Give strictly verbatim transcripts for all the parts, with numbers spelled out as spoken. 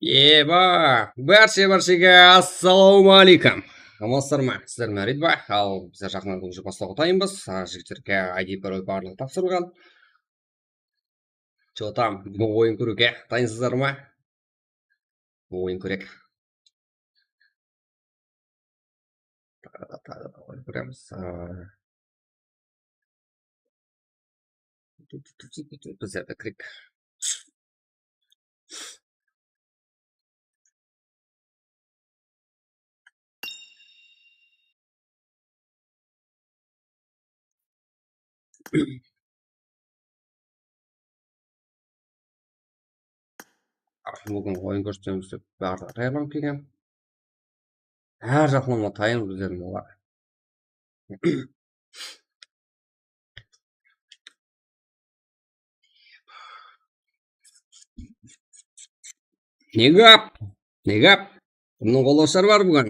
Eba, bárshe-bárshege assalawma aleykum. Amansızlar ma? Sizler máret ba? Al, bizler jaqınnan búgin baslap otayınbız. A, jigitlerge I D parol barlıǵı tapsırılǵan. Chotam, búgin oyın kóriwge dayınsızlar ma? Oyın kórek. Taǵı da, taǵı da oyın kóremiz. A, bizler de kireyik. Búgin oyın kórsetemiz dep barlıǵı tayarlanıp kelgen. Hár jaqlama tayın bizlerdiń olar. Ne gáp? Ne gáp? Kimniń qollasıwshıları bar búgin?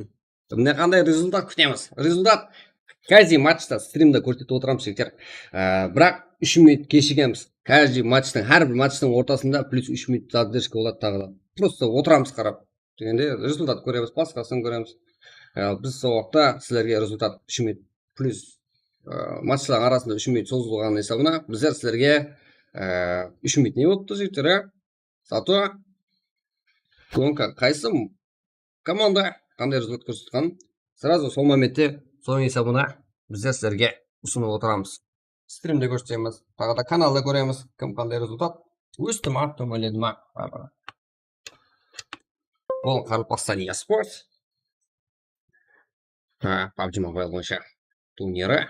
Kimnen qanday rezultat kútemiz? Rezultat, каждый matchta strimde kórsetip otıramız, jigitler. Á, biraq úsh minut keshigemiz. Каждый matchtıń, hár bir matchtıń ortasında plyus úsh minut zadержка boladı taǵı da. Prosto otıramız qarap. Degende rezultat kóremiz, basqasın kóremiz. Á, biz sol waqıtta sizlerge rezultat úsh minut plyus, á, matchlardıń arasında úsh minut sozılǵanı esabına bizler sizlerge, á, úsh minut ne bolıptı, jigitler, á? Зато gónka qaysı komanda qanday rezultat kórsetken, сразу sol momente sonıń esabına bizler sizlerge usınıp otıramız. Strimde kórsetemiz, taǵı da kanalda kóremiz, kim qanday rezultat, ósti ma, tómenledi ma, barlıǵı. Bul Qaraqalpaqstan eSports. Ha, PUBG Mobile boyınsha turniri.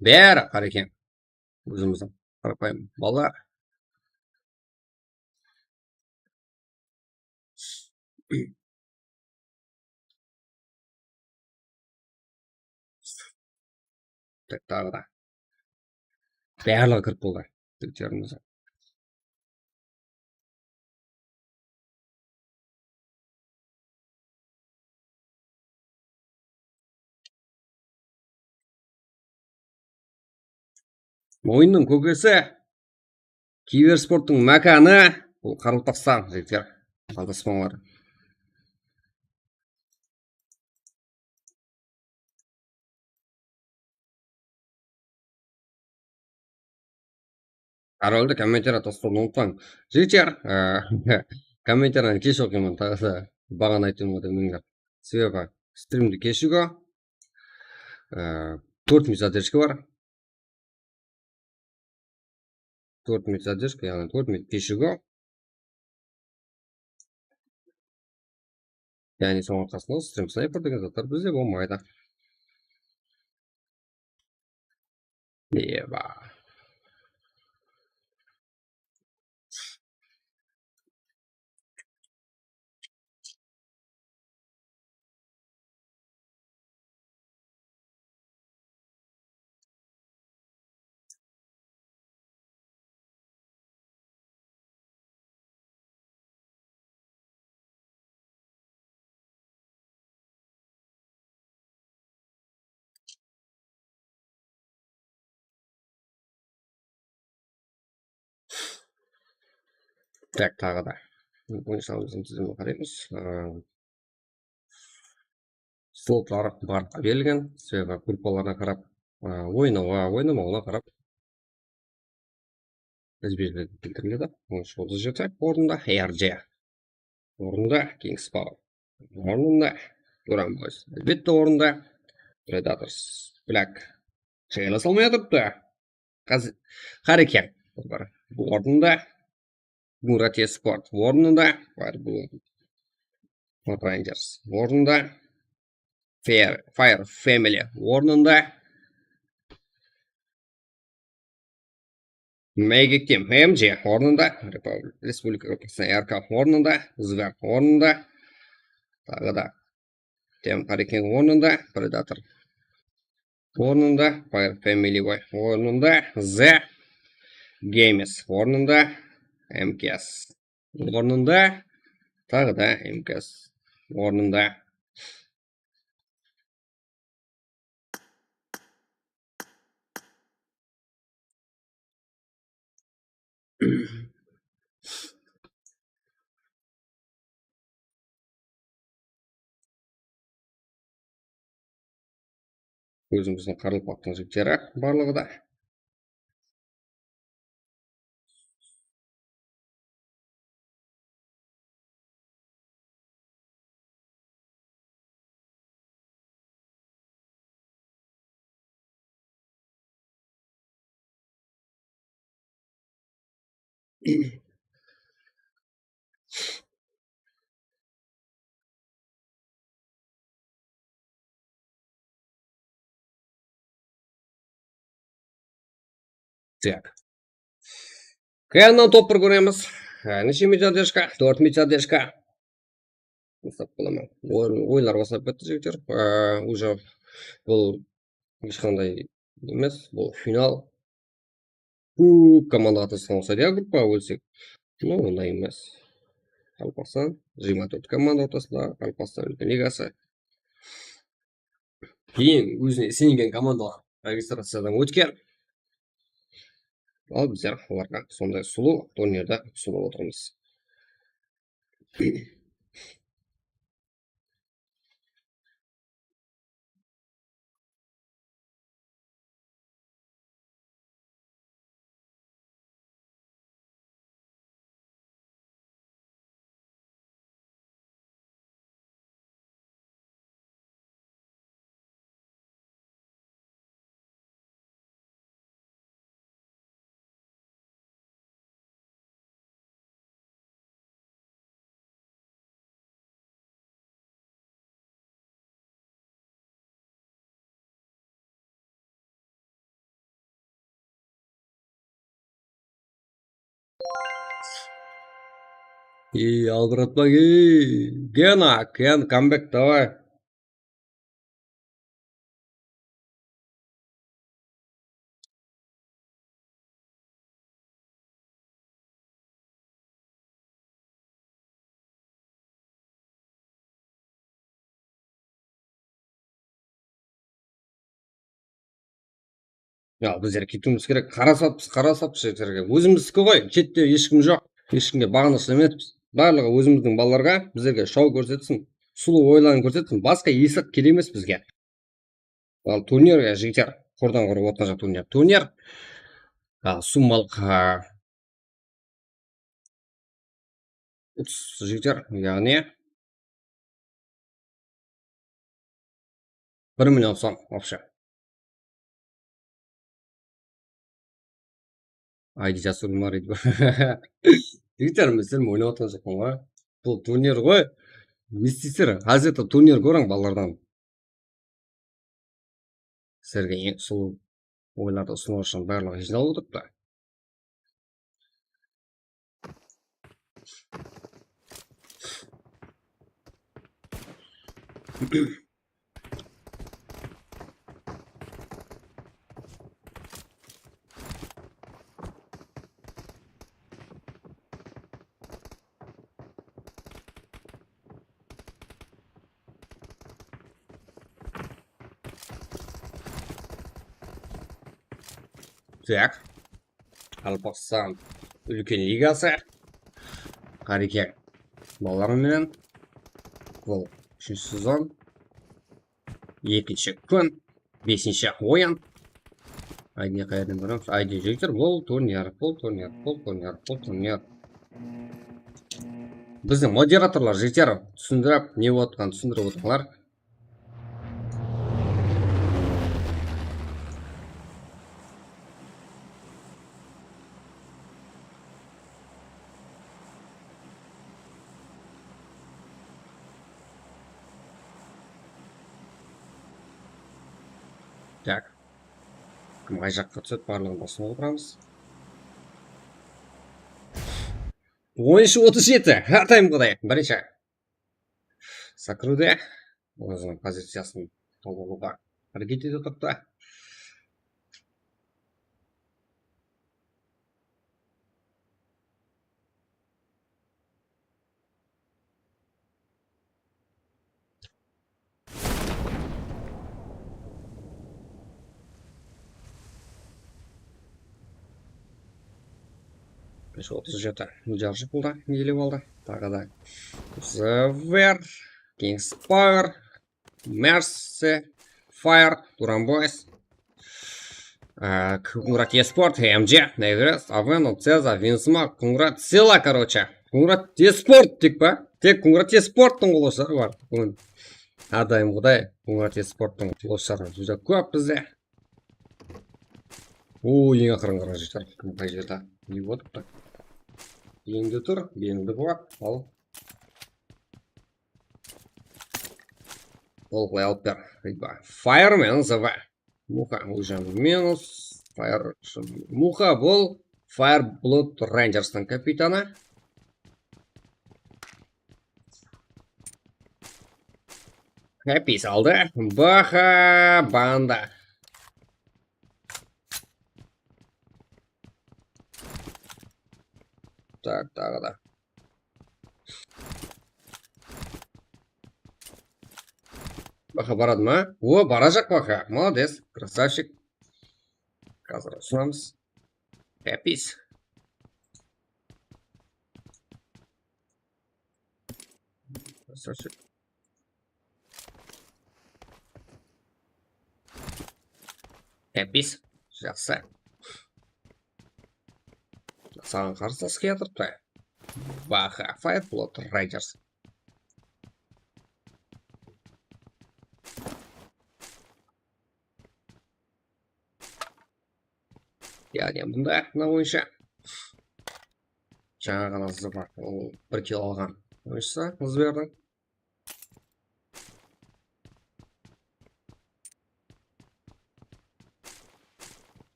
Bári, Qarekeń, ózimizdiń qarapayım balalar. Tak, taǵı da. Barlıǵı kirip boldı. Jigitlerimiz. Oyınnıń kókesi, kibersporttıń mákanı, bul Qaraqalpaqstan, jigitler. Aldaspańlar. Paroldi kommentariyada taslawdı umıtpań. Jigitler, e, kommentariyani kesh oqıyman, taǵı da baǵana aytıwıma demenińler. Sebebi strimdi keshigo, e, tórt minut zadержка bar. Tórt minut zadержка, yaǵnıy tórt minut keshigo. Yaǵnıy soń arqasında strim snayper degen zatlar bizde bolmaydı. Eba. Tak, taǵı da. Oyın sanımızdıń dizimine qaraymız. Aa, slotları barlıqqa berilgen. Sebebi gruppalarına qarap, aa, oynawǵa, oynamawına qarap izbe-izbe keltiriledi. On úsh otız jeti ornında R J. Ornında Kings Power. Ornında Duran Boys. Álbette, ornında Predators. Black. Shayla salmay atırıptı. Qaz-, Qarekeń. Ornında Murat Esport. Ornında Fireblood. Rangers. Ornında Fire, Fire Family. Ornında Magic Team, M G ornında, Republi-, Respublika Qırǵızstan R K ornında, Zver ornında, taǵı da Tem Qarekeń ornında, Predator ornında, Fire Family Boy ornında, The Games ornında, M K S ornında, taǵı da M K S ornında. Ózimizdiń qaraqalpaqtıń jigitleri barlıǵı da. Так. Kayonnan top bir kóremiz. Á, neshe miyat zadержka? Tórt miyat zadержka. Baslap qalaman. Oy-, oyınlar baslap ketti, jigitler. Á, уже bul hesh qanday emes, bul final. Kóp komandaǵa taslanǵan uqsaydı, ya, gruppaǵa bólsek. No, onday emes. Qaraqalpaqstan, jigirma tórt komanda ortasında, Qaraqalpaqstan Úlken ligası. Keyin ózine isengen komandalar registraciyadan ótken. Al, bizler olarǵa sonday sulıw turnirdi usınıp otırmız. Ey, albıratpań, ey, Gena, Ken, comeback, давай. Ya, bizler ketiwimiz kerek. Qarasapız, qarasapız jerlerge. Ózimizdiki ǵoy, shette hesh kim joq. Hesh kimge baǵınısh emespiz. Barlıǵı ózimizdiń balalarǵa, bizlerge show kórsetsin, sulıw oyların kórsetsin. Basqa eshiq kerek emes bizge. Al, turnir, ya, jigitler, qurdan qurıp otırǵan joq turnir. Turnir, a, summalıq, a, utıs jigitler, yaǵnıy bir million som, вообще. I D jasırılmar edi. Jigitler, men sizler oynap atırǵan joqpan ǵoy. Bul turnir ǵoy. Ne isteysizler? Házir de turnir kóriń balalardan. Sizlerge eń sulıw oyınlardı usınıw ushın barlıǵı jıynalıp otırıptı. Так. Qaraqalpaqstan Úlken ligası. Ǵareken balalar menen. Bul úshinshi sezon. Ekinshi kún. Besinshi oyın. I D qayerden kóremiz? I D jigitler, bul turnir, bul turnir, bul turnir, bul turnir. Bizdiń moderatorlar, jigitler, túsindirip, ne bolıp atqanın túsindirip otırıńlar. Так. Kim qay jaqqa túsedi, barlıǵın basıp otıramız. Onınshı otız jeti. Hár tayım qudayıq. Birinshi. Sakrude óziniń poziciyasın tawıp alıwǵa háreket etip atırıptı. Bes otız jeti. Jarjı pulda iyelep aldı. Taǵı da Zver, King's Power, Mercy, Fire, Duran Boys, á, Kungrat Esport, M J, Everest, Aven, Ceza, Vinsma, Kungrat, Sela, короче. Kungrat Esport tek pa? Tek Kungrat Esporttıń qollayıshıları bar. Búgin hár dayımǵıday Kungrat Esporttıń qollayıshıları júdá kóp bizde. O, eń aqırın qarań, jigitler, kim qay jerde? Ne bolıptı? Eńde tur, eńde bol, al. Tolqılay alıp ber. Fireman Z V. Muxa, уже minus. Fire, Muxa bul Fire Blood Rangerstıń kapitanı. Happy saldı. Baha banda. Tak, taǵı da. Baha baradı ma? O, barajaq Baha. Молодец, красавчик. Házir usınamız. Happy. Красавчик. Happy. Jaqsı. Saǵan qarsı atırıptı. Baha, Fire Blood Riders. Yaǵnıy, bunda mına boyınsha jańa ǵana hızı bar, ol bir kill alǵan oyınshısı hız berdi.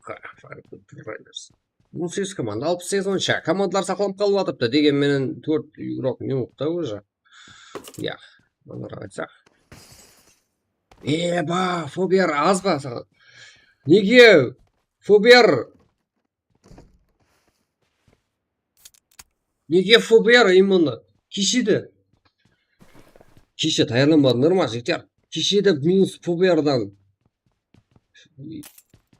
Ha, Fire Blood Riders. On segiz komanda, alpıs segiz onsha. Komandalar saqlanıp qalıp atırıptı. Degen menen tórt igrok ne bolıptı уже. Ya, onları aytsaq. Eba, Fober, az ba saǵan? Nege, Fober? Nege Fober именно? Keshe de. Keshe tayarlanbadıńlar ma, jigitler? Keshe de minus Foberdan.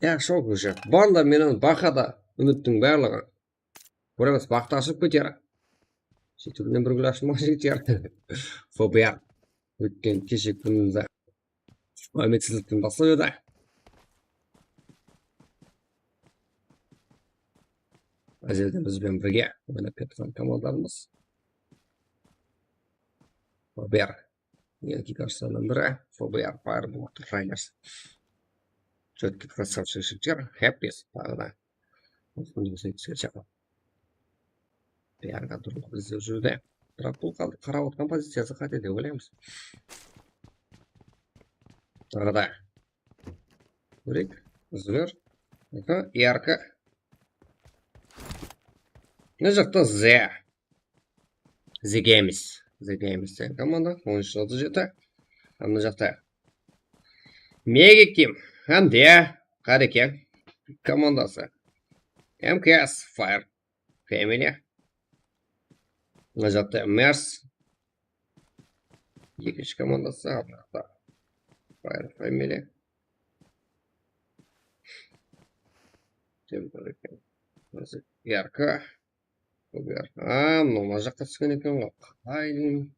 Ya, shok уже. Banda menen Baha da úmittiń barlıǵı. Kóremiz, baxtı ashılıp keter. Seytip menen bir gúl ashılmaǵan jigitler. Fober. Ótken keshe kúnimizde úmitsizlikten baslap edi. Ázelden biz benen birge oynap kiyatırǵan komandalarımız. Fober. Meniń kiykarshılarımnan biri F B R Fire Blood Riders. Чёткий красавчик jigitler, Happy taǵı da. Buyarǵa durıp izlep júrdi. Biraq bul qal-, qarap otırǵan poziciyası qáte dep oylaymız. Taǵı da. Kóreyik. Zver. Aha, yarkı. Mına jaqta Z. The Games. The Games degen komanda, on úsh otız jeti. Mına jaqta Mega Kim hám de Qareken komandası. M K S Fire Family. Mına jaqta Mers. Ekinshi komandası, mına jaqta Fire Family. Temper eken. Yarkı. Bul R K. A, mınaw mına jaqqa túsken eken ǵoy. Qalay deyim.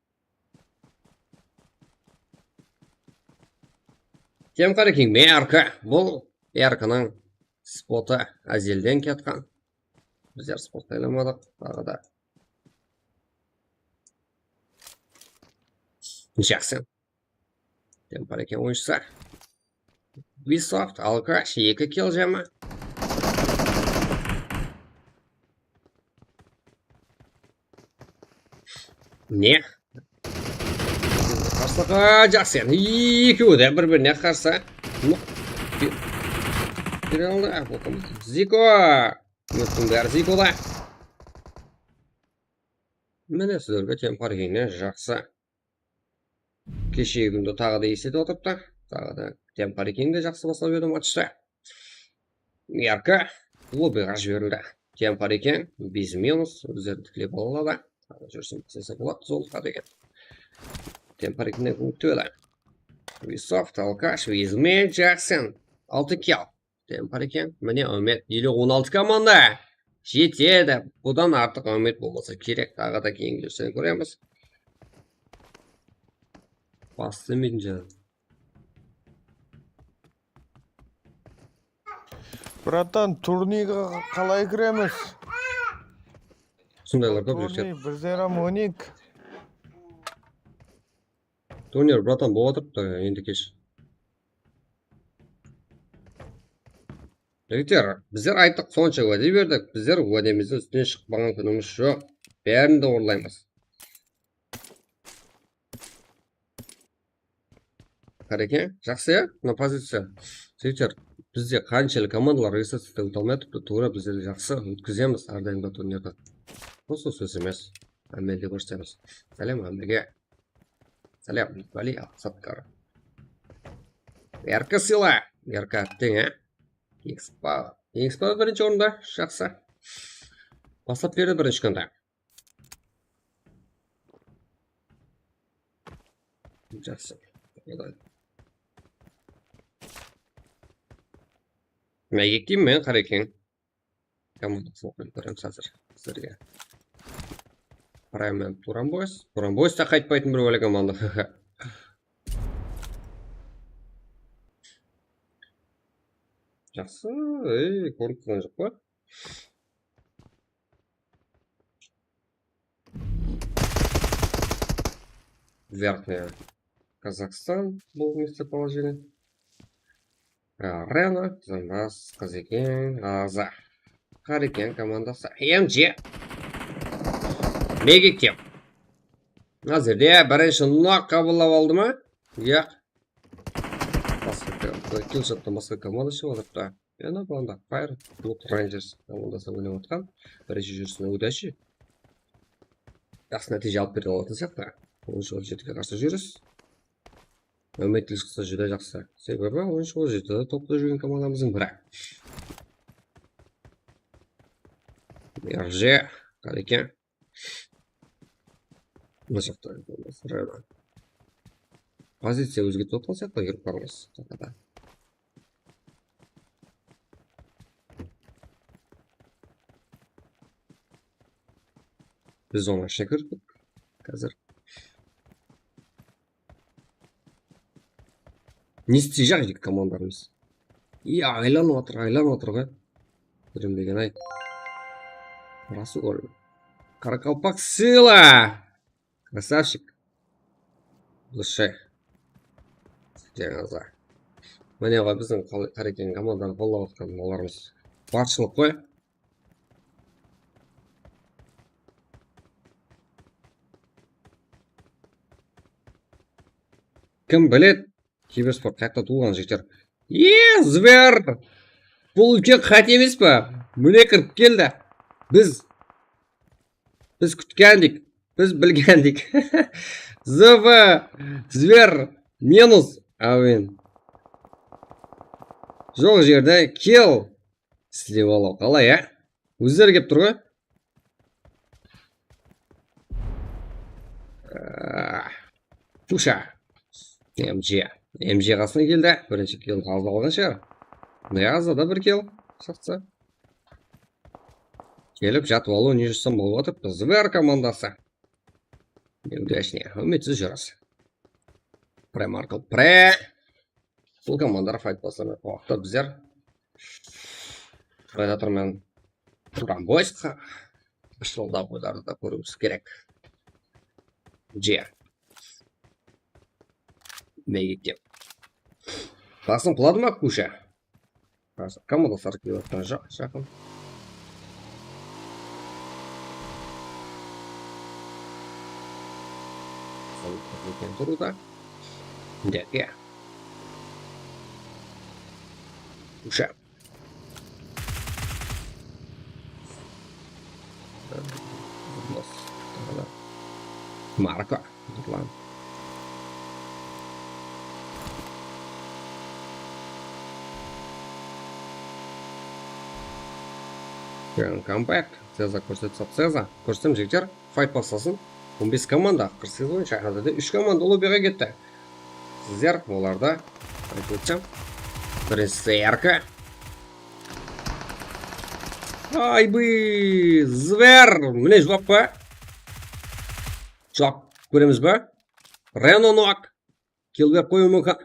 Temper eken, R K. Bul R K-nıń spotı ázelden kiyatqan. Bizler spot aylamadıq, taǵı da. Jaqsı. Temper eken oyınshısı. Ubisoft, Alkash, eki kill jama. Ne? Qarsılaqa jaqsı, yaǵnıy ekewi de bir-birine qarsı. Bere aldı, ah, bul kim? Ziko! Yurttıń bári Zikoda. Mine sizlerge Temper eken jaqsı. Keshegi kúndi taǵı da esletip atırıptı. Taǵı da Temper eken de jaqsı baslap edi matchta. Yarkı, lobbiǵa jiberildi. Temper eken, biz minus, ózleri tiklep ala aladı. Taǵı júrsin islese boladı, zolqa degen. Temper eken de kútip edi. Ubisoft, Alkash, Vizme, Jackson. Altı kill. Temper eken. Mine, Úmet, ele on altı komanda. Jetedi. Budan artıq úmit bolmasa kerek. Taǵı da keyingi júristen kóremiz. Bastı men janım. Bratan, turnirge qalay kiremiz? Usındaylar kóp júrse. Turnir, bizler hám oynayıq. Turnir, bratan, bolıp atırıptı, endi kesh. Jigitler, bizler ayttıq, sonsha wáde berdik. Bizler wádemizdiń ústinen shıqpaǵan kúnimiz joq. Bárin de orınlaymız. Qárekeń, jaqsı ya, mına poziciya. Jigitler, bizde qanshelli komandalar registraciyadan óte almay atırıptı, tuwra bizler jaqsı ótkizemiz hár dayım da turnirdi. Usı sóz emes. Ámelde kórsetemiz. Sálem hámmege. Sálem, Vali Satkar. Erka sıyla. Erka atteń, á? Expo. Expo birinshi orında, jaqsı. Baslap berdi birinshi kúnde. Jaqsı. Megektim men, Qarekeń. Komandasın qoyıp beremiz házir sizlerge. Prime Turan Boys. Turan Boys ta qaytpaytın bir bálek komanda. Jaqsı, ey, kórip turǵan joq pa? Верхняя Казахстан, bul местоположение. Arena, Zambaz, Qazeken, Aza. Qarekeń komandası. M G. Megektem. Házirde birinshi nok qabıllap aldı ma? Yaq. Basqa ko-, killshottan basqa komanda shıǵıp atırıptı. Yana bolanda Fire Blood Rangers komandasına oynap atqan. Birinshi júrisine udachi. Jaqsı nátiyje alıp bere alatın sıyaqlı. Onınshı júrisine qarsı júris. Úmitli shıqsa júdá jaqsı. Sebebi onınshı júrisinde topta júrgen komandamızdıń biri. Erje, Qarekeń. Mına jaqta poziciya ózgertip atqan sıyaqlı, yurip barmız. Biz onı ashına kirdik házir. Ne isteyjaq edik komandalarımız? Iya, aylanıp atır, aylanıp atır ǵoy. Bilinbegen ay. Rası ol. Qaraqalpaq sıyla! Krasavchik. Dushe. Jańaza. Mine ǵoy, biziń qal-, Qarekeń komandanı qollap atqan balalarımız. Barshılıq ǵoy. Kim biledi? Kibersport qayaqta tuwılǵan, jigitler? Eee, Zver! Bul úlken qáte emes pa? Mine kirip keldi. Biz, biz kútkendik, biz bilgendik. Z V, Zver, minus. Áwin. Joq jerde kill. Islep alıw qalay, á? Ózleri kelip tur ǵoy. Ah, Tusha. M G. M G qasına keldi. Birinshi kill tabıp alǵan shıǵar. Niyazda da bir kill shıqsa. Kelip jatıp alıw ne jussam bolıp atırıptı. Zver komandası. Neudachnıy, úmitsiz júris. Pre Markl, pre. Bul komandalar fayt baslamaydı. O waqıtta bizler Predator menen Turan Boys qa-, jolda oylardı da kóriwimiz kerek. G. Megekte. Basın qıladı ma Kusha? Házir komandaslar kelip atqan jaq, jaqın. Sol turıwda. Deke. Kusha. Marko. Nurlan. Comeback. Ceza kórsetip, Ceza. Kórsetsem, jigitler, fayt baslasın. On bes komanda, qırq segiz oyınsha, házirde úsh komanda lobbiǵa ketti. Sizler olarda, aytıp ótsem, birinshisi R K. Ay bıy, Zver. Mine, juwap pa? Juwap kóremiz ba? Reno Noak. Kill berip qoyıwı múmkin.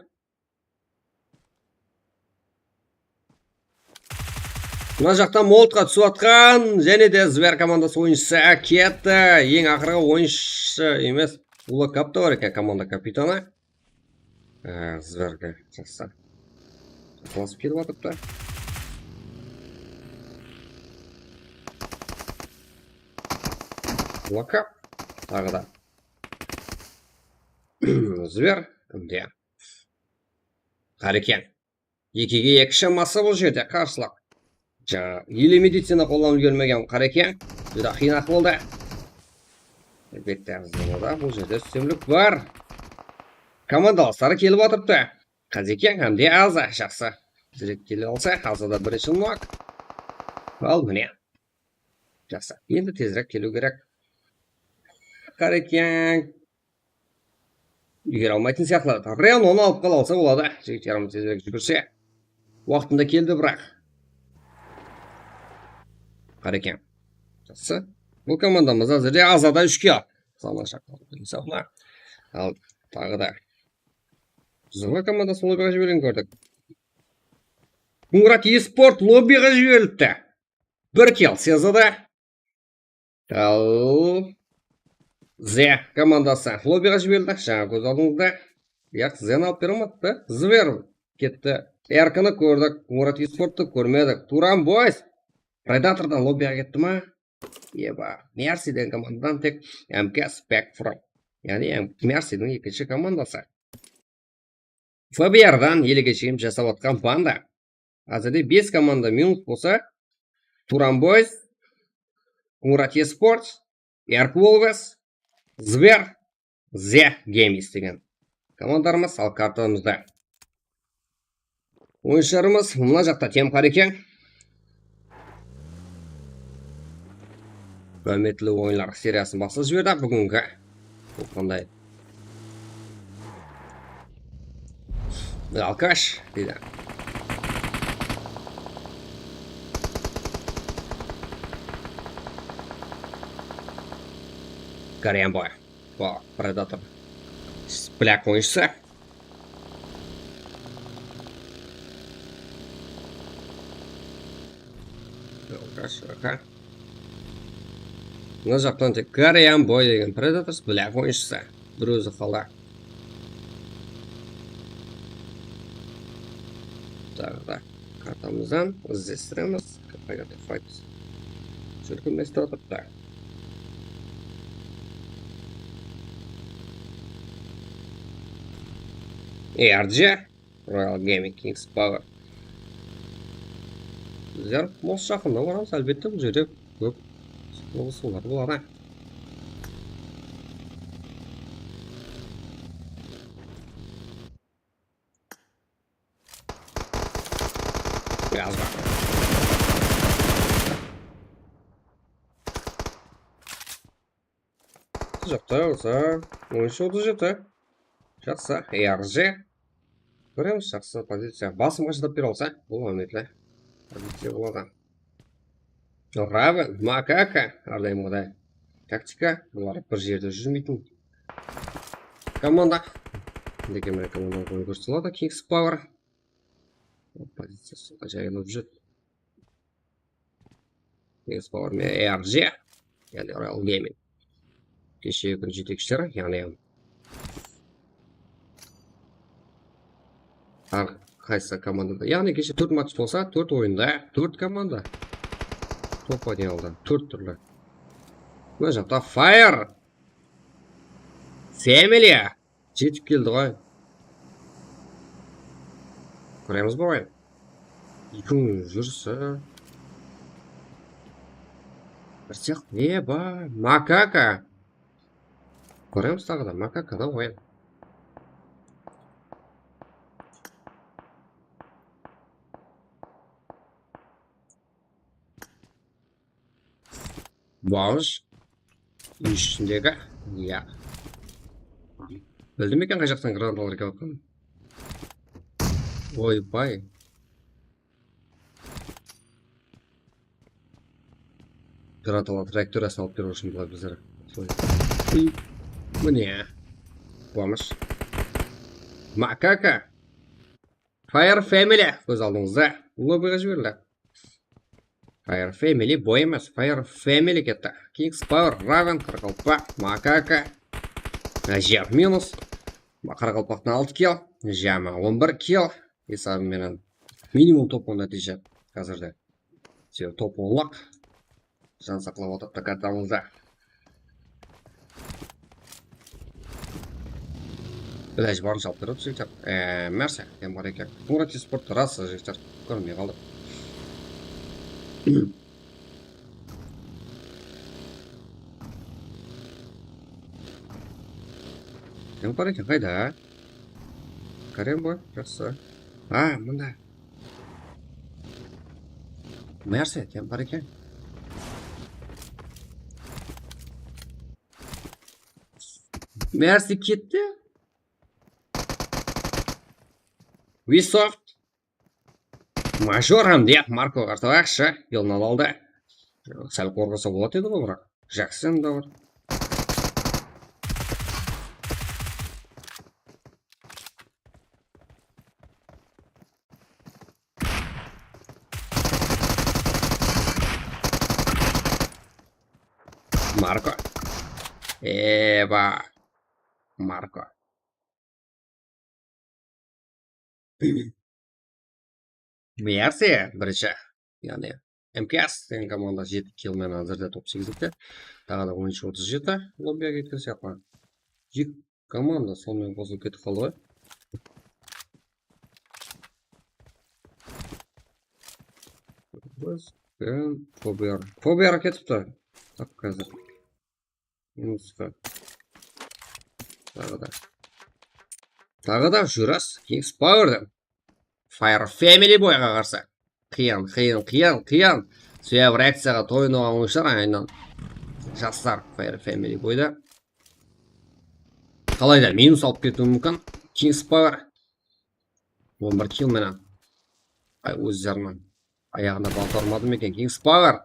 Mına jaqta molotqa túsip atqan, jáne de Zver komandası oyınshısı ketti. Eń aqırǵı oyınshısı emes, Ulakap ta bar eken, komanda kapitanı. Á, Zverge jaqsı. Jaqsılasıp kelip atırıptı. Ulakap. Taǵı da. Zver. Mine. Qarekeń. Ekige eki shaması bul jerde qarsılıq. Jańa ele medicina qollanıp úlgermegen Qarekeń. Júdá qıyın ahwalda. Álbette, Azada bul jerde ústemlik bar. Komandalasları kelip atırıptı. Qazekeń hám de Aza, jaqsı. Tezirek kele alsa, Azada birinshi nok. Al, mine. Jaqsı. Endi tezirek keliw kerek. Qarekeń. Úlgere almaytın sıyaqlı. Renonı alıp qala alsa boladı. Jigit yarım tezirek júgirse. Waqtında keldi, biraq. Qarekeń. Jaqsı. Bul komandamız házirde Azada úshke. Zaman shaqladı. Insafına. Al, taǵı da. Zıwa komandası lobbiǵa jiberilgen kórdik. Murat Esport lobbiǵa jiberilipti. Bir kill sezdi. Al, Ze komandası lobbiǵa jiberildi. Jańa kóz aldıńızda. Yaq, Zen alıp bere almadı. Zver ketti. Erkinni kórdik. Murat Esporttı kórmedik. Turan Boys Predatordan lobbiǵa ketti ma? Eba, Mercy degen komandadan tek M K Spectrum. Yaǵnıy, em-, Mercydiń ekinshi komandası. F B R-dan elege sheyim jasap atqan banda. Házirde bes komanda minus bolsa, Turan Boys, Murat Esports, Erk Wolves, Zver, Ze Games degen komandalarımız al kartamızda. Oyınshılarımız mına jaqta tem Qarekeń. Húrmetli oyınlar seriyasın baslap jiberdik búgingi. Bul qanday? Alkash deydi. Korean boy. Bak, Predator. Black oyuncusı. Alkash, aka. Mına jaqtan tek Korean boy degen Predators, Black oyuncusı. Bir ózi qala. Taǵı da kartamızdan izlestiremiz. Kapaga fight. Shólkemlestip atırıptı. A R G. Royal Gaming Kings Power. Bizler mos jaqında baramız, álbette, bul jerde kóp soǵısıwlar boladı. Biraz bar. Jaqta bolsa, on úsh otız jeti. Jaqsı, A R G. Kóremiz, jaqsı poziciya. Basımǵa shıdap bere alsa, bul áhmiyetli poziciya boladı. Raven, Makaka, árdayımǵıday. Taktika, bular bir jerde júrmeytin komanda. Lekin mine komandanıń qoyı kórsetip aladı, Kings Power. Poziciyası jayılıp júr. Kings Power menen A R G, yaǵnıy Royal Gaming. Keshegi kún jetekshileri, yaǵnıy hár qaysı komandada. Yaǵnıy keshe tórt match bolsa, tórt oyında, tórt komanda top oynay aldı, tórt túrli. Mına jaqta Fire! Familia! Jetip keldi ǵoy. Kóremiz be ǵoy. Eki mıń júrisi. Bir sıyaq ne ba? Makaka. Kóremiz taǵı da, Makaka da ǵoy. Bosh. Úy ishindegi. Ya. Bildim eken qay jaqtan granatalar kelyatqanın. Oybay. Granatalar trayektoriyasın alıp beriw ushın bular bizler. Mine. Quwamısh. Makaka. Fire Family kóz aldıńızda. Lobbyǵa jiberildi. Fire Family boy emes, Fire Family ketti. Kings Power, Raven, Qaraqalpaq, Makaka. Najiyar minus. Qaraqalpaqtan altı kill, Jama on bir kill. Esabı menen minimum top on nátiyje házirde. Sebebi top onlıq. Jan saqlap otırıptı kartamızda. Ilajı barınsha alıp berip jigitler. Eee, márse, em bar eken. Qumrat esport, ras, jigitler. Kórmey qaldım. Em bar eken, qayda? Kórem bar, jaqsı. A, mında. Márse, tem bar eken. Márse ketti. Ubisoft. Major hám de Marko qartawaqshı yolın ala aldı. Sál qorqasa boladı edi ǵoy, biraq. Jaqsı endi bar. Marko. Eba. Marko. Mersi, birinshi. Yaǵnıy, M K S, seniń komanda jeti kill menen házirde top segizlikte. Taǵı da on úsh otız jeti lobbiyaǵa ketken sıyaqlı. Eki komanda sonımen qosılıp ketip qaldı ǵoy. Biz, em, Fobiar. Fobiar ketipti. Tap házir. Minusqa. Taǵı da. Taǵı da júrasiz. Kings Powerden. Fire Family Boyǵa qarsı. Qıyın, qıyın, qıyın, qıyın. Sebebi reakciyaǵa toyınıp alǵan oyınshılar aynan. Jaslar Fire Family Boyda. Qalayda minus alıp ketiwi múmkin. Kings Power. On bir kill menen. Ay, ózleriniń ayaǵına bal urmadı ma eken? Kings Power.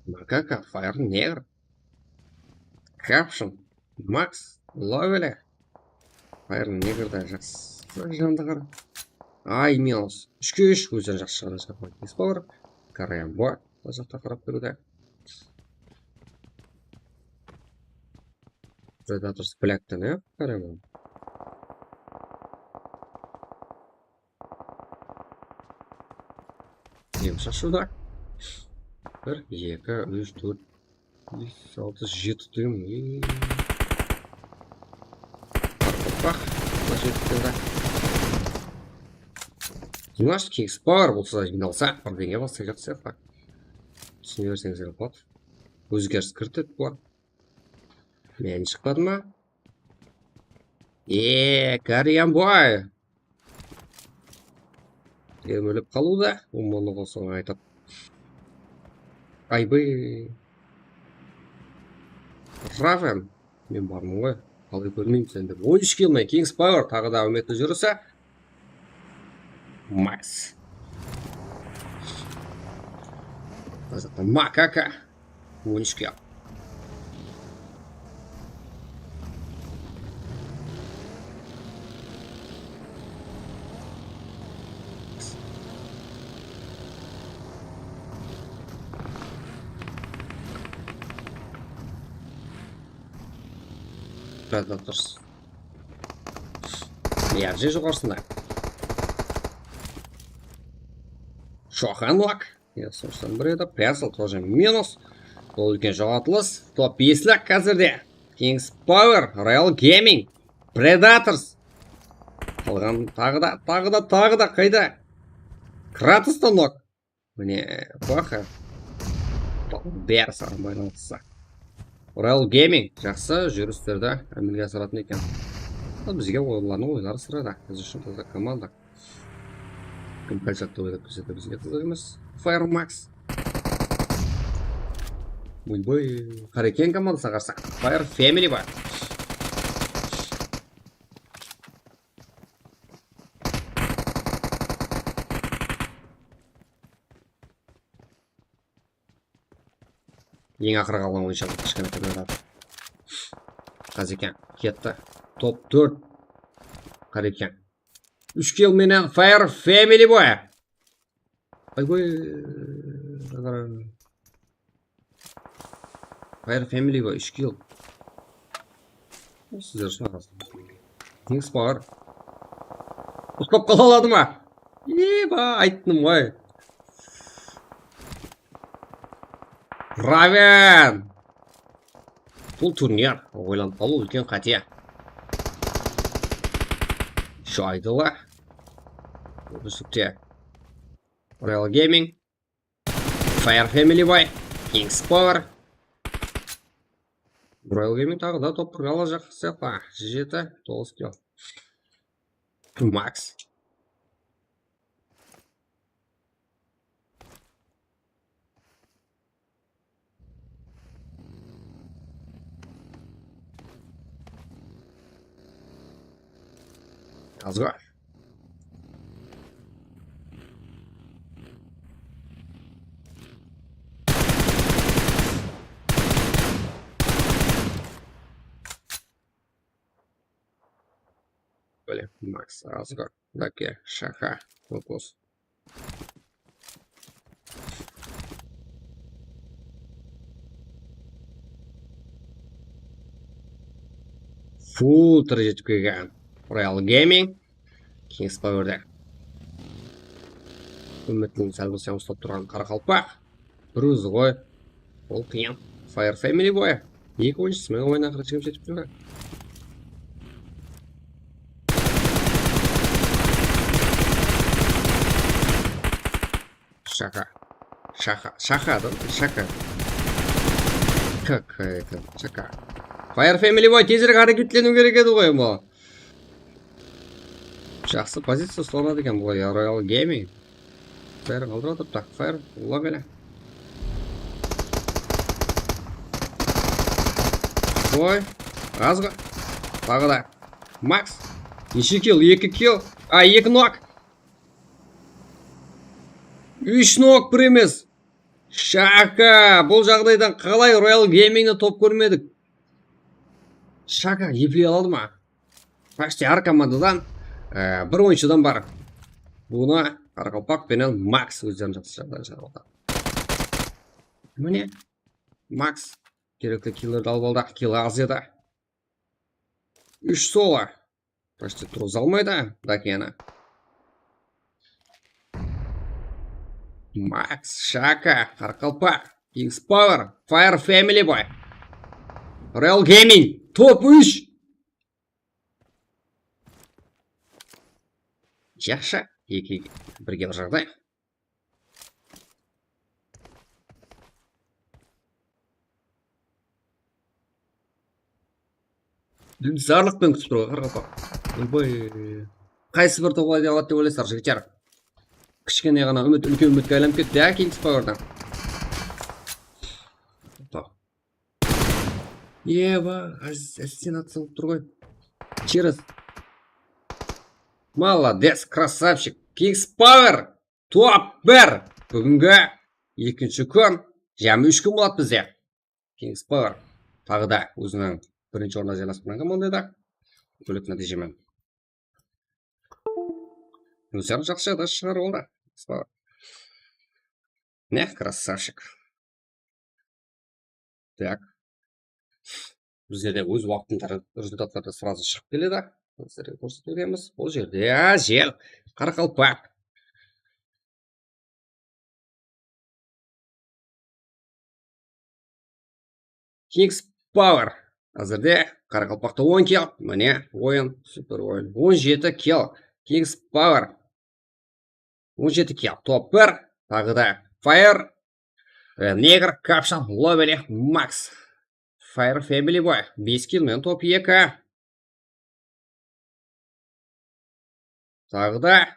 Makaka, Fire Negr. Caption. Max. Lovely. Fire Negr da jaqsı jandı qara. Ay, minus. Úshke úsh. Ózden jaqsı shıǵadı, jaqsı. Kings Power. Karayambo. Mına jaqta qarap turdı. Predators Blackten, ya? Qarayman. Em shashıwda. Bir, eki, úsh, tórt, bes, altı, jeti degen. Ey. Baq, mına jeti degen. Dimash, Kings Power bolsa, jıynalsa, bir denge basqa jaqsı sıyaqlı. Túsine berseńiz kelip qaladı. Ózgeris kiritedi bular. Men shıqpadım ba? Eee, Korean boy. Emelep qalıwda, ummanı qosıǵın aytıp. Aybay. Raven. Men barmın ǵoy. Qalay kórmeymen seni dep. On úsh kill men, Kings Power, taǵı da áwmetli júrisi. Max. Makaka. On úshke al. Predators. Yarjı joqarısında. Shoxan lak. Ya, sonıshtan bir edi. Pencil тоже minus. Bul úlken joǵaltılıs. Top beslek házirde. Kings Power, Royal Gaming, Predators. Qalǵan taǵı da, taǵı da, taǵı da qayda? Kratos da nok. Mine, baqa. Bári saǵan baylanıslısaq. Royal Gaming, jaqsı júrislerde ámelge asıratın eken. Al, bizge olardıń oyları sırada. Biz ushın taza komanda. Kim qayshaqtı oylap kelse de bizge qızıq emes. Fire Max. Oybay, Qarekeń komandasına qarsı. Fire Family bar. Eń aqırǵı qalǵan oyınshı, kishkene kredit. Qazeken ketti. Top tórt. Qazeken. Úsh kill menen Fire Family Boy. Ay, qoy. Fire Family Boy, úsh kill. Sizler ushın arasında. Thanks bar. Uslap qala aladı ma? Eba, ayttım ǵoy. Raven! Bul turnir oylanıp qalıw úlken qáte. Shu aydıla. Óbislikte Royal Gaming, Fire Family Boy, Kings Power. Royal Gaming taǵı da top birge alajaq sıyaqlı. Jeti, toǵız kill. Max. Azǵa. Блин, Макс, Азгар, Даке, Шаха, Кокос. Фул тірі жетіп келген. Royal Gaming. Kings Power-de. Úmitiń sál bolsa uslap turǵan qaraqalpaq. Bir ózi ǵoy. Ol qıyın. Fire Family Boy. Eki oyınshısı menen oyın aqırı jetip keldi. Shaka. Shaka. Shaka da, shaka. Как это? Shaka. Fire Family Boy, tezirek háreketleniw kerek edi ǵoy, bul. Jaqsı poziciya uslanadı eken bul, ya, Royal Gaming. Fire qaldıra turıptı. Fire, ulla bele. Qoy. Azǵa. Taǵı da. Max. Neshe kill? Eki kill. A, eki nok. Úsh nok, bir emes. Shaka. Bul jaǵdaydan qalay Royal Gamingni top kórmedik? Shaka, epley aladı ma? Почти hár komandadan, e, bir oyınshıdan bar. Bunı Qaraqalpaq penen Max ózlerin jaqsı jaǵdayda jaǵıp aldı. Mine, Max kerekli killerdi alıp aldı. Kill az edi. Úsh solo. Почти turǵıza almaydı Dakeni. Max, Shaka, Qaraqalpaq, Kings Power, Fire Family Boy, Royal Gaming, top úsh. Jaqsı, eki, birge bir jaǵday. Intizarlıqpen kútip turǵan qaraqalpaq. Oyboy. Qaysı bir toǵay dep aladı dep oylaysızlar, jigitler? Kishkene ǵana úmit úlken úmitke aylanıp ketti, ya, Kings Powerdan. Eba, assistenat salıp tur ǵoy. Через. Молодец, красавчик. Kings Power. Top bir. Búgingi ekinshi kún. Jámi úsh kún boladı bizde. Kings Power. Taǵı da óziniń birinshi orında jaylasıp turǵan komandada. Bólek nátiyje menen. Ózleri jaqsı jaǵday shıǵarıp aldı. Kings Power. Ne, красавчик. Так. Bizde de óz waqtında re-, rezultatlar da сразу shıǵıp keledi. Sizlerge kórsetip beremiz. Bul jerde, a, jer. Qaraqalpaq. Kings Power. Házirde Qaraqalpaqta on kill. Mine, oyın, super oyın. On jeti kill. Kings Power. On jeti kill. Top bir. Taǵı da Fire. E, Negr, Kapshan, Lobeli, Max. Fire Family Boy. Bes kill menen top eki. Taǵı da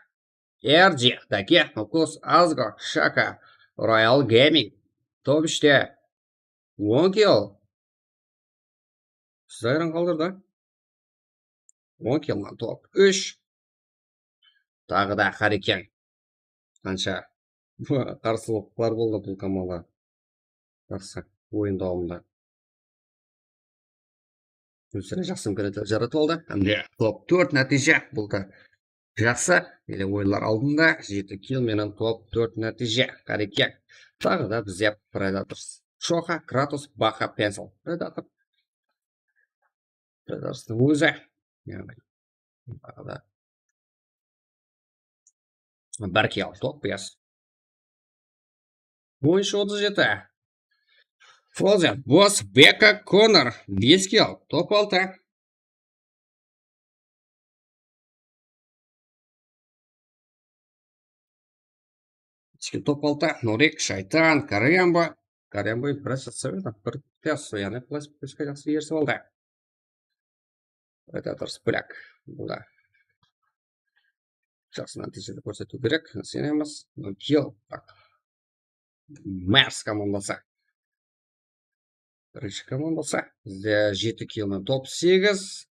R J, Dake, Nukos, Azgo, Shaka, Royal Gaming. Top úshte. On kill. Siz hayran qaldırdı. On kill menen top úsh. Taǵı da Hariken. Qansha qarsılıqlar boldı bul komanda. Jaqsı. oyın dawamında ózine jaqsı imkaniyatlar jaratıp aldı. Hám de top tórt nátiyje, bul da jaqsı. Ele oyınlar aldında jeti kill menen top tórt nátiyje. Qárekeń. Taǵı da bizde Predators. Shoxa, Kratos, Baha, Pencil. Predator. Predatorstın ózi. Yaǵnıy, taǵı da bir kill, top bes. Oyınshı otız jeti. Frozen, Boss, Beka, Connor, bes kill, top altı. Bes kill, top altı, Norik, Shaytan, Karemba. Karemba biraz jaqsı, bir tez, yaǵnıy, klassik peshka jaqsı erisip aldı. Predators, Black. Bunda jaqsı nátiyjeler kórsetiw kerek, isenemiz. Nol kill. Tak. Mars komandası. Birinshi komandası. Bizde jeti kill menen top segiz.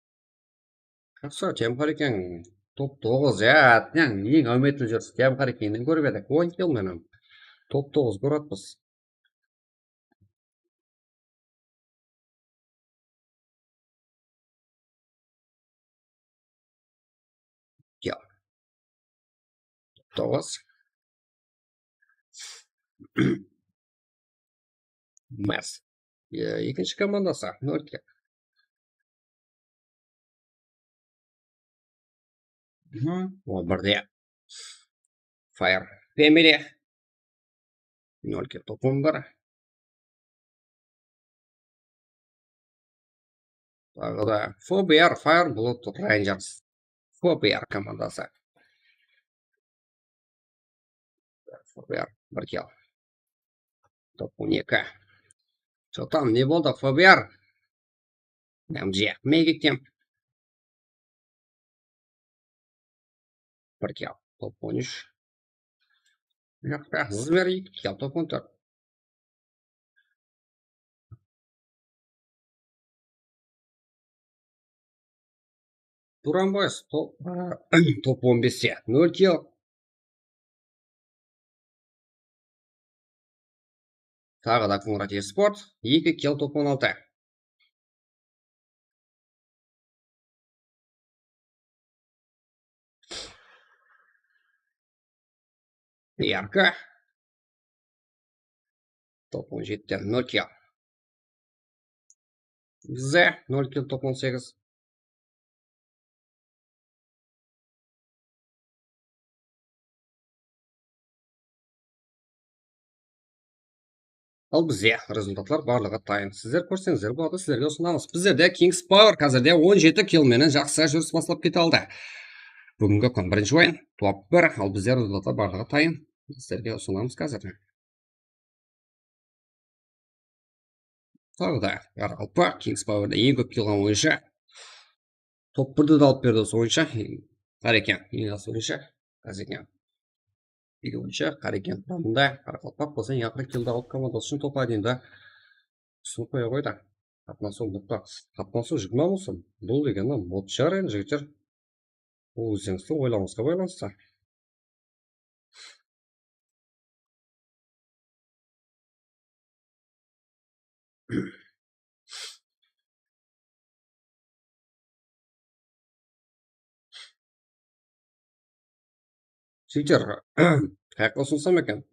Jaqsı, Tem Qárekeń top toǵız, ya, atınıń eń áwmetli júrisi. Tem Qárekeńnen kórip edik, on kill menen top toǵız kórip atırmız. Ya. Toǵız. Mars. Ya, ekinshi komandası, nol kill. Mhm, on birde. Fire Family. Nol kill, top on bir. Taǵı da F B R, Fire Blood Rangers. F B R komandası. F B R, bir kill. Top on eki. Çotan, ne boldı, F B R? M J, Mega Team. Bir kill, top on úsh. Jaqta, Zver, eki kill, top on tórt. Duran Boys, top, top on beste, nol kill. Taǵı da Konrad Esport, eki kill, top on altı. Yarka. Top on jeti, nol kill. Ze, nol kill, top on segiz. Al bizde rezultatlar barlıǵı tayın. Sizler kórseńizler boladı, sizlerge usınamız. Bizlerde Kings Power házirde on jeti kill menen jaqsı júris baslap kete aldı. Búgingi kún birinshi oyın, top bir, al bizde rezultatlar barlıǵı tayın. Sizlerge usınamız házir. Taǵı da Qaraqalpaq, Kings Powerda eń kóp kill alǵan oyınshı. Top birdi de alıp berdi usı oyınshı. Qarekeń, eń jaqsı oyınshı Qasekeń. Eki oyınshı Qarekeń quramında. Qaraqalpaq bolsa eń aqırǵı killdi alıp, komandası ushın top odında usınıp qoya ǵoy da. Qatnasıw nuqta. Qatnasıw jigirma bolsın. Bul degeni mod shıǵar endi, jigitler. Bul ózińizdiń oylamıńızǵa baylanıslı. Jigitler, qayaqqa usınsam eken?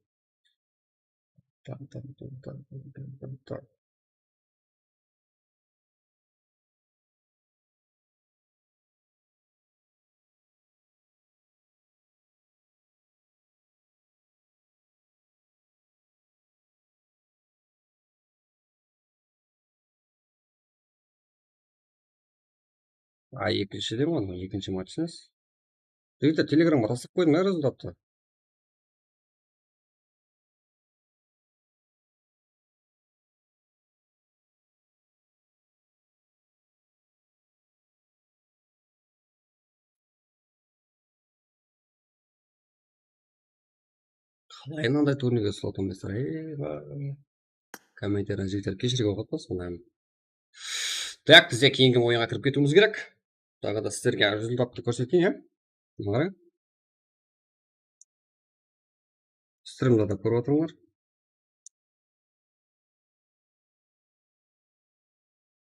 A, ekinshi dema, ekinshi match emes. Jigitler, telegramǵa taslap qoydım ya rezultattı. Qalay mınanday turnirge slot on bes? Ey, kommentariyada jigitler keshirip qoyıp atpasın, sonday. Tak, bizde keyingi oyınǵa kirip ketiwimiz kerek. Taǵı da sizlerge rezultattı kórseteyin, ya. Mına qarań. Strimde de kórip atırlar.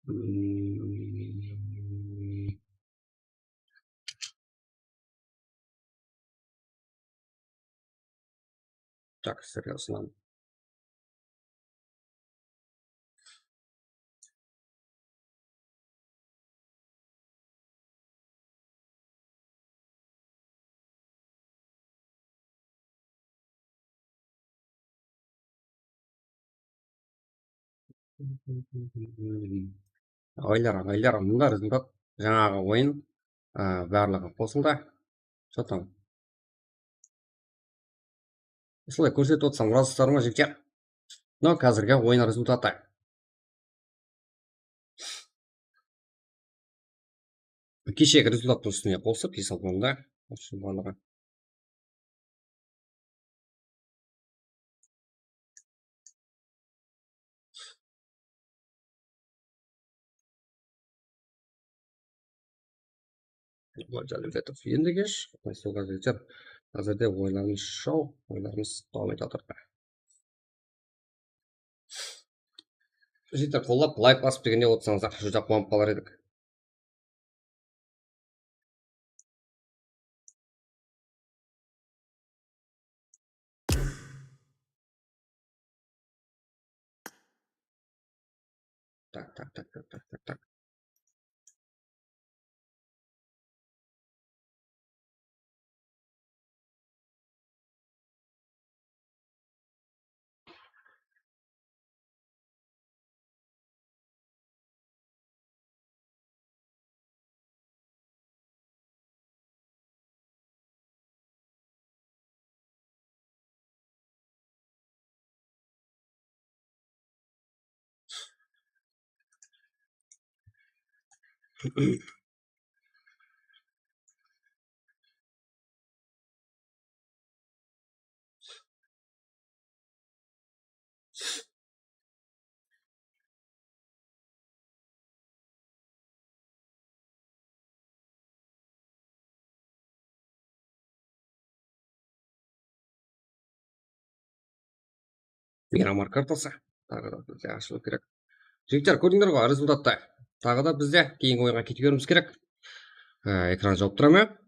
Hmm. Tak, seriousno. Ágeyler, ágeyler, mında rezultat, jańaǵı oyın, á, barlıǵı qosıldı. Что там? Usılay kórsetip otırsań, razısızlar ma, jigitler? Mınaw házirgi oyın rezultatı. Keshegi rezultattıń ústine qosıp, esabında, usı barlıǵı. Jalilbetov endi kesh, Qatnasıwǵa jigitler. Házirde oyınlarımız show, oyınlarımız dawam etip atır. Jigitler, qollap, layk basıp degende otsańızlar, júdá quwanıp qalar edik. Tak, tak, tak, tak, tak, tak, tak, tak. Miramar kartası. Taǵı da bizge ashılıw kerek. Jigitler, kórdińler ǵoy, rezultattı. Taǵı da bizde keyingi oyınǵa kete beriwimiz kerek. Á, ekran jawıp turaman.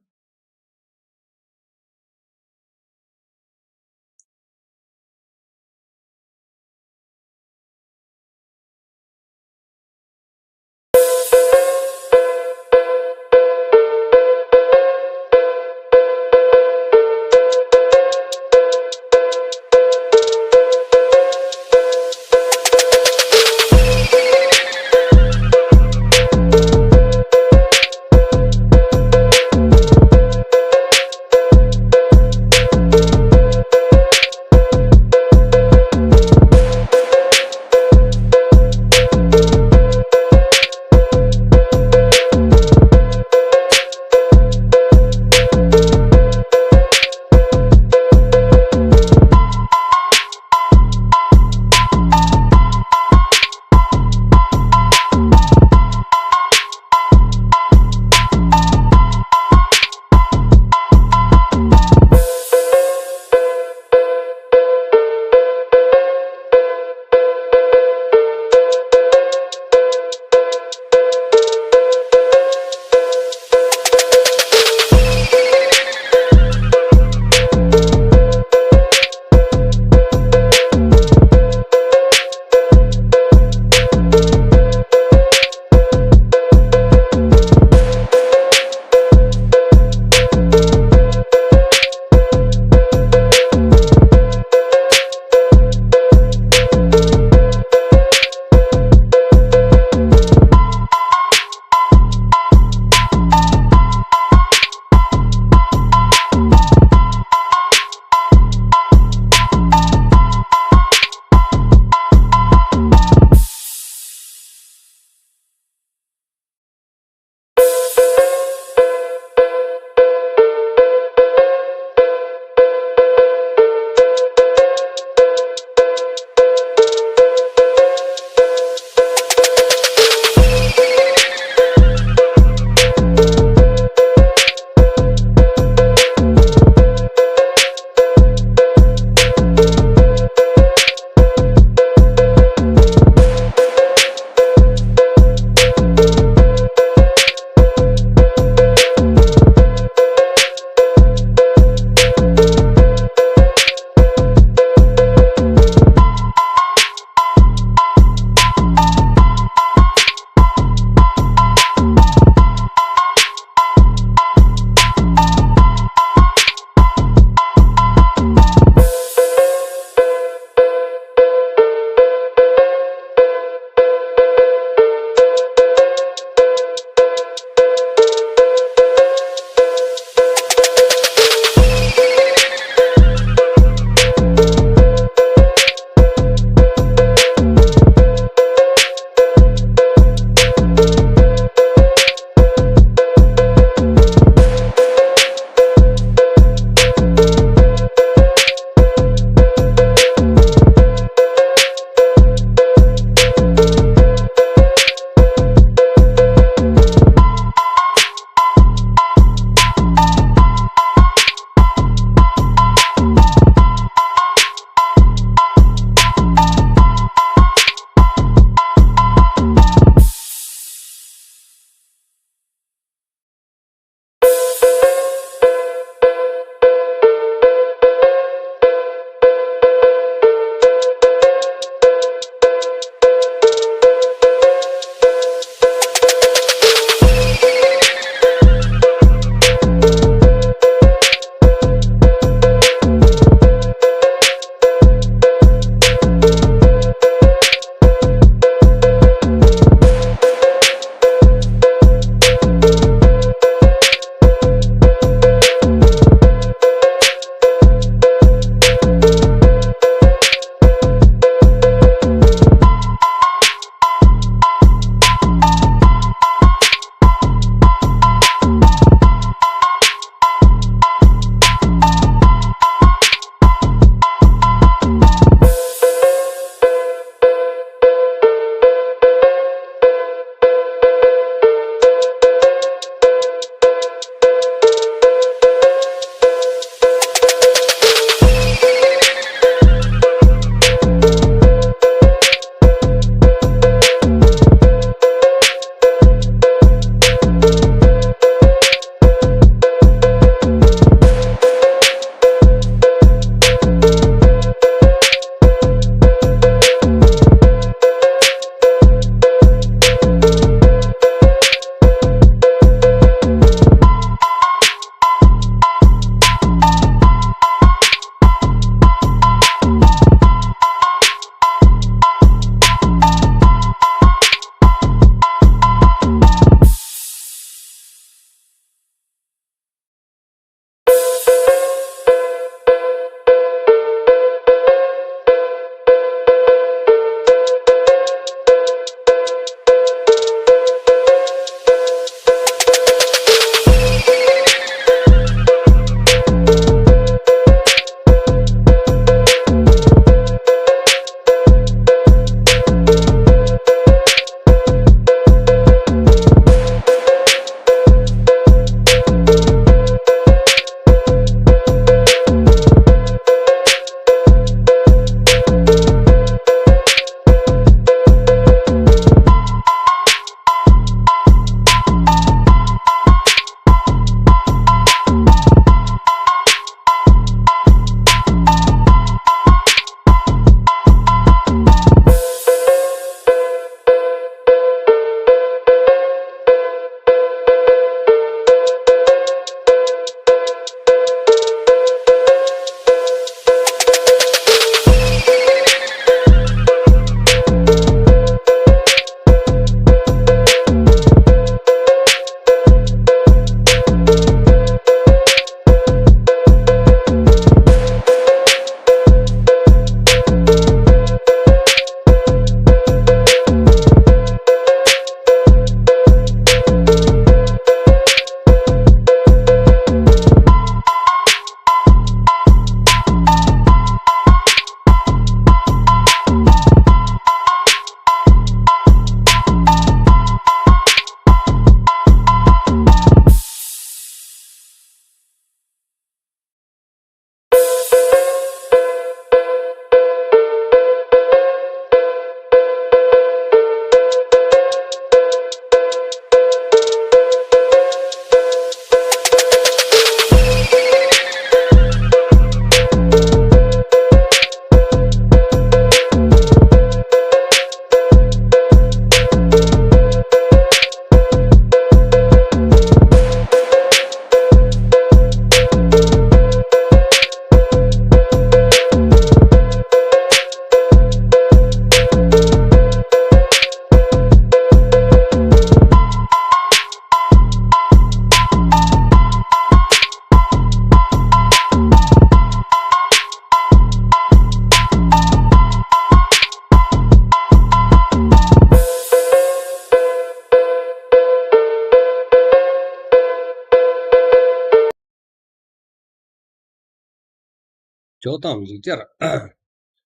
Jotam, jigitler.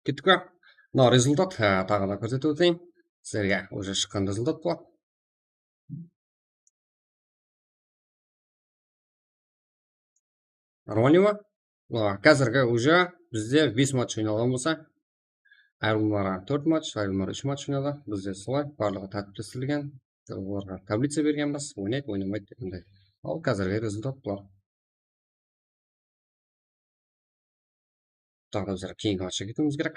Kettik pe? Mına rezultat, e, taǵı da kórsetip óteyin. Sizlerge уже shıqqan rezultat bul. Нормально ma? Mına, házirgi уже bizde bes match oynalǵan bolsa, ayırımları tórt match, ayırımları úsh match oynadı. Bizde solay, barlıǵı tártipte islengen. Olarǵa tablica bergenbiz, oynaydı, oynamaydı dep, mınday. Al, házirgi rezultat bular. Taǵı da bizler keyingi matchqa ketiwimiz kerek.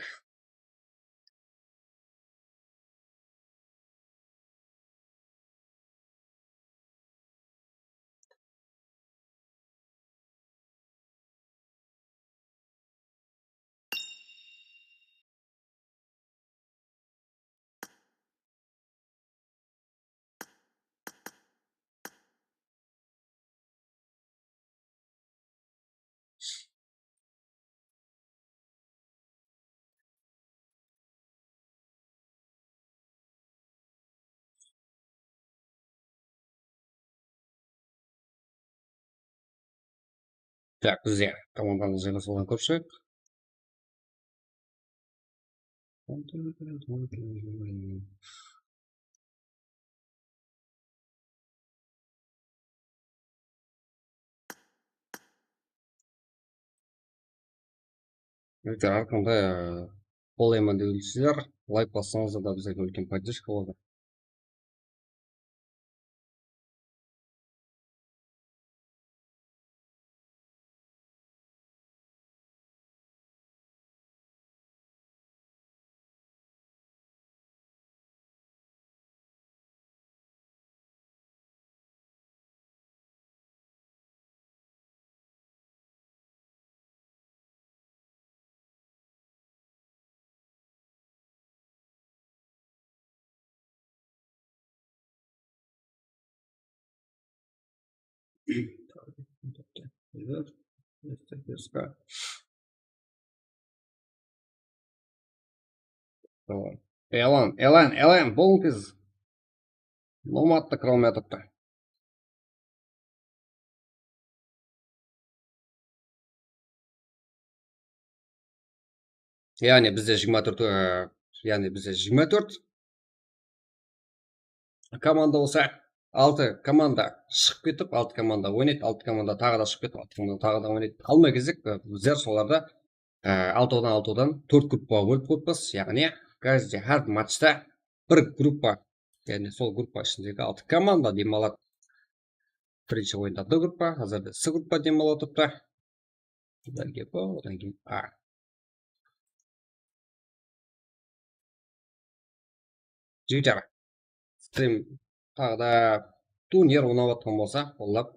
Так, bizde komandanıń jıǵısı bolǵan kórshek. Eger arqanda, e, qolayman degensizler, layk bassańızlar da bizlerge úlken podderjka boladı. Elan, Elan, Elan, bul qiz. Nomadtı kıra almay atırıptı. Yaǵnıy bizde jigirma tórt, e, yaǵnıy bizde jigirma tórt komanda bolsa, altı komanda shıǵıp ketip, altı komanda oynaydı, altı komanda taǵı da shıǵıp ketip, altı komanda taǵı da oynaydı. Qalmay gezek, e, bizler solardı, e, altıwdan, altıwdan tórt gruppaǵa bólip qoyıppız. Yaǵnıy, каждый, hár matchta bir gruppa, yaǵnıy sol gruppa ishindegi altı komanda dem aladı. Birinshi oyında B gruppa, házirde C gruppa dem ala turıptı. Odan keyin B, odan keyin A. Jigitler, strim taǵı da turnir oynap atqan bolsa, qollap,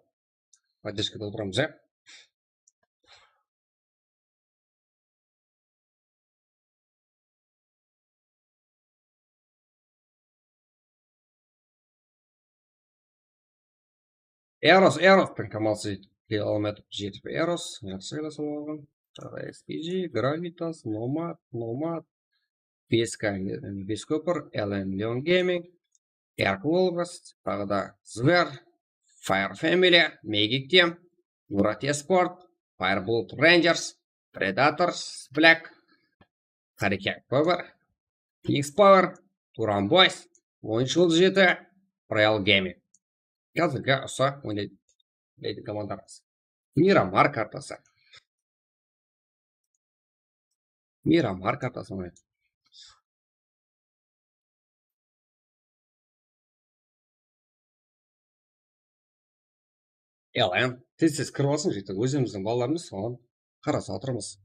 podderjkada otıramız, ya. Eros, Eros penen komandanı jete almay atırıp, jetip Eros, jaqsı kele salıp alǵan. Taǵı S P G, Gravitas, Nomad, Nomad, Veska, Veskopr, L N Leon Gaming, Erk Wolves, taǵı da Zver, Fire Family, Magic Team, Murat Esport, Fireblood Rangers, Predators, Black, Hurricane Power, Phoenix Power, Turan Boys, on úsh jeti, Royal Gaming. Házirgi usı oynaydı, oynaydı komandamız. Miramar kartası. Miramar kartasın oynaydı. L N, tez-tez kirip alsın, jigitler, ózimizdiń balalarımız, soǵan qarasa otırmız.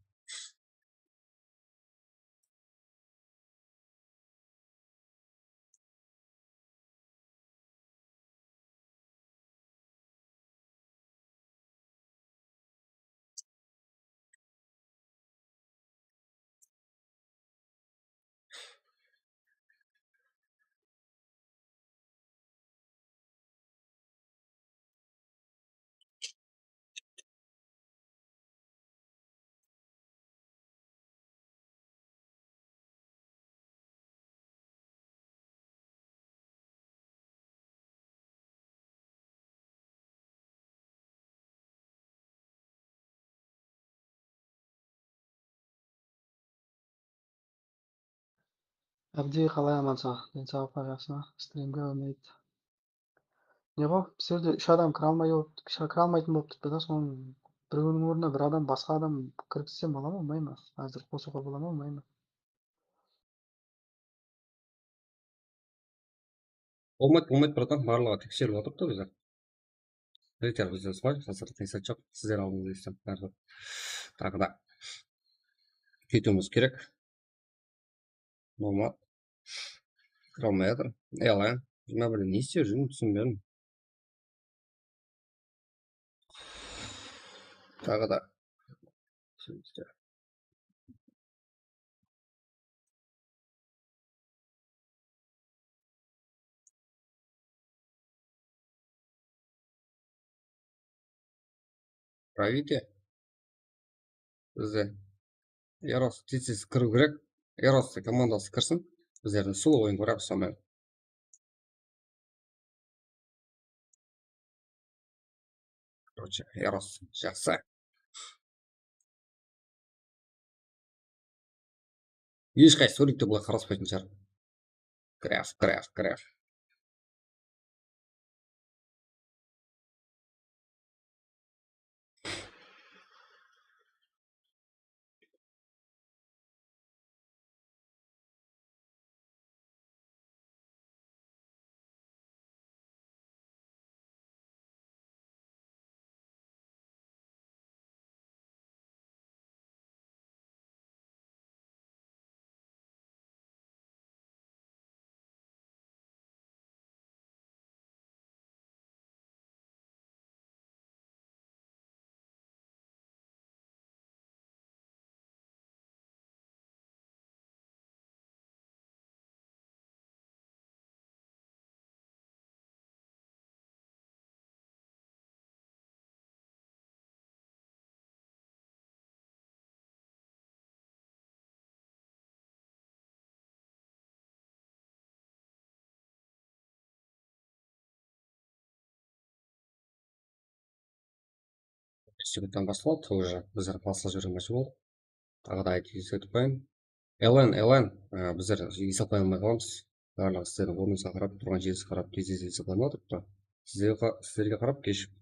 Ábdi, qalay, amansań? Densawlıqlar jaqsı ma? Strimge úmit. Ne ǵo, bizlerde úsh adam kire almay, kire almaytın bolıp turıptı da, sonıń birewiniń ornına bir adam, basqa adam kirgizsem bola ma, bolmay ma? Házir qosıwǵa bola ma, bolmay ma? Bolmaydı, bolmaydı, bratan, barlıǵı tekserilip atırıptı bizler. Reyter bizde solay, házir tiyisat joq, sizler aldıńızda desem, báribir. Taǵı da ketiwimiz kerek. Nomad. Kire almay atır. Ela, jigirma birde ne islep júr, túsinbedim. Taǵı da. Pravite. Bizde Eros tez-tez kiriw kerek. Eros komandası kirsin. Bizlerdiń sulıw oyın kóremiz sonıń menen. Короче, Eros, jaqsı. Hesh qaysı rolikte bılay qaraspaytın shıǵar. Kraf, kraf, kraf. Instituttan baslap atır, уже bizler basqa jerge mashqul boldıq. Taǵı da aytıp eskertip qoyayın. Elen, Elen, e, bizler esaplay almay qalamız. Barlıq sizlerdiń ornıńızǵa qarap, turǵan jerińizge qarap, tez-tez esaplay almay atırıptı. Sizlerge qa-, sizlerge qarap keshigip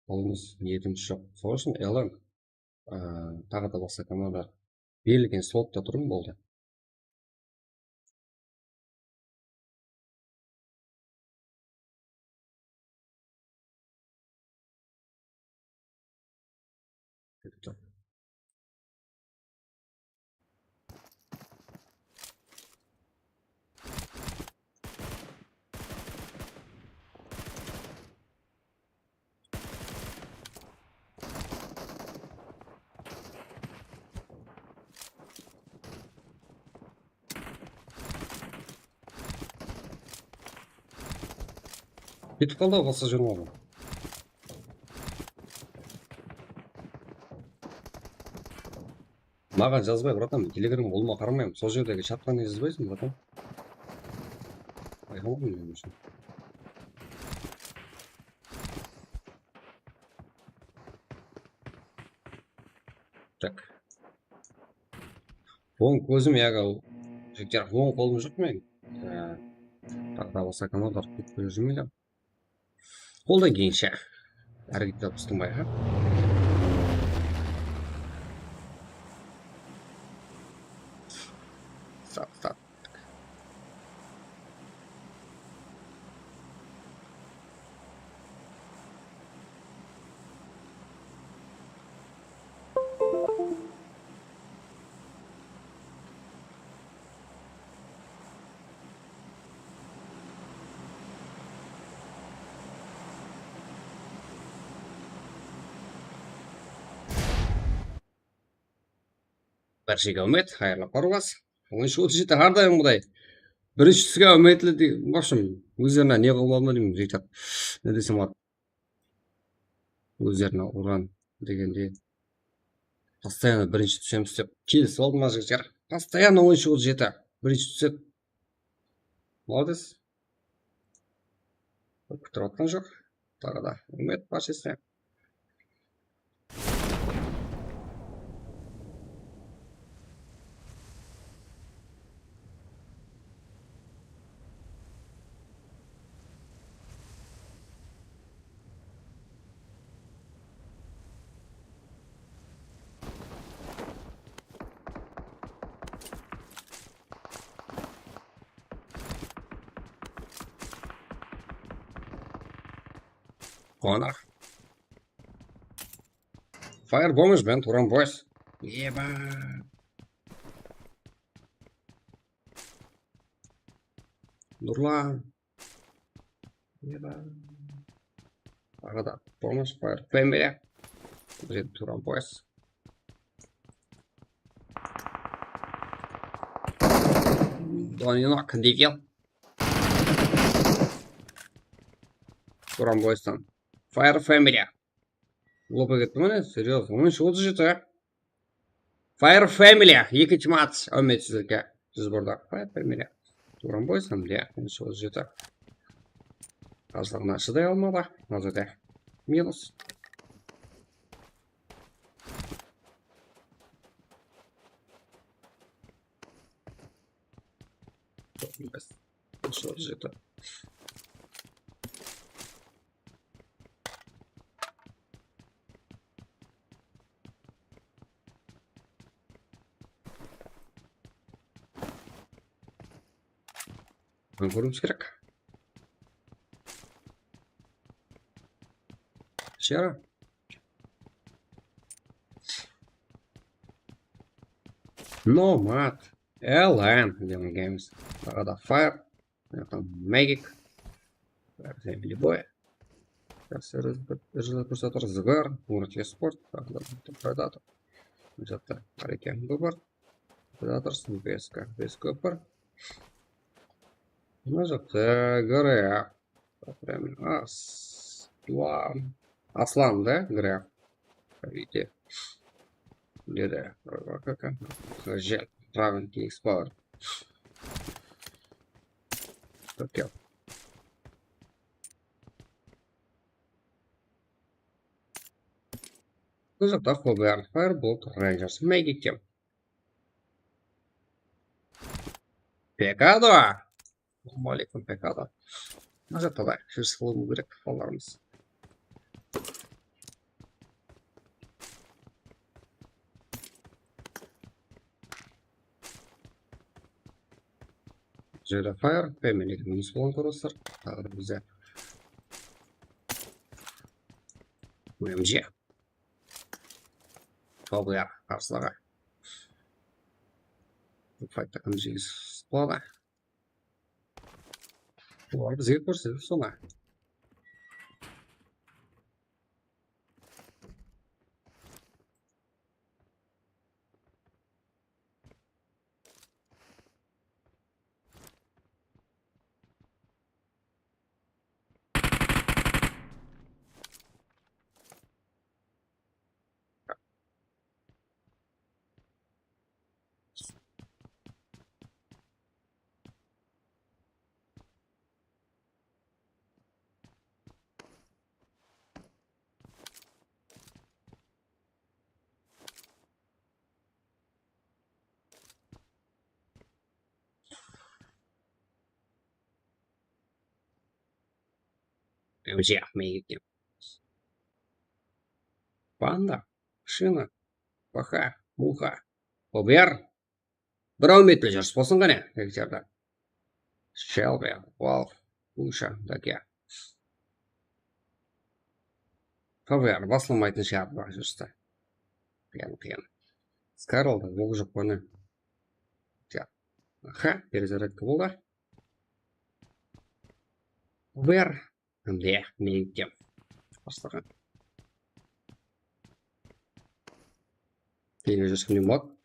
qalıwımız niyetim joq. Sonıń ushın Elen, e, taǵı da basqa komandalar berilgen slotta turıń, boldı. Ketip qaldı-aw, basqa júrip aldım. Maǵan jazbay, bratan, Telegram, olıma qaramayman. Sol jerdegi chatqa ne jazbaysıń, bratan? Ayqamam men ushın. Tak. Oń kózim, yaǵı, jigitler, oń qolım joq men. Ee, taǵı da basqa komandalar kóp kóre júrmeydi. Qoldan kelgenshe háreket etip tınbay, ha? Sat, sat. Bárshege úmit, xayırlı qorǵas. On úsh otız jeti, hár dayım qıday. Birinshi túske úmitli de, в общем, ózlerine ne qılıp alma deymen, jigitler. Ne desem boladı? Ózlerine uran degende, постоянно birinshi túsemiz dep kelisip aldı ma, jigitler? Постоянно on úsh otız jeti, birinshi túsedi. Молодец. Kútip atqan joq. Taǵı da úmit bárshesine. Qonaq. Fire Bombers bilen Turan Boys. Eba. Nurlan. Eba. Arada Bombers, Fire Family. Bizde Turan Boys. Doninok, Devil. Turan Boystan. Fire Family. Lopqa ketti mine, серьёзно. Onınshı, otız jeti. Fire Family, ekinshi match, áwmet sizlerge. Siz burada. Fire Family. Turan Boys hám de, onınshı, otız jeti. Azlıǵına shıday almadı. Házirde. Minus. Onınshı, otız jeti. Bunı kóriwimiz kerek. Shara. Nomad. Elan, Demon Games. Arada Fire. Mına jaqta Magic. Family Boy. Jaqsı, rezultat kórsetip atır. Zıgar, Murat Esport, Predator. Mına jaqta Areken Gopar. Predator, B S K, B S K Gopar. Mına jaqta G R A. Прям Aslan. Aslan da, G R A. Видите. Dedi. Как? Jet, Dragon, King's Power. Okey. Mına jaqta Hover, Firebolt, Rangers, Magic Team. Pekado! Assalamu aleykum, Pekado. Mına jaqta da júris qılıwı kerek, balalarımız. Jedi Fire, Family minus bolǵan kórip atır. Taǵı da bizde M G. Tobılar qarsılaǵa. Faytta M G sıqladı. Bular bizge kórsetip sonı. Друзья, мы едем. Панда, Шина, Паха, Муха, Побер. Bir áwmetli júris bolsın qáne, Ekterdi. Shelby, Wolf, Usha, Dake. P V R baslamaytın shıǵar bul júristi. Qıyın, qıyın. Skarl da, oq joq pa ne? Ha, перезарядка boldı. P V R. Mine, mine. Baslaǵan. Keyingi júris kimnen boladı?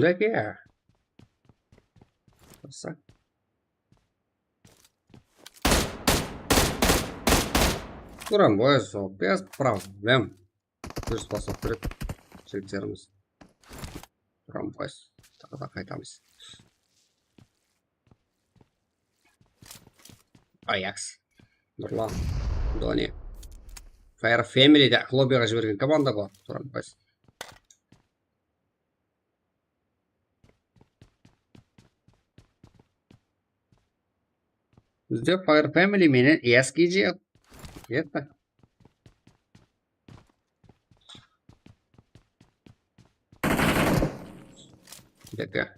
Dake. Bassa. Turan Boys, без проблем. Júris baslap beredi jigitlerimiz. Turan Boys. Taǵı da qaytamız. Ayaks, Nurlan, Doni. Fire Family de lobbyǵa jibergen komanda bul, Turan Boys. Bizde Fire Family menen S K G. Ketti. Deke.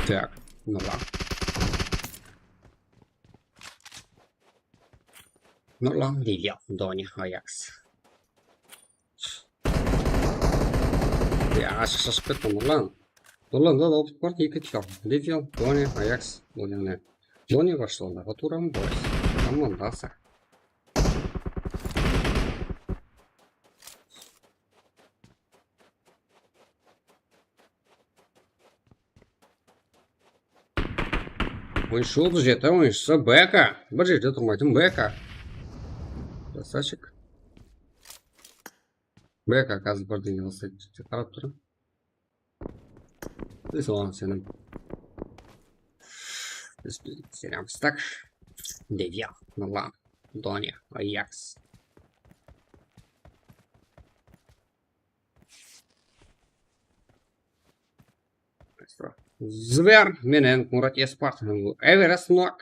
Tak, Nurlan. Nurlan, Lilya, Doni, Ayaks. Ya, ashıq shashıp ketti, Nurlan. Nurlan, da, da, bar, eki tiyar. Lilya, Doni, Ayaks, Doni, ne? Doni başlandı, Baturan Boys. Komandası. Oyunshı otız jeti oyunshısı B K. Bir jerde turmaytın B K. Krasavchik. B K házir birdenge qılsa dep qarap turman. Biz oǵan senem. Biz, biz senemiz. Tak. Devya, Nurlan, Donya, Ayaks. Zver menen Murat Espart. Everest nok.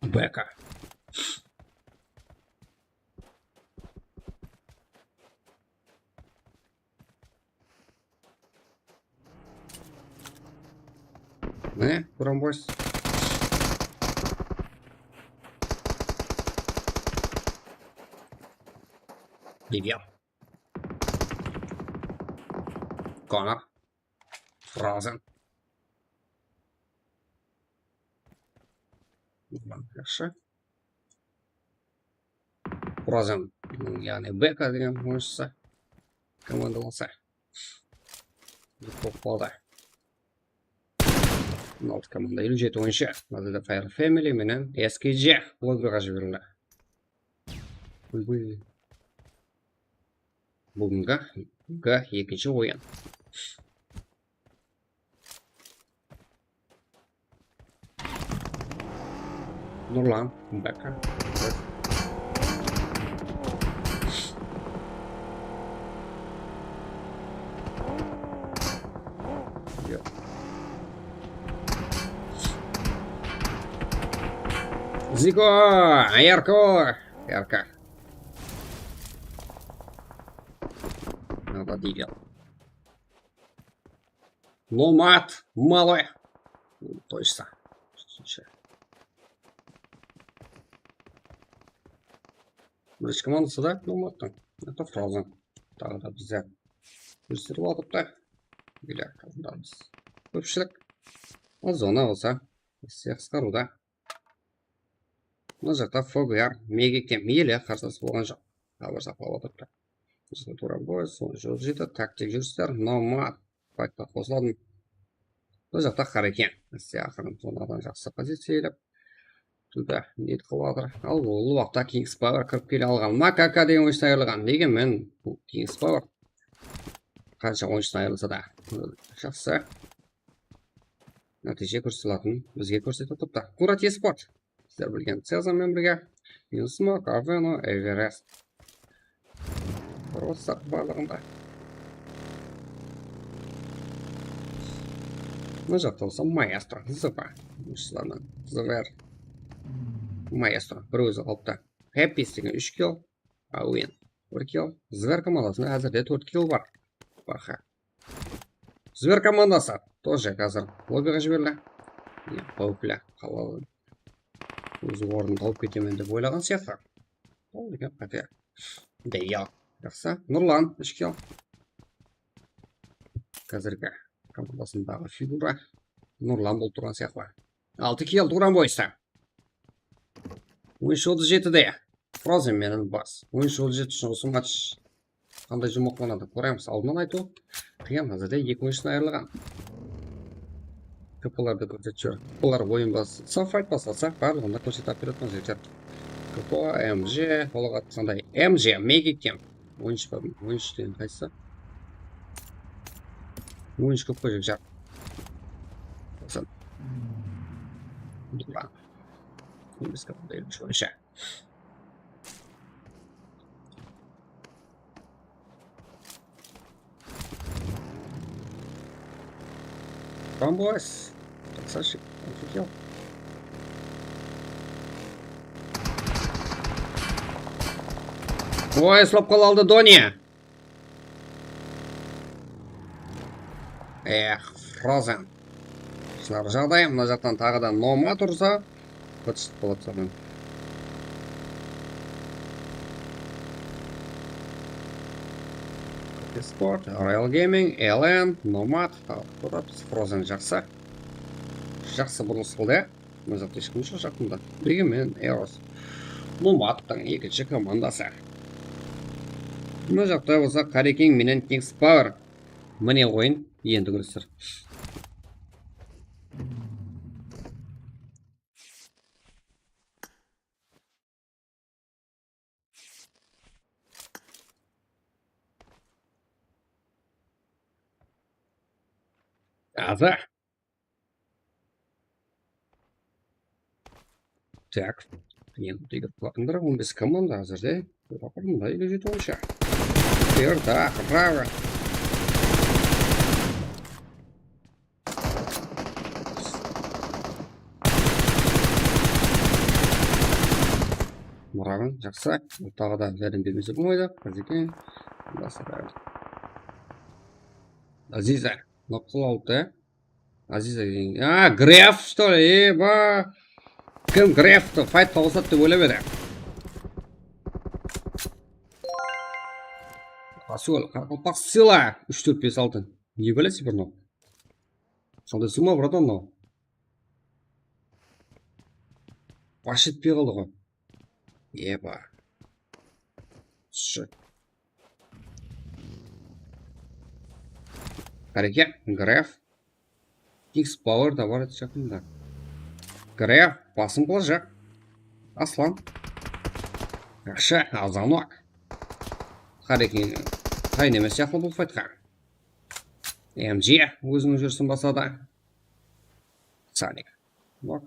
B K. Mine, Bronboys. Lilya. Konor. Frozen. Yaqshı. Frozen, yaǵnıy B K degen oyınshısı komandalasa. Toqpadı. Altı komanda, eliw jeti oyınshı. Mına jerde Fire Family menen S K J lobbiǵa jiberildi. Búgingi, búgingi ekinshi oyın. Nurlan, B K. Yoq. Ziko, Yarko, Yarka. Nada deydi. Nomad, Malay. Точно. Birinshi komandası da Nomadtıń. Это Frozen. Taǵı da bizde. Kósterip alıp ta. Bile qaldırarmız. Kópshilik. Zona bolsa. Esse qısqarıwda. Mına jaqta F B R, Mega Kem, ele qarsılası bolǵan joq. Sabır saqlap otırıptı. Bizde tuwra boy, sol jol jedi, taktik júrisler, Nomad, faytqa qosıladım. Bul jaqta Hareken, esse aqırın zonadan jaqsı poziciya iyelep. Tuwda niyet qılıp atır. Al, ol waqıtta Kings Power kirip kele alǵan. Makaka degen oyınshıdan ayırılǵan. Nege men bul Kings Power qansha oyınshıdan ayırılsa da, jaqsı nátiyje kórsete alatın bizge kórsetip turıptı. Kurat Esport. Sizler bilgen Cezar menen birge. Insmok, Aveno, Everest. Просто barlıǵında. Mına jaqta bolsa Maestro, Zıva. Usılardan Zıver. Maestro, bir ózi qalıptı. Happy degen úsh kill. Awin bir kill. Zver komandasında házirde tórt kill bar. Baha. Zver komandası тоже házir lobbiǵa jiberildi. Ya, qáwipli. Qalay ózi ornın tawıp ketemen dep oylaǵan sıyaqlı. Ol degen qáte. Deyal. Jaqsı. Nurlan, úsh kill. Házirgi komandasındaǵı figura Nurlan bolıp turǵan sıyaqlı. Altı kill Turan boyısta. Oyınshı otız jetide. Frozen menen bas. Oyınshı otız jeti ushın usı match qanday juwmaqlanadı, kóremiz. Aldınnan aytıw qıyın, házirde eki oyınshıdan ayırılǵan. K P lardı kórsetip júr. K P lar oyın bas, saf fayt baslasa, barlıǵın da kórsetip berip atırman, jigitler. K P, M J, olaǵa sonday M J, Mega Kem. Oyınshı, oyınshı degen qaysısı? Oyınshı kóp qo, jigitler. Sen. Dura. Biz kapıda elmiş oyınshı. Bamboys. Toqsash. Oy, slapka aldı Doni. Eh, Frozen. Shınar jaǵday, mına jaqtan taǵı da Nomad ursa, bıtshıt boladı sodan. Sport, Royal Gaming, L N, Nomad, taǵı da biz Frozen jaqsı. Jaqsı burılıs qıldı. Mına jaqta hesh kim joq jaqında. Degen menen Eros. Nomadtıń ekinshi komandası. Mına jaqta bolsa Qarekeń menen Kings Power. Mine oyın, endi kóresiz. Aza. Tak. Endi qılatınlar on bes komanda házirde. Mınday ele jeti boyınsha. Erta, bravo. Bravo, jaqsı. Taǵı da járdem bermese bolmaydı. Qazeken. Basıradı. Aziza. Nokta aldı. Aziza degen. A, Graf, что ли? Eba. Kim Graf? Fayt tawısadı dep oylap edi. Rasul, Qaraqalpaq sila. Úsh, tórt, bes, altı. Ne bálesi bir mınaw? Qanday suma, bratan, mınaw? Bash etpey qaldı ǵoy. Eba. Shit. Qáreke, Graf. Kings Power da bar edi jaqında. Graf, basım qılajaq. Aslan. Yaqshı, azanok. Qáreke, tayın emes sıyaqlı bul faytqa. M G óziniń júrisin basladı. Sonic. Bak.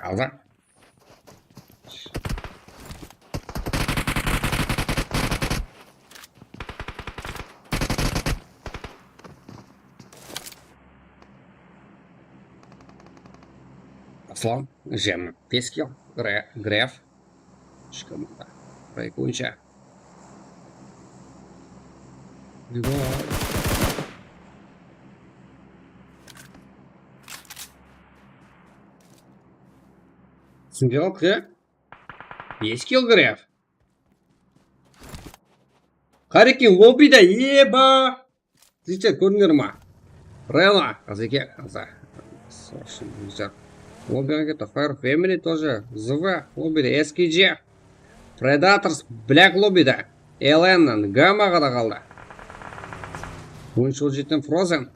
Aldı. Aslan, jigirma bes kill, Gra-, Graf. Úsh komanda. Raykoncha. Eba. Single kill. Bes kill Graf. Qáreke, lobbyda, eba! Sizler kórdińler ma? Rena, Qazeke, Qaza. Lobbyge ketti, Fire Family тоже. Zıva, lobbyde, S K G. Predators, Black lobbyde. L N, Gamma da qaldı. On jeti Frozen.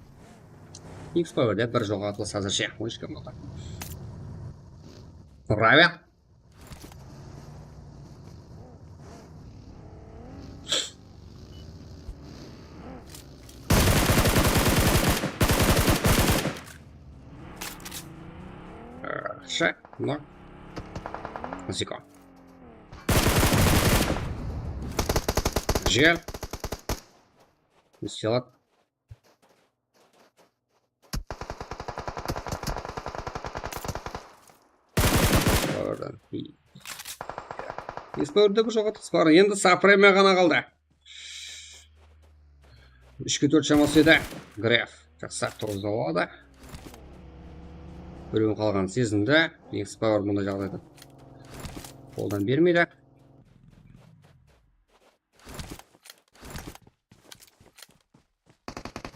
X Power'de bir joǵaltılıs házirshe. On úsh komanda. Raven. Sh, no. Ziko. Jel. Сделать. Power'dan. X Power'da bir joǵaltılıs bar. Endi Supreme ǵana qaldı. Úshke tórt shaması edi. Graf. Jaqsı, turǵızıp aladı. Birewin qalǵanın sezindi. X Power bunday jaǵdayda qoldan bermeydi.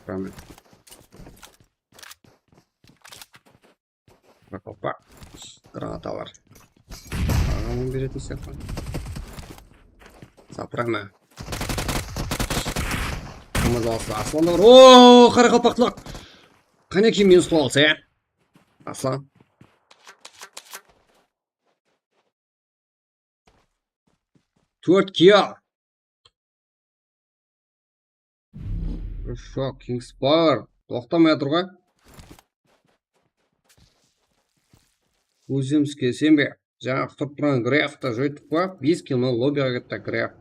Ramen. Bak, hoppa. Granatalar. Aǵamın beretin sıyaqlı. Saprana. Qımız alsa, Aslan da bar. Oo, qaraqalpaqlıq. Qáne kim minus qıla alsa, ya? Aslan. Tórt kill. Хорошо, Kings Power. Toqtamay atır ǵoy. Ózimizge isenbe. Jańa turıp turǵan Grafta joytıq pa? Bes kill menen lobbyǵa ketti Graf.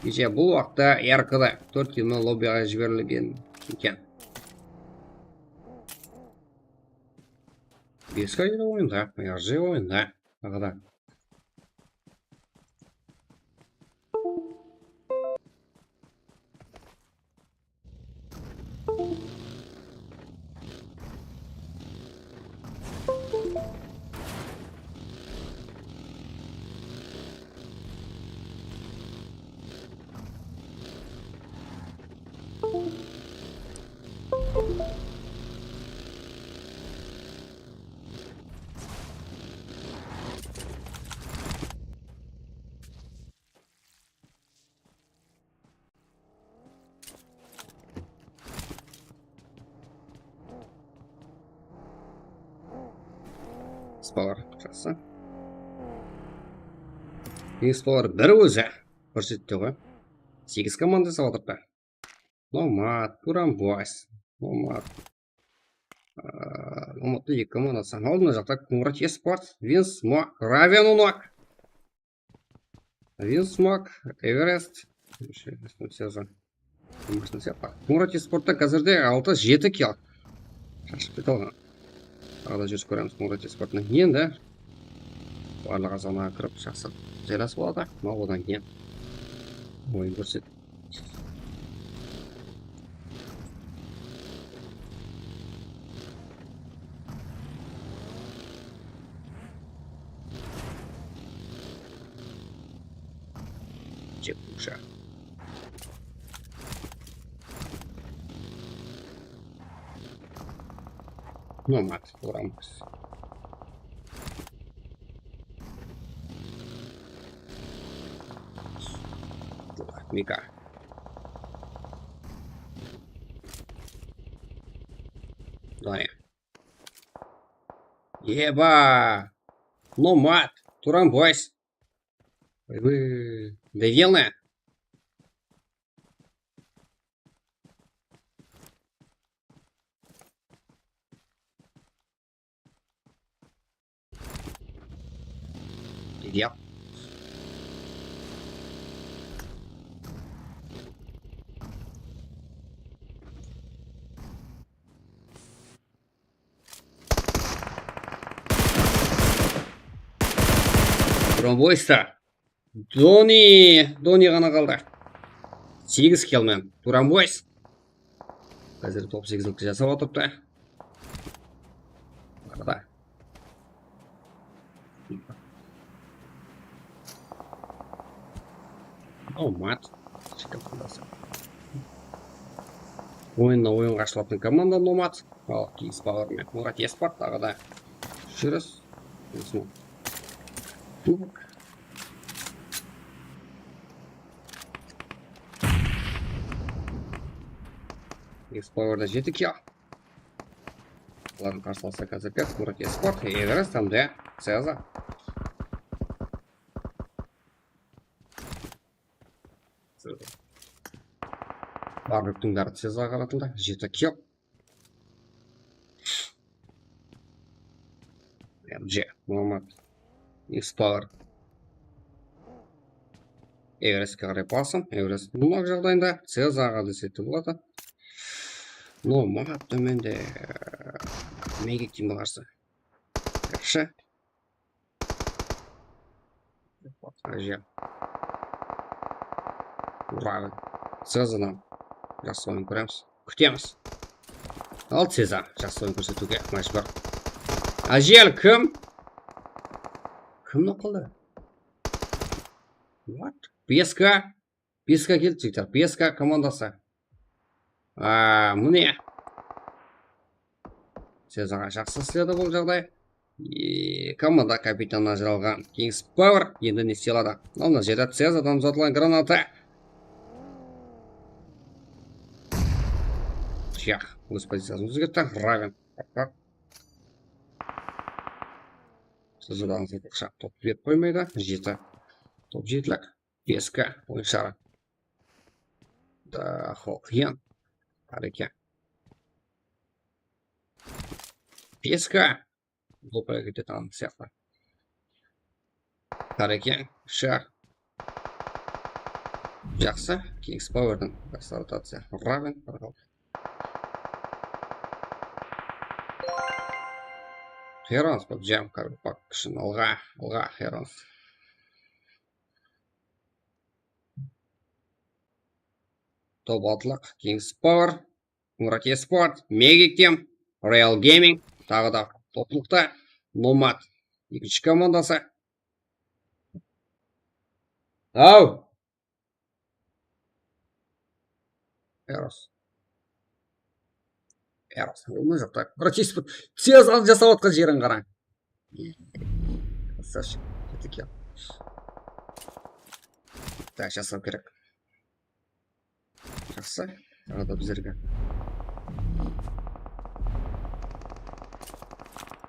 Keche bul waqıtta R K da tórt kema lobbiyaǵa jiberilgen eken. Beska ele oyında, R J oyında. Taǵı da. Spalar, jaqsı. Spalar bir ózi kórsette ǵoy. Segiz komanda jasap atırıptı. Nomad, Turan Boys, Nomad. Aa, Nomadta eki komanda. Aldında jaqta Qumrat Esport, Vince Mok, Raven Unok. Vince Mok, Everest. Qumrat Esportta házirde altı jeti kill. Shashıp kete alǵan. Taǵı da júz kóremiz Qumrat Esportın. Endi barlıq azanaǵa kirip jaqsı jaylası boladı. Mına odan keyin oyın kórset. Jep ushaq. Nomad, oramız. Mika. Давай. Еба! Номад! Туран Бойс! Вы довольны? Идёт. Туран Бойста. Doni, Doni ǵana qaldı. Segiz kill menen. Turambos. Házir top segizlikti jasap atırıptı. Arada. Nomad. Oyınnan oyınǵa ashılatın komanda Nomad. Al, Kings Power menen Murat Esport taǵı da júriz. Kings Powerda jeti kill. Bulardıń qarsılısı Kazapet, Murat Esport, Everest hám de Ceza. Barlıqtıń bári Cezaǵa qaratıldı. Jeti kill. M J, Muhammad, X-Power. Everestke qaray basım. Everest bunaq jaǵdayında Cezaǵa deseti boladı. Nomad tómende. Mege kim qarsı? Yaqshı. Áje. Ura. Cezadan jaqsı oyın kóremiz. Kútemiz. Al Ceza, jaqsı oyın kórsetiwge májbúr. Ájel kim? Kim noqıldı? What? Beska. Beska keldi, jigitler. Beska komandası. Aa, mine. Cezaǵa jaqsı isledi bul jaǵday. E, komanda kapitanı ajıralǵan Kings Power endi ne isley aladı? Mına jerde Cezadan uzatılǵan granata. Yaq, óz poziciyasın ózgertti. Raven. Cezadan uzatılǵan top berip qoymaydı. Jeti. Top jetilik. Beska oyın shıǵaradı. Da, hol, qıyın. Bar eken. Beska. Lopaya ketetuǵın sıyaqlı. Bar eken. Shaq. Jaqsı. Kings Powerden rotaciya. Raven. Herons, PUBG, Karpak, kishini alǵa, alǵa, Herons. Top atlıq, Kings Power, Murat Esport, Mega Team, Royal Gaming, taǵı da toplıqta Nomad, ekinshi komandası. Aw! Eros. Eros, ne jaqta? Murat Esport, tez al jasap atqan jerin qarań. Sasha, ketik ya. Tak, jasaw kerek. Jaqsı. Taǵı da bizlerge.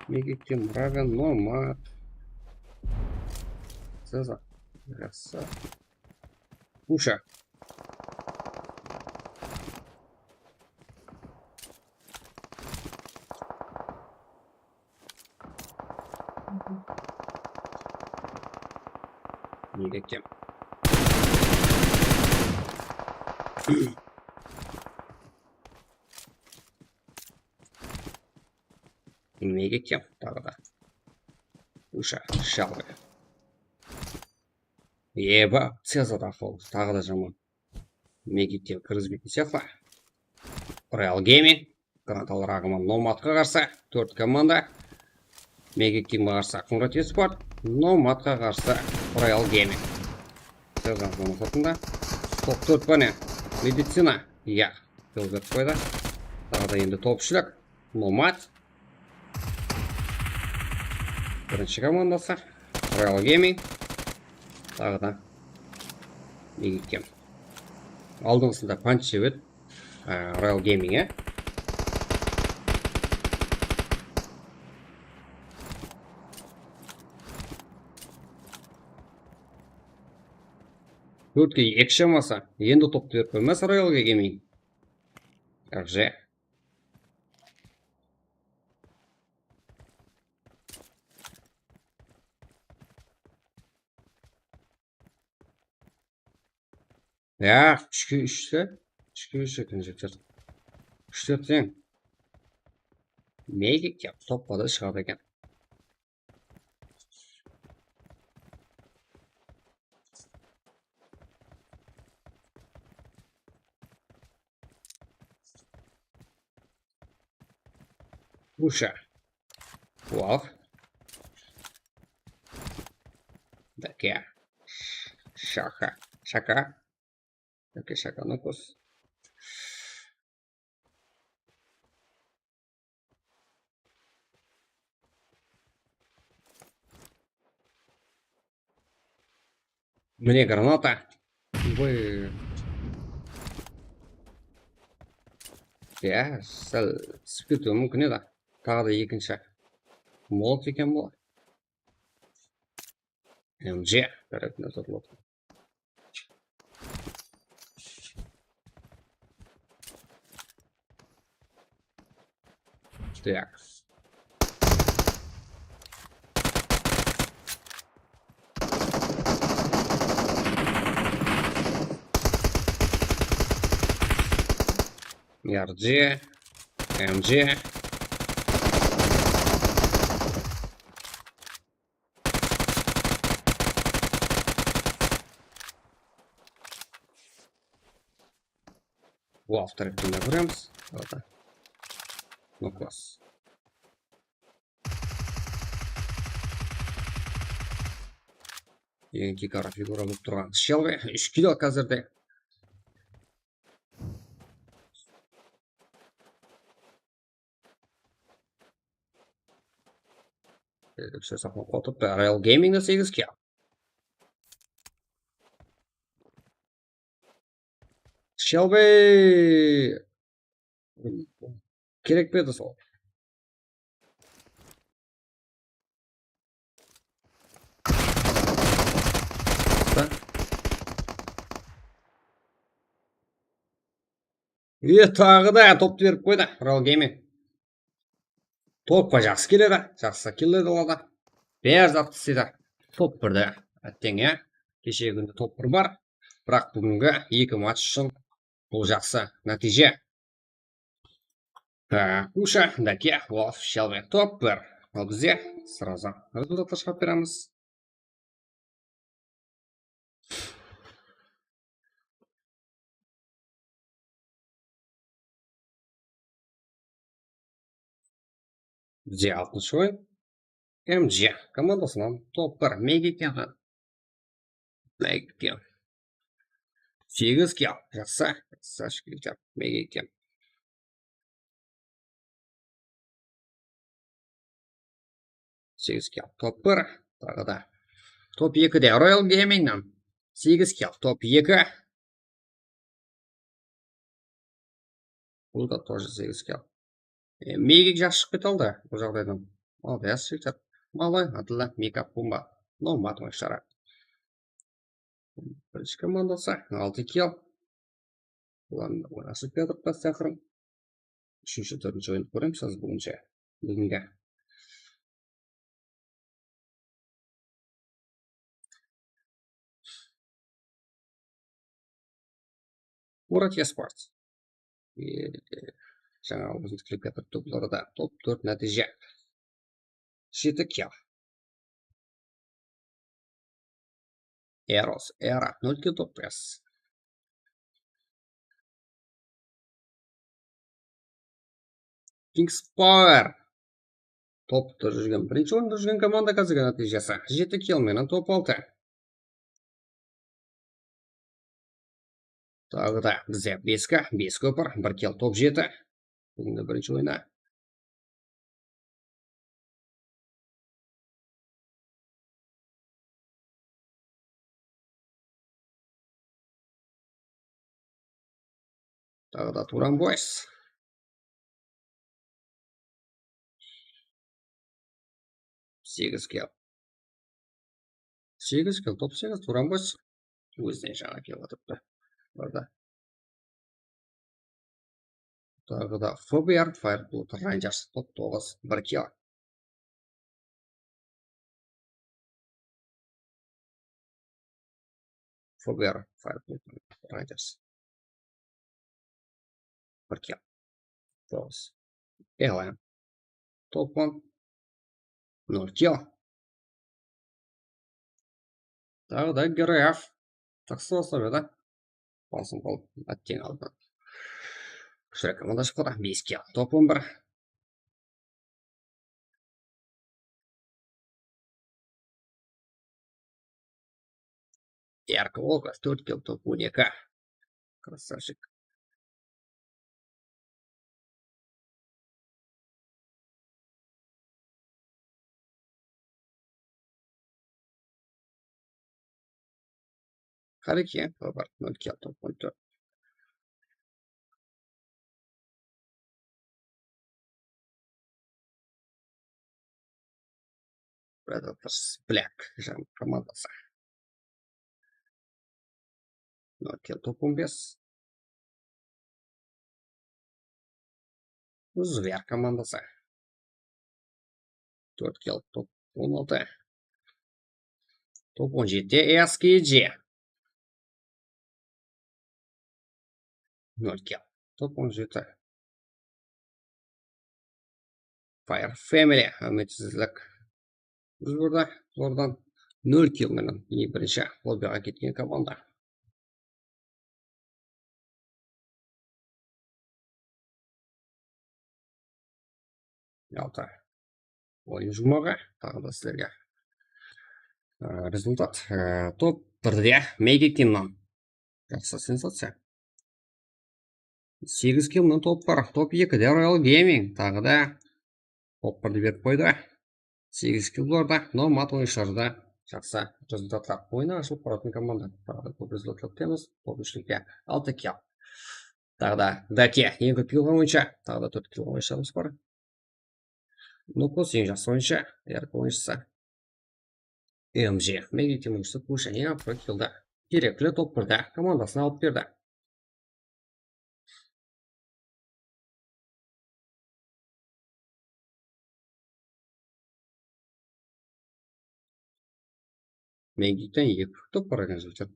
Mega Team, Raven, Nomad. Seza. Jaqsı. Usha. Mega Team. Mega Team taǵı da. Usha, shalǵı. Eba, Cezar ahol, taǵı da jaman. Mega Team kirgizbeytin sıyaqlı. Royal Gaming, Granatalar aǵımı Nomadqa qarsı, tórt komanda. Mega Teamge qarsı Qumrat Esport, Nomadqa qarsı Royal Gaming. Serjant Nomadın sırtında. Top tórt pane. Medicina. Ya, jol berip qoydı. Taǵı da endi top úshlik. Nomad. Birinshi komandası. Royal Gaming. Taǵı da Mega Team. Aldınǵısında Punch jep edi. Á, Royal Gaming, ya. Tórtke eki shaması. Endi toptı berip qoymas Royal Gaming. Aqja. Ya, úshke úsh te. Úshke úsh eken, jigitler. Úsh tórt teń. Mega Team toppada shıǵadı eken. Usha. Wow. Dake. Shaka. Shaka. Dake, shaka, nokos. Mine granata. Bıy. Ya, sál túsip ketiwi múmkin edi. Taǵı da ekinshi. Molot eken bul. M J, tarafına zorlap. Так. R G, M G. Bu alt taraftan da kóremiz. Arada. No klass. Eń tiykarǵı figura bolıp turǵan Shelby. Úsh kill házirde. Ee, saqlap qotıp, Royal Gaming de segiz kill. Shelby kerek pe edi sol? E, taǵı da toptı berip qoydı Royal Gaming. Topqa jaqsı keledi, jaqsı killedi alada. Bári zattı isleydi. Top birde. Átteń, ya. Keshegi kúnde top bir bar. Biraq búgingi eki match ushın bul jaqsı nátiyje. Kusha, Dake, Wolf, Shelvik, top bir. Al bizde srazu rezultatlar shıǵarıp beremiz. Bizde altınshı oyın. M G komandasınan top bir, Mega Ken. Mega Ken. Segiz kill. Jaqsı. Jaqsı, Mega Ken. Segiz kill. Top bir. Taǵı da. Top ekide Royal Gamingnen. Segiz kill. Top eki. Bul da тоже segiz kill. E, Megik jaqsı shıǵıp kete aldı bul jaǵdaydan. Молодец, jigitler. Malay, Atilla, Mika, Pumba. Nomad oyınshıları. Birinshi komandası, altı kill. Bular oynasıp kiyatırıptı, aqırın. Úshinshi, tórtinshi oyındı kóremiz házir búginshe. Búgingi. Murat Yaspart. E, jańa ózin tiklep kiyatırıptı, bular da top tórt nátiyje. Jeti kill. Eros, Era, nol kill, top bes. Kings Power. Topta júrgen, birinshi orında júrgen komanda házirgi nátiyjesi. Jeti kill menen top altı. Taǵı da bizde bes K, bes kópir, bir kill, top jeti. Búgingi birinshi oyında. Taǵı da Turan Boys. Segiz kill. Segiz kill, top segiz, Turan Boys. Ózine jańa kelip atırıptı. Burada. Taǵı da F B R, Fireblood Rangers, top toǵız, bir kill. F B R, Fireblood Rangers. Bir kill. Toǵız. L M. Top on. Nol kill. Taǵı da G R F. Jaqsı baslap edi. Basım qol, átteń aldı. Shúra komanda shıqtı da, bes kill, top on bir. Yarko Volkov, tórt kill, top on eki. Krasavchik. Qareke, Robert, nol kill, top on tórt. Predators Black, jańa komandası. Nol kill, top on bes. Zver komandası. Tórt kill, top on altı. Top on jeti, S K G. Nol kill, top on jeti. Fire Family, úmitsizlik. Biz burada zordan nol kill menen eń birinshi lobbiǵa ketken komanda. Altı. Oyın juwmaǵı, taǵı da sizlerge, e, rezultat. E, top birde Mega Kinnan. Jaqsı sensaciya. Segiz kill menen top bir. Top ekide Royal Gaming. Taǵı da top birdi berip qoydı. Segiz kill bularda. Nomad oyınshılarda jaqsı rezultatlar. Oyını ashılıp baratın komanda. Taǵı da kóp rezultatlar kútemiz. Top úshlikte altı kill. Taǵı da Dake, eń kóp kill alǵan oyınshı. Taǵı da tórt kill alǵan oyınshılarımız bar. Nukos, eń jaqsı oyınshı, Yarko oyınshısı. M G, Mega Kinnan oyınshısı Kusha, eń apırı killda. Kerekli top birde komandasına alıp berdi. Megikten eki top bar eken, jigitler.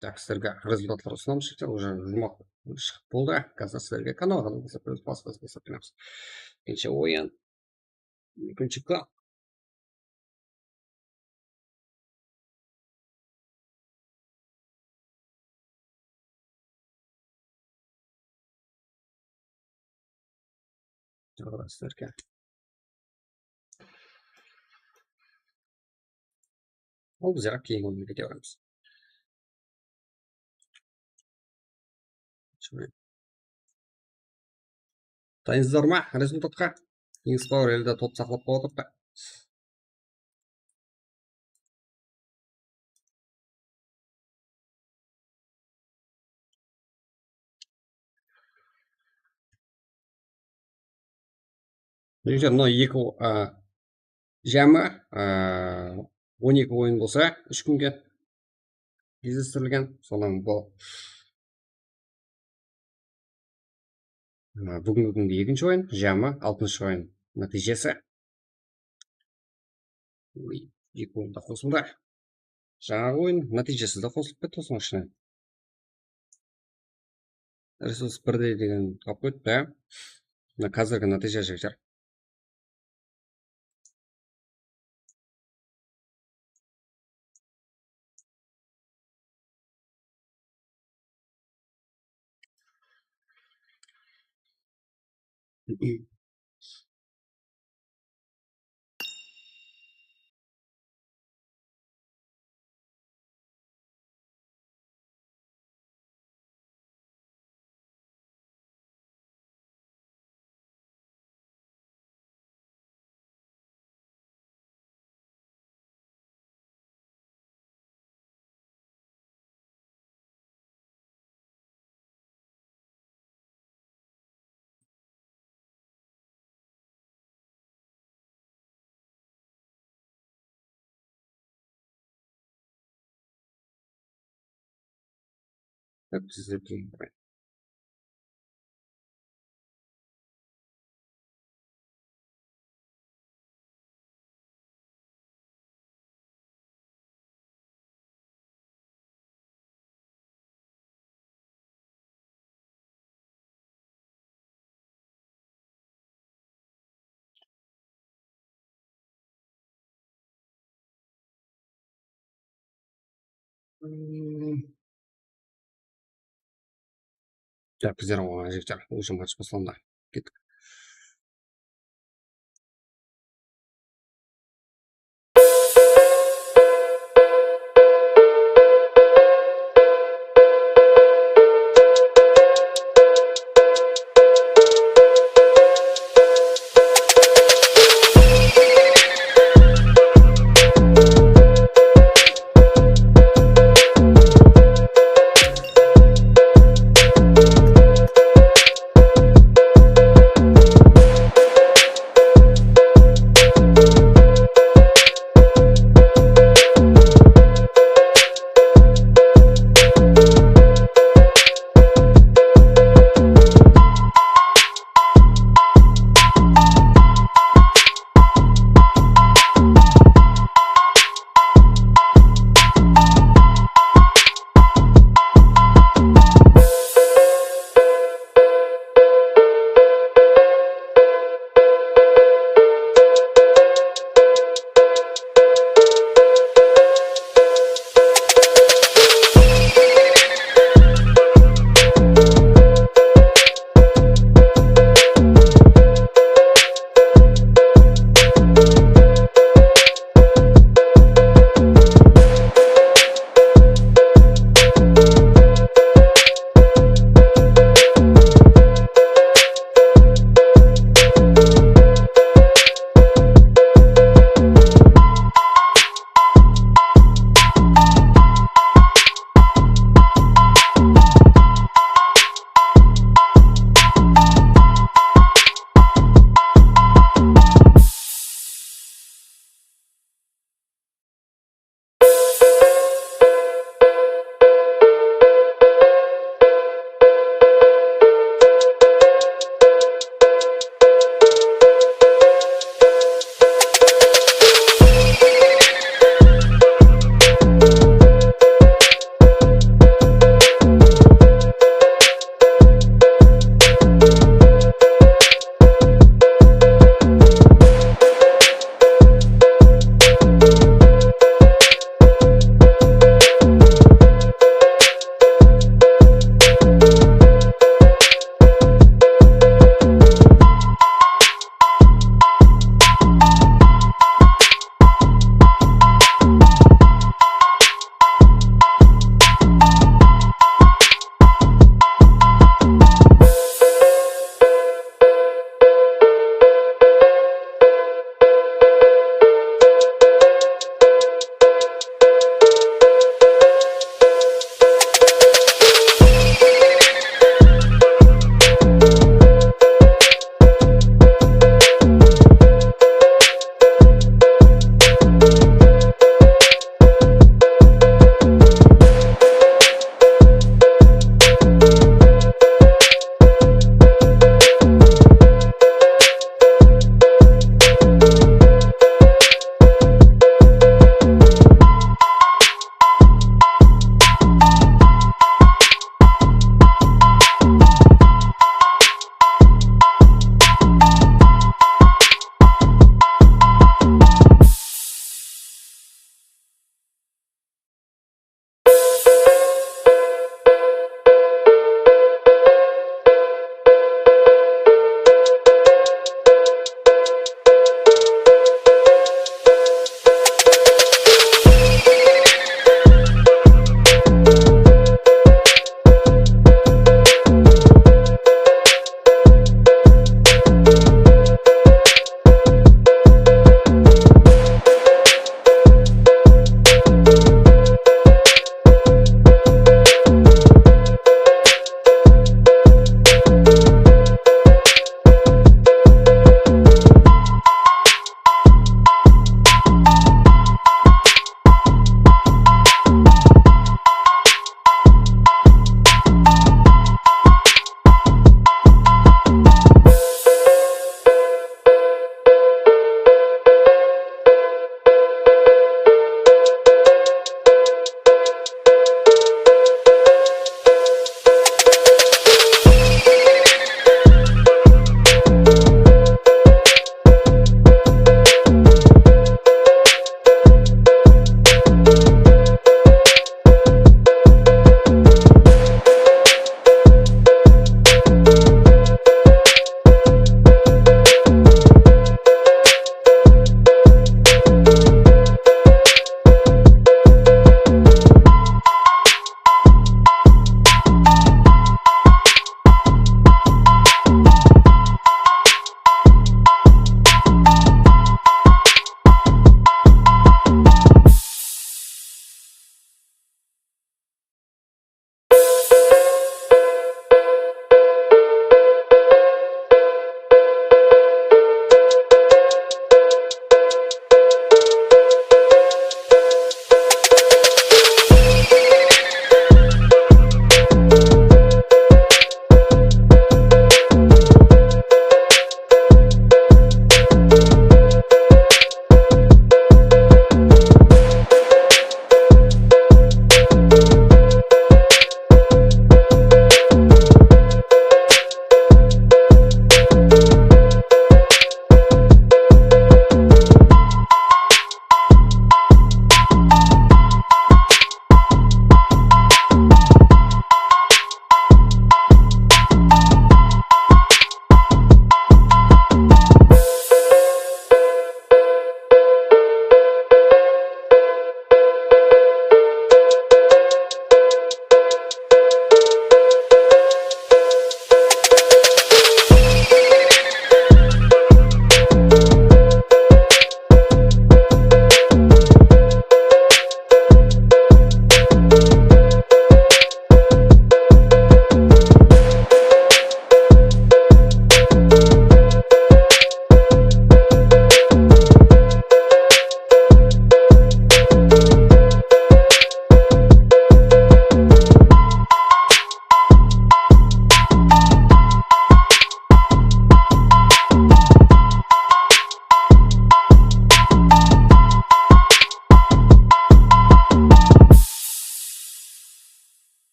Tak, sizlerge rezultatlar usınamız, jigitler, уже juwmaq shıǵıp boldı. Házir sizlerge kanalǵa basıp, basıp, basıp, basıp, basıp. Ekinshi oyın. Ekinshi kla. Jolbaslar eken. Ol bizler keyingi oyınǵa kete baramız. Dayınsızlar ma rezultatqa? Kings Power ele de top saqlap qalatıp pa? Jigitler, mına eki, a, jámi, a, on eki oyın bolsa, úsh kúnge tezlestirilgen. Sonnan bul, a, búgingi kúnde ekinshi oyın, jámi, altınshı oyın nátiyjesi. Oy, eki oyın da qosıldı. Jańaǵı oyın nátiyjesi de qosılıp ketti osınıń ishine. Resurs birdey degen alıp ketti. Mına házirgi nátiyje, jigitler. Hep sizler keyin qarayın. Tak, bizler oǵan jigitler, уже match baslandı. Kettik.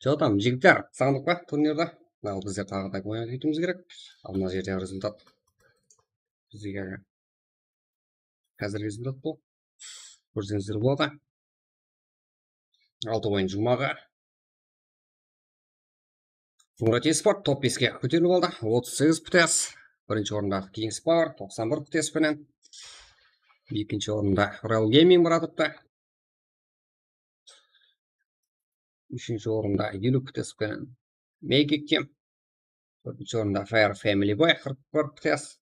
Jotam, jigitler, saqladıq pa turnirdi? Al, bizler taǵı da oynap ketiwimiz kerek. Al, mına jerde rezultat. Bizge házirgi rezultat bul. Kórseńizler boladı. Altı oyın juwmaǵı. Murat Esport top beske kóterilip aldı. Otız segiz putes. Birinshi orında Kings Power, toqsan bir putes penen. Ekinshi orında Real Gaming bar turıptı. Úshinshi orında eliw putes penen Mega Kim. Tórtinshi orında Fire Family Boy, qırq bir putes.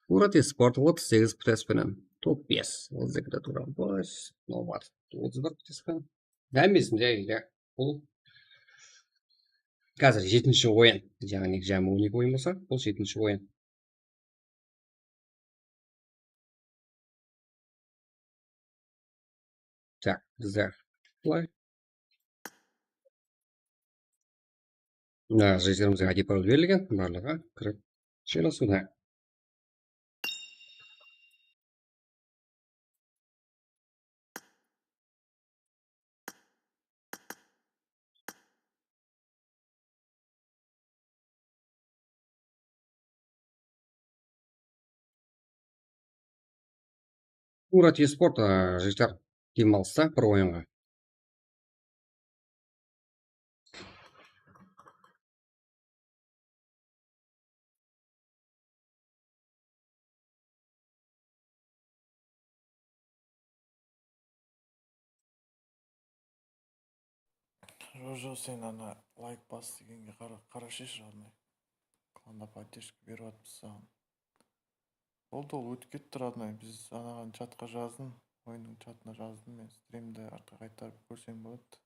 Murat Esport otız segiz putes penen. Top bes. Diktatura bosh. Nobat otız bir putes penen. Hámmesinde ele bul házir jetinshi oyın. Yaǵnıy, jámi on eki oyın bolsa, bul jetinshi oyın. Tak, bizler bılay. Mına jigitlerimizge ádiy parol berilgen, barlıǵı kirip jaylasıwda. Murat Esport, a, jigitler, dem alısta bir oyınǵa. Jojo, sen ana layk bas degenge qara, qarashı, родной. Klanda поддержка berip atırmız saǵan. Boldı, ol ótip ketti, родной. Biz anaǵan chatqa jazdım, oyınnıń chatına jazdım men. Strimdi artqa qaytarıp kórsem boladı.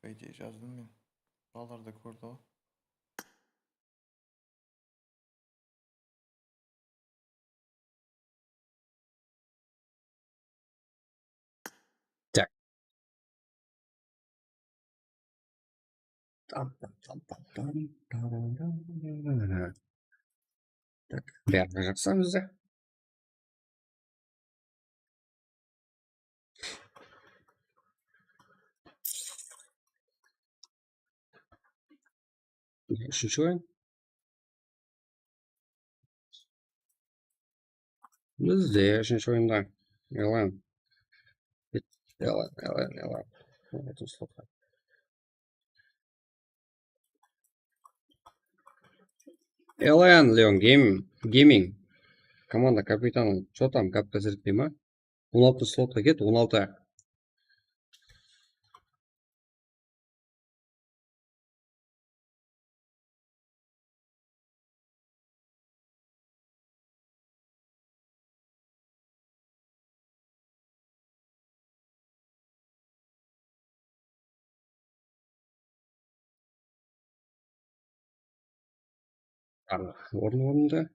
По идее, jazdım men. Balalar da kórdi ǵoy. Tak. Tam, tam, tam, tam, tam, tam, tam. Tak, bári jaqsı bizde. Úshinshi oyın. Bizde úshinshi oyında Elan. Elan, Elan, Elan. Elan, Leon Gaming, Gaming. Komanda kapitanı, что там, gáp háziretpey ma? On altı slotqa ket, on altı. Orın orında.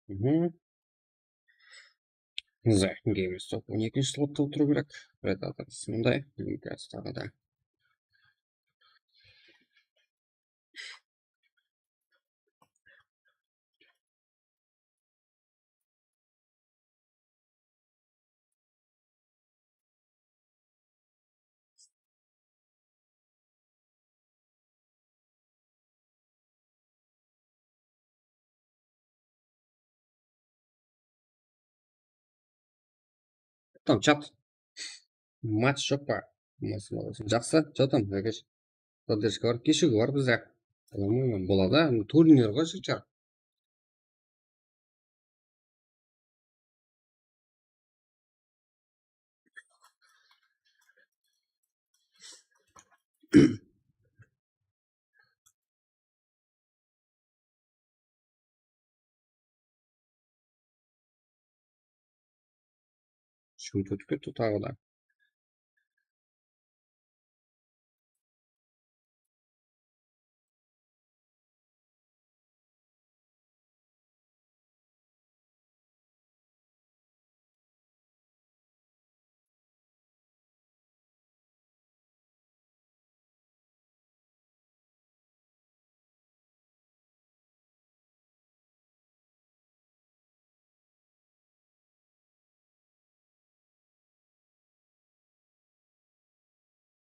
Mhım. Mıza, GameStop on ekinshi slotta oturıw kerek. Predator sonday. Mıza taǵı da. Tam chat. Match joq pa? Jaqsı, jotam, Rakesh. Podderjka bar, keshigúw bar bizde. Boladı, turnir ǵoy, shıqshar. Shımpı ótip ketti taǵı da.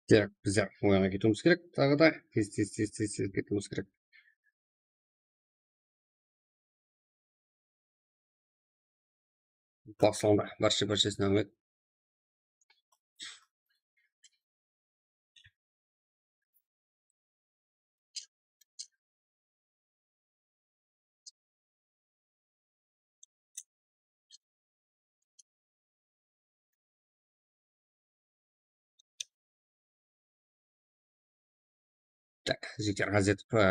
Demek, bizler oyınǵa ketiwimiz kerek. Taǵı da tez, tez, tez, tez, tez ketiwimiz kerek. Baslandı. Bárshege, bárshesine áwmet. Tak, jigitler, házir etip, e,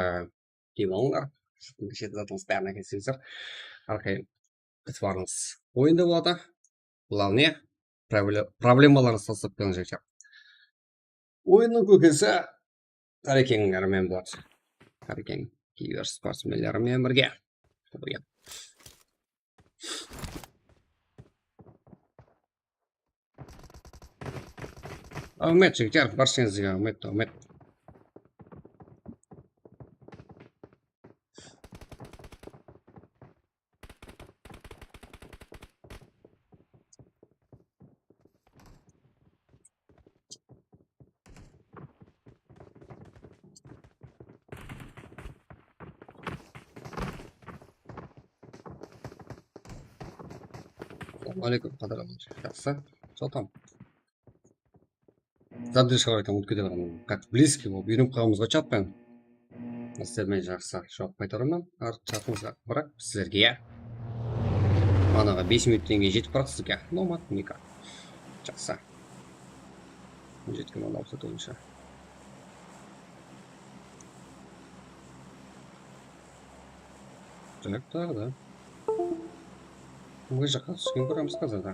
dem alıńlar. Shıǵıp ketip zatırmız, bárine kelsizler. Arqayın, itibarıńız oyında boladı. Главное, proble-, problemalarıńızdı taslap qoyıń, jigitler. Oyınnıń kókesi Qarekeń menen boladı. Qarekeń kiyver sportsmenleri menen birge. Birge. Áwmet, jigitler, bársheń sizge áwmet, áwmet. Assalawma áleykum, qádirli. Jaqsı. Sol tam. Задержка bar eken, ótip kete bergen. Как близкий bolıp úyrenip qalǵanımızǵa чат penen. Sizler menen jaqsı juwap qaytaraman. Artıq chatıńızǵa, biraq sizlerge, ya. Manaǵa bes minuttan keyin jetip baraq sizge. Nomad Mika. Jaqsı. On jeti kúni alpıs boyınsha. Jaraydı, taǵı da. Mına jaqqa túsken kóremiz házir de.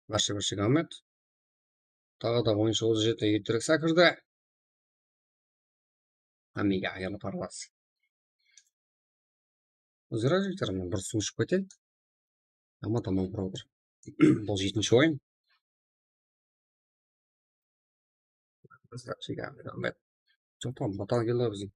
Bárshege, bárshege áwmet. Taǵı da oyınshı otız jeti erterek sekirdi. Hámmege hayırlı parvaz. Ózgere jigitler, men bir suw iship keteyin. Tamam, tamam, brother. Bul jetinshi oyın. Bizler jigitler, áwmet. Joltan, batan keldi bizge.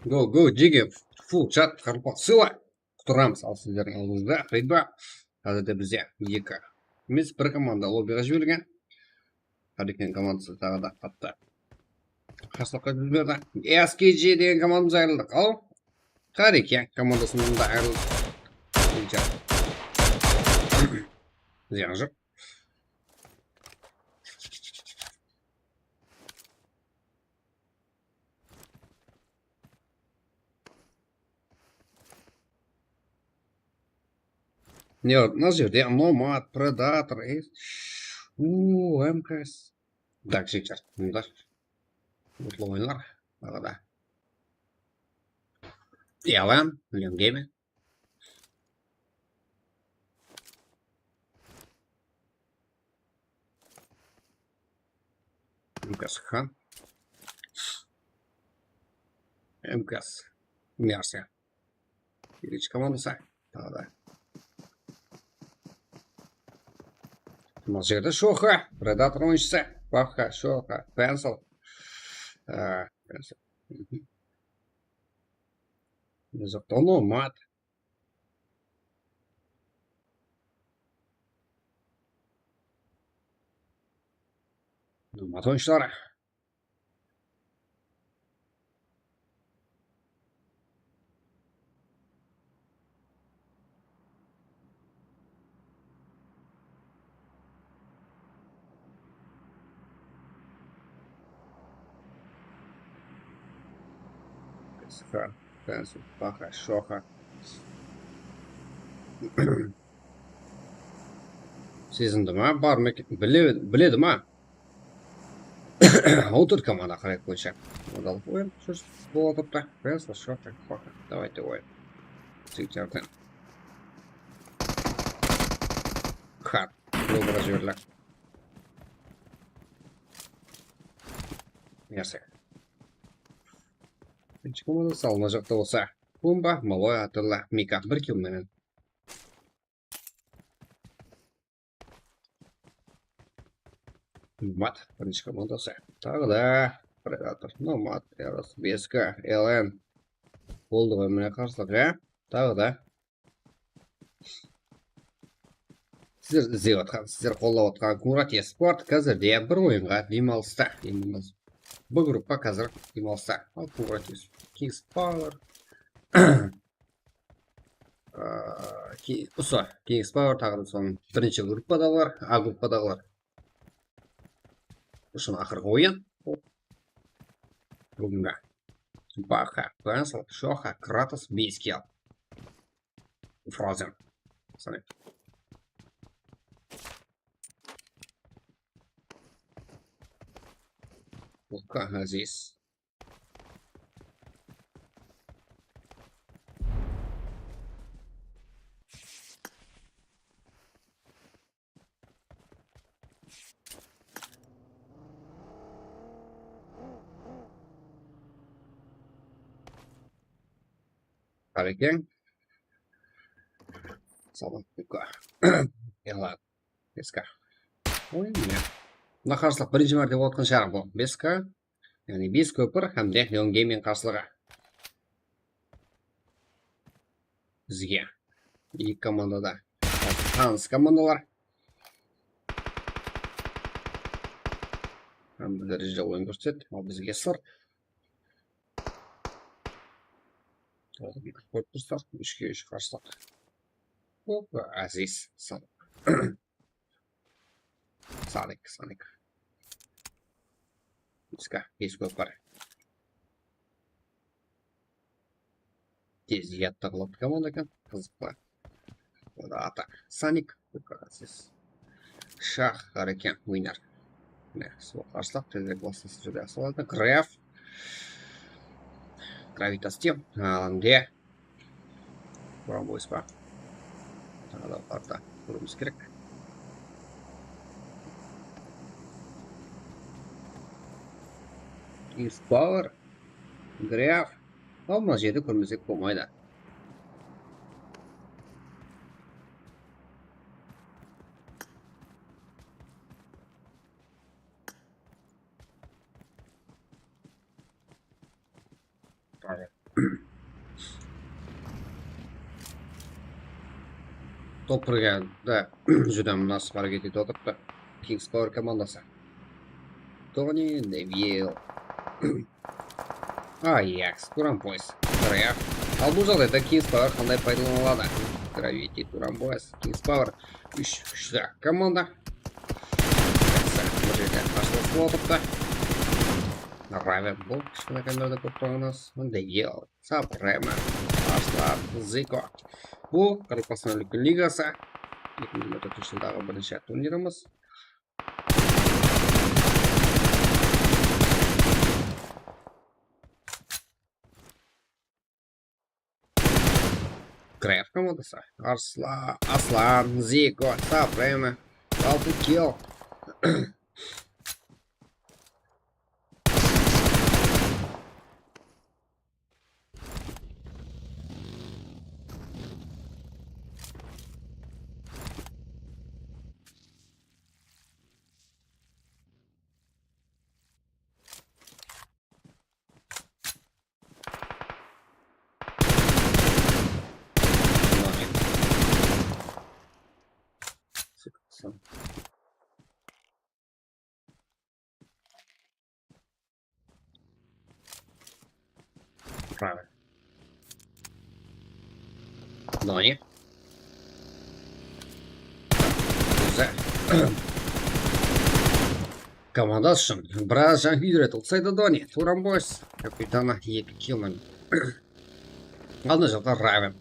Go, go, jege, full chat, qaraqalpaq, sıyla. Qutıramız, al sizlerdiń aldıńızda, Ridba. Házirde bizde eki emes, bir komanda lobbiǵa jiberilgen. Háreken komandası taǵı da qattı. Qarsı jiberde. S K J degen komandamız ayırıldı. Al. Háreken komandasınnan da ayırıldı. Qıyınshılıq. Zıyan joq. Ne, mına jerde Nomad, Predator, e, uuu, M K S. Так, jigitler, mında mutlı oyınlar, arada. Yalan, Leon Gamer. M K S Xan. M K S. Mersi. Birinshi komandası. Taǵı da. Mına jerde Shoxa, Predator oyınshısı. Baka, Shoxa, Pencil. Aa, Pencil. Mhm. Mına jaqta Nomad. Nomad oyınshıları. Qısqa, Pencil, Baka, Shoxa. Sezindi ma? Bar ma eken? Bile-, biledi ma? On tórt komanda qarayıq boyınsha. Odalıp oyın júrip bolıp atırıptı. Pencil, Shoxa, Shoxa. Давайте oyın. Jigitlerden. Xat. Obraz jiberildi. Mersi. Birinshi komanda salınajaqta bolsa. Bomba, Maloy atırla, Mika bir kill menen. Nomad, birinshi komandası. Taǵı da Predator, Nomad, Eros, Beska, L N. Boldı ǵoy, mine qarsalıq, ya. Taǵı da. Sizler izlep atqan, sizler qollap atqan Kurat Esport házirde bir oyınǵa dem alısta. Endi biz, bu gruppa házir dem alısta. Al, Kurat Esport, Kings Power. Aa, ki-, usı Kings Power taǵı da sonıń birinshi gruppadaǵılar, A gruppadaǵılar ushın aqırǵı oyın. Búgingi Baka, Pencil, Shoxa, Kratos, Beskial, Frozen. Sani. Baka, Aziz. Qarekeń. Salam, Luka. Yalan. Beska. Oy, mine. Mına qarsalıq birinshi márte bolıp atqan shıǵar bul. Beska. Yaǵnıy bes kópir hám de Leon Gaming qarsılıǵı. Bizge eki komanda da tanıs komandalar. Hám bir dárejede oyın kórsetedi. Al bizge sır. Qoyıp tursa, úshke úsh qarsılıq. Hop, Aziz, Sadık. Sadık, Sadık. Bizge bes kópir. Tez yattı qılıp komanda eken, qızıqlı. Onda ata Sonic, siz Shax, Hurricane, Winner. Mine, sol qarsalıq tezirek baslasın, júde asıladı. Graf. Gravitas dep, alındı. Brown Boys pa? Taǵı da olardı kóriwimiz kerek. Kings Power, Graf. Al, mına jerdi kórmesek bolmaydı. Taǵı Top birge de júdá munasip háreket etip atırıptı Kings Power komandası. Toni Neville. Ayaks, Turan Boys. Al, bul jaǵdayda Kings Power qanday paydalanıladı? Gravity, Turan Boys, Kings Power. Úsh kúshli komanda. Jaqsı, bul jerde qarsılasıp otırıptı. Raven, bul kishkene kamerada kórip turǵanıńız. Devil, Supreme, Arslan, Ziko. Bul Qaraqalpaqstan Úlken Ligası. Eki mıń on tórtinshi jıldaǵı birinshi turnirimiz. Graf komandası. Arsla-, Aslan, Ziko, Supreme. Altı kill. Правильно. Doni. Ózi komandası ushın biraz jan úyretip taslaydı Doni. Turan Boys kapitanı eki kill menen. Aldında jaqta Raven.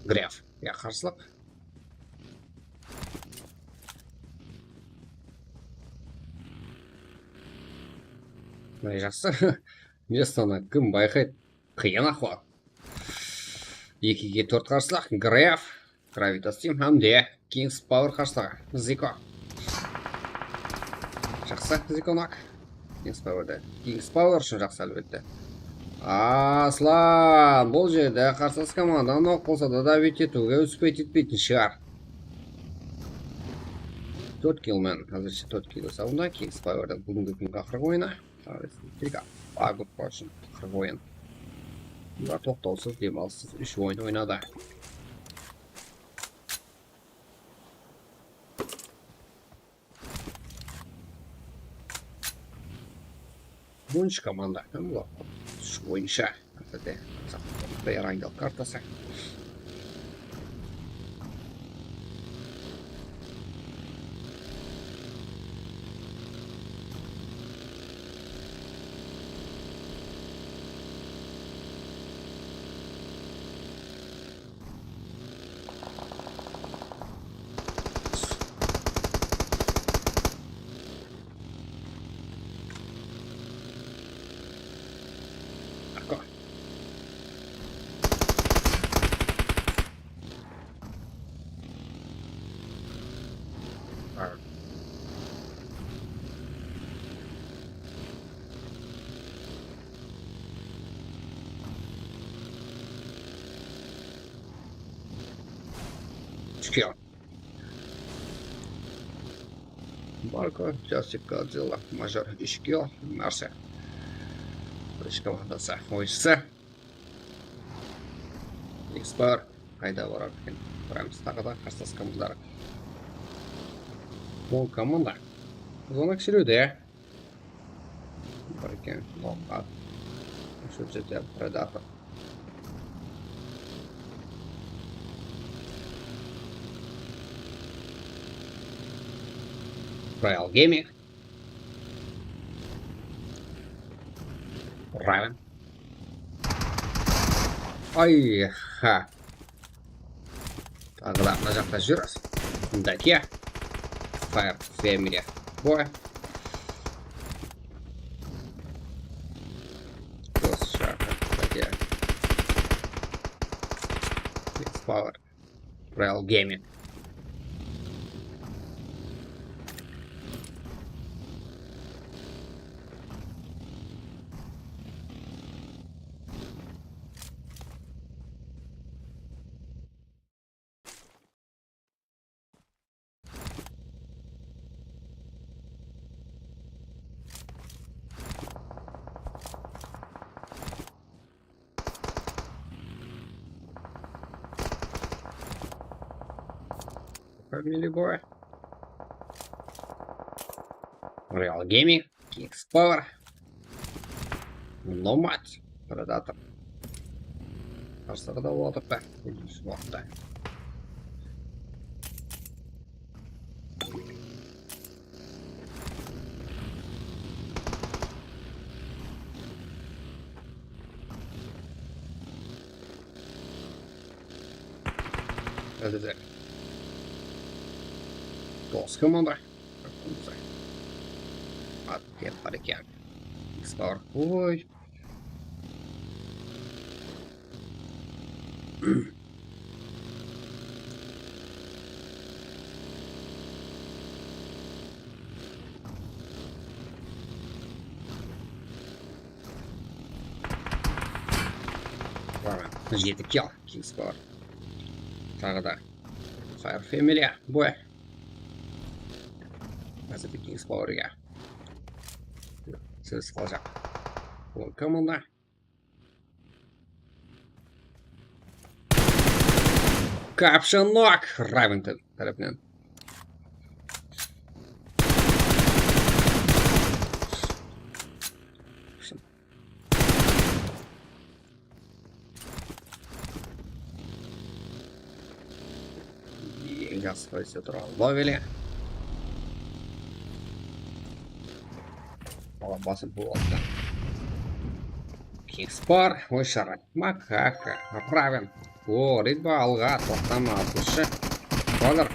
Graf. Ya, qarsılıq. Mine, jaqsı. Mestonı kim bayqaydı? Qıyın ahwal. Ekige tórt qarsılıq. Graf, Gravitas Team hám de Kings Power qarsılıǵı. Ziko. Jaqsı, Ziko nak. Kings Power de. Kings Power ushın jaqsı, álbette. Aslan, bul jerde qarsılas komanda nok bolsa da, davit etiwge úspey tetpeytin shıǵar. Tórt kill men, házirshe tórt kill esabında Kings Power de búgingi kúnge aqırǵı oyını. Tek A gruppa ushın aqırǵı oyın. Bular toqtawsız, dem alıssız úsh oyın oynadı. Bunch komanda hám bular. Úsh oyınsha. Házirde Player Angel kartası. Arqa. Úsh kill. Marko, Jasik, Godzilla, Major, úsh kill, Narsa. Birinshi komandası oyınshısı. Expert qayda barar eken? Baramız taǵı da qarsılas komandalar. Ol komanda. Zona kishirewde. Bar eken, lomba. Usı jerde Predator. Royal Gaming. Raven. Ay, ha. Taǵı da mına jaqta júr. Dakia. Fire Family Boy. Dos, Dakia. Power. Royal Gaming. Family Boy. Real Gaming, Kings Power. Nomad, Predator. Qarsıǵı da otır da, úlkesi otır da. Házir de. Dos komanda. At, bar eken. Ispar. Oy. Jeti kill, Kings Power. Taǵı da. Fire Family, boy. Házir Kings Powerga. Siz qalajaq. Ol komanda. Caption Knock Raven tárepinen. Eń jaqsı poziciya turǵan Loveli. Oǵan basıp bolıp attı. Kings bar, oy sharat. Makaka, Raven. O, Ridba alǵa, toqtama, atılshı. Brother.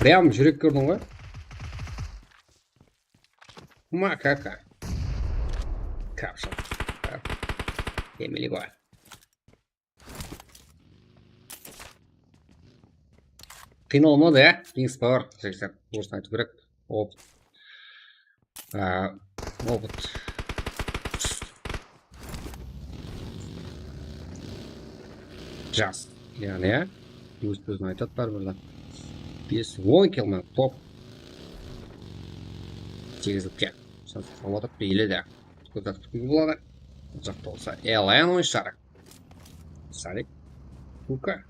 Прям júrek kórdiń ǵoy. Makaka. Caption. Family Boy. Qıynalmadı, ya? Kings Power, jigitler. Orısın aytıw kerek. Opıt. Á, opıt. Jas. Yaǵnıy, ya? Óz sózin aytadı báribir de. Bes, on kill men top. Segizlikte. Sen satıp alıp atır, beyli de. Kótak tıkıw boladı. Bul jaqta bolsa L N oyınshıları. Salik. Kuka.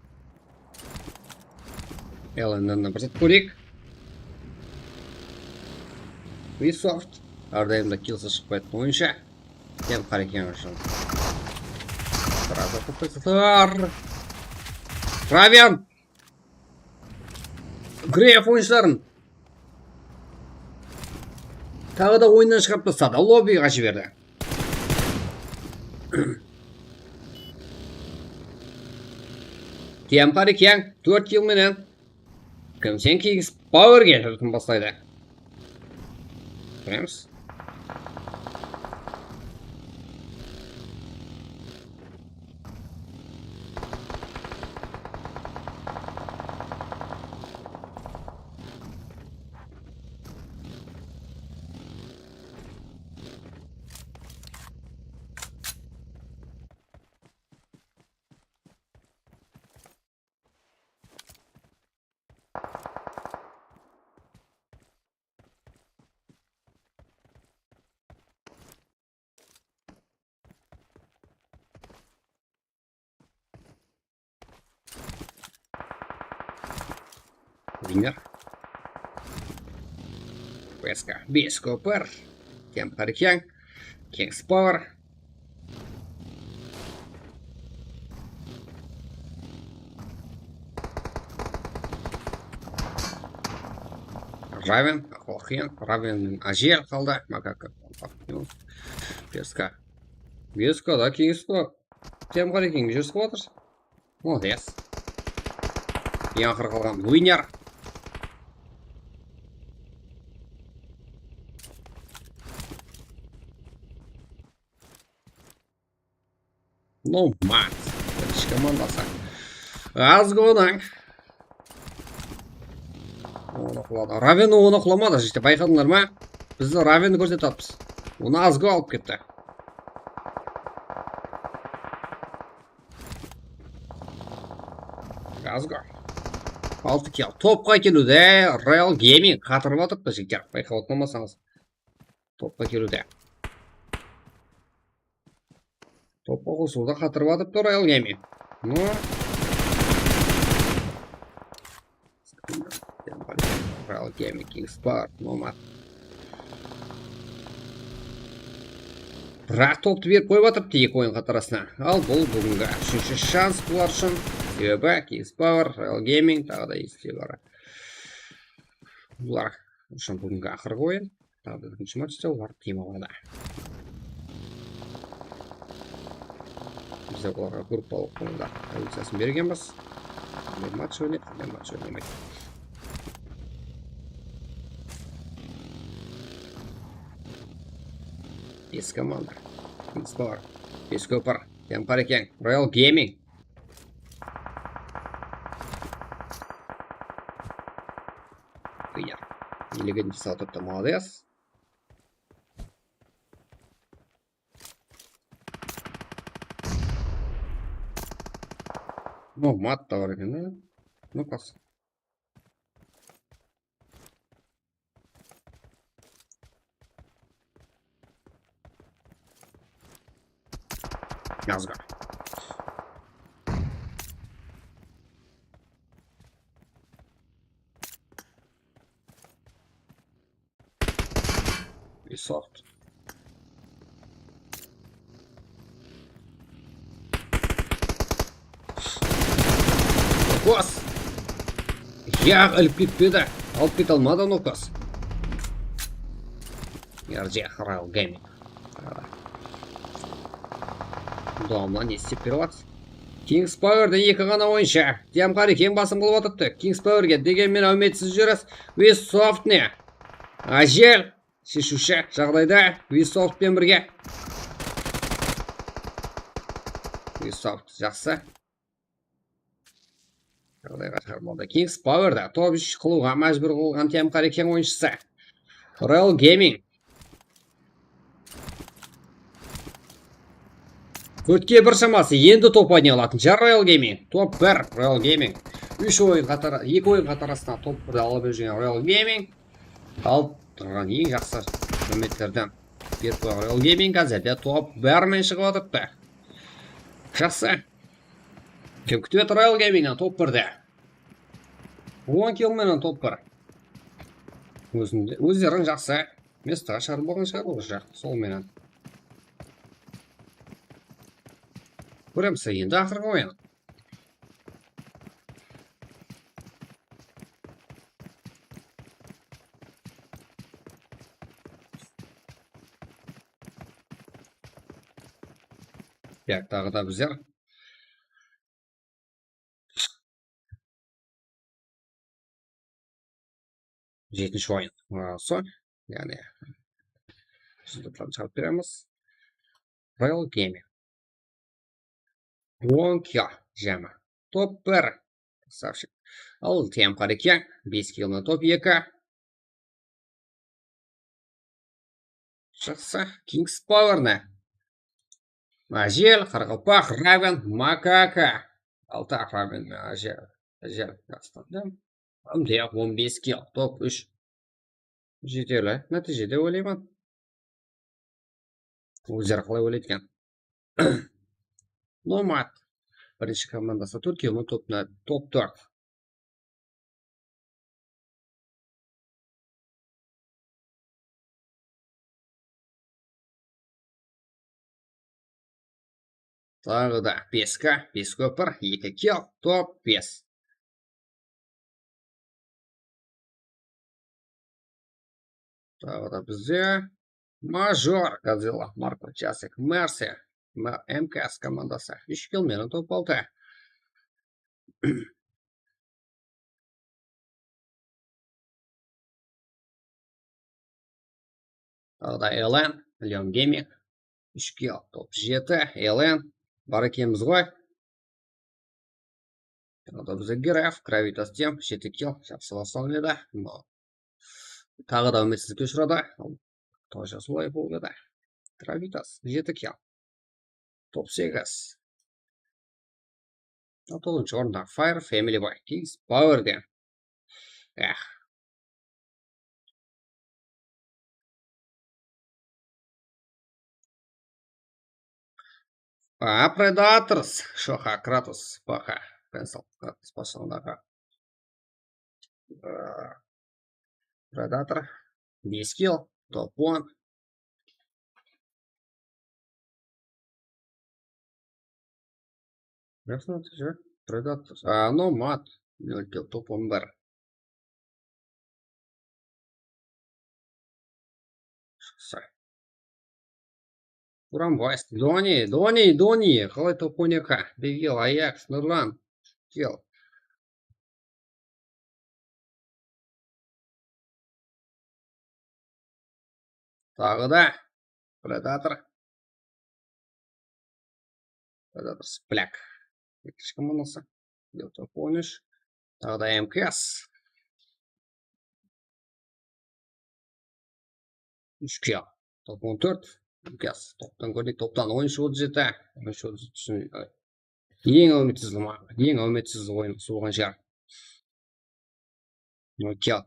L N-nen bir zat kóreyik. Ubisoft. Árdayım da killsi shıqpaydı oyınsha. Tem Qareken ushın. Srazı qılıp qoysalar. Raven! Gref oyınshiların! Taǵı da oyınnan shıǵarıp tasladı. Lobbiǵa jiberdi. Tem Qareken, tórt kill menen. Kim sen Kings Powerge júrtin baslaydı. Kóremiz. Winner. P S K. Bes Copper. Tem Qareken. Kings Power. Raven, aqıwaqıyan, Raven menen Ajel qaldı. Makaka, P S K. P S K da Kings Power. Tem Qarekenge júris qılıp atır. Молодец. Eń aqırı qalǵan winner. Nomad. Birinshi komandası. Azgonan. Onı quladı. Raven onı qulamadı, jigitler, bayqadıńlar ma? Biz de Ravenni kórsetip atırmız. Onı Azgo alıp ketti. Azgo. Altı kill. Topqa keliwde Royal Gaming qatırıp atırıptı, jigitler. Bayqap otırmasańız. Topqa keliwde. Topqa qosıwda qatırıp atırıptı Royal Gaming. No. Royal Gaming, Kings Power, Nomad. Biraq toptı berip qoyıp atırıptı eki oyın qatarasına. Al, bul búgingi úshinshi shans bular ushın. Sebebi Kings Power, Royal Gaming, taǵı da esli bari. Bular ushın búgingi aqırǵı oyın. Taǵı da birinshi matchta olar dem aladı. Biz de bularǵa gruppalıq oyında poziciyasın bergenbiz. Qanday match oynaydı, qanday match oynamaydı. Bes komanda. Bes bar. Bes kópir. Tem Qarekeń. Royal Gaming. Winner. Elliginshi satıptı, молодец. Ну, мат та бар eken, да? Ну, пас. Yazıq. Ubisoft. Nokos. Ya, ilip ketpedi. Alıp kete almadı Nokos. Yarjı Royal Gaming. Dawamlı ne istep berip atır? Kings Powerden eki ǵana oyınshı. Dem Qarekeń basım bolıp atırıptı. Kings Powerge degen menen áwmetsiz júresiz. Ubisoft ne? Ájel. Sheshiwshi jaǵdayda Ubisoft penen birge. Ubisoft jaqsı. Jaǵdayǵa shıǵarıp aldı. Kings Powerda top úsh qılıwǵa májbúr qılǵan Tem Qarekeń oyınshısı. Royal Gaming. Tórtke bir shaması endi top oynay alatın shıǵar Royal Gaming. Top bir Royal Gaming. Úsh oyın qatar, eki oyın qatar astına top birdi alıp júrgen Royal Gaming. Alıp turǵan eń jaqsı húrmetlerden berip qoyǵan Royal Gaming házirde top bir men shıǵıp atırıptı. Jaqsı. Kim kútip atır Royal Gamingnen top birde? On kill menen top bir. Ózinde, ózlerin jaqsı. Mestoǵa shıǵarıp alǵan shıǵar ol jaq, sol menen. Kóremiz endi aqırǵı oyın. Ya, taǵı da bizler. Jetinshi oyın. Aa, sol. Yaǵnıy, rezultatların shıǵarıp beremiz. Royal Gaming. On kill jámi. Top bir. Красавчик. Al, Tem Qarekeń. Bes kill menen top eki. Jaqsı. Kings Power ne? Ájel, Qaraqalpaq, Raven, Makaka. Altı Raven, Ájel. Ájel, jaqsı. Mınday on bes kill, top úsh. Jeterli nátiyje dep oylayman. Ózleri qalay oylaydı eken? Nomad. Birinshi komandası Turkiya, top, top tórt. Taǵı da bes K, bes kópir, eki kill, top bes. Taǵı da bizde Major, Godzilla, Marko, Jasek, Mersi, M K S komandası. Úsh kill menen top altı. Taǵı da L N, Leon Gaming. Úsh kill, top jeti, L N. Bar ekenbiz ǵoy. Taǵı da bizde Graf, Gravitas Tem, jeti kill, jaqsı baslanıp edi. Taǵı da úmitsizlikke ushıradı. Тоже solay bolıp edi. Gravitas, jeti kill. Top segiz. Toǵızınshı orında Fire Family Boy, Kings Powerden. Eh. A, Predators, Shoxa, Kratos, Paxa, Pencil, Kratos basındaǵı. Predator, bes kill, top on. Predator, a, Nomad, nol kill, top on bir. Shıqsa. Turan Wise, Doni, Doni, Doni, qalay top on eki? Bes kill, Ayaks, Nurlan, kill. Taǵı da Predator. Predator Splak. Ekinshi komandası. Top on úsh. Taǵı da M K S. Úsh kill. Top on tórt. M K S. Toptan kórdik. Toptan on úsh otız jeti. On úsh otız jeti. Eń áwmetsiz, eń áwmetsiz oyın usı bolǵan shıǵar. Nol kill.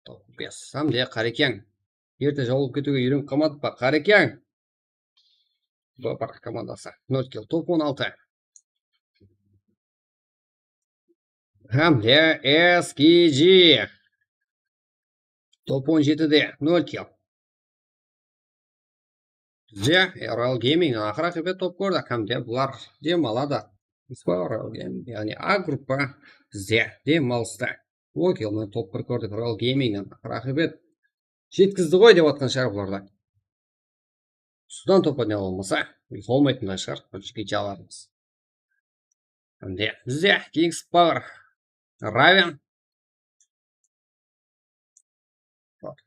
Top bes. Hám de Qarekeń. Erte jawılıp ketiwge úyrenip qalmadıq pa, Qarekeń? Bapar komandası. Nol kill. Top on altı. Hám de S K G. Top on jetide. Nol kill. Bizde Royal Gaming aqır aqıbet top kórdi, hám de bular dem aladı. Bizde Royal Gaming, yaǵnıy A gruppa bizde dem alıstı. Okey, mına top bir kórdik, Royal Gamingnen aqır aqıbet jetkizdi ǵoy dep atqan shıǵar bularda. Sudan top ne bolmasa, biz bolmaytınday shıǵar, bir jeke alarmız. Hám de bizde Kings Power, Raven.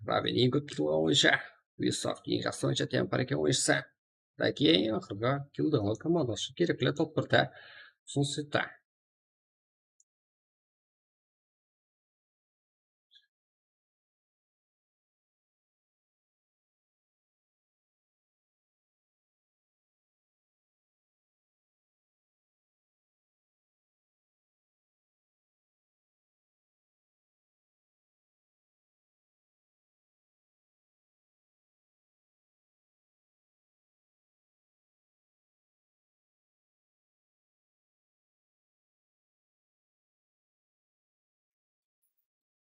Raven eń kóp kill oyınshı. Ubisoft eń jaqsı oyınshı, temporary oyınshısı. Daki eń aqırǵı killdi alıw komandası kerekli top birde. Usınıs etta.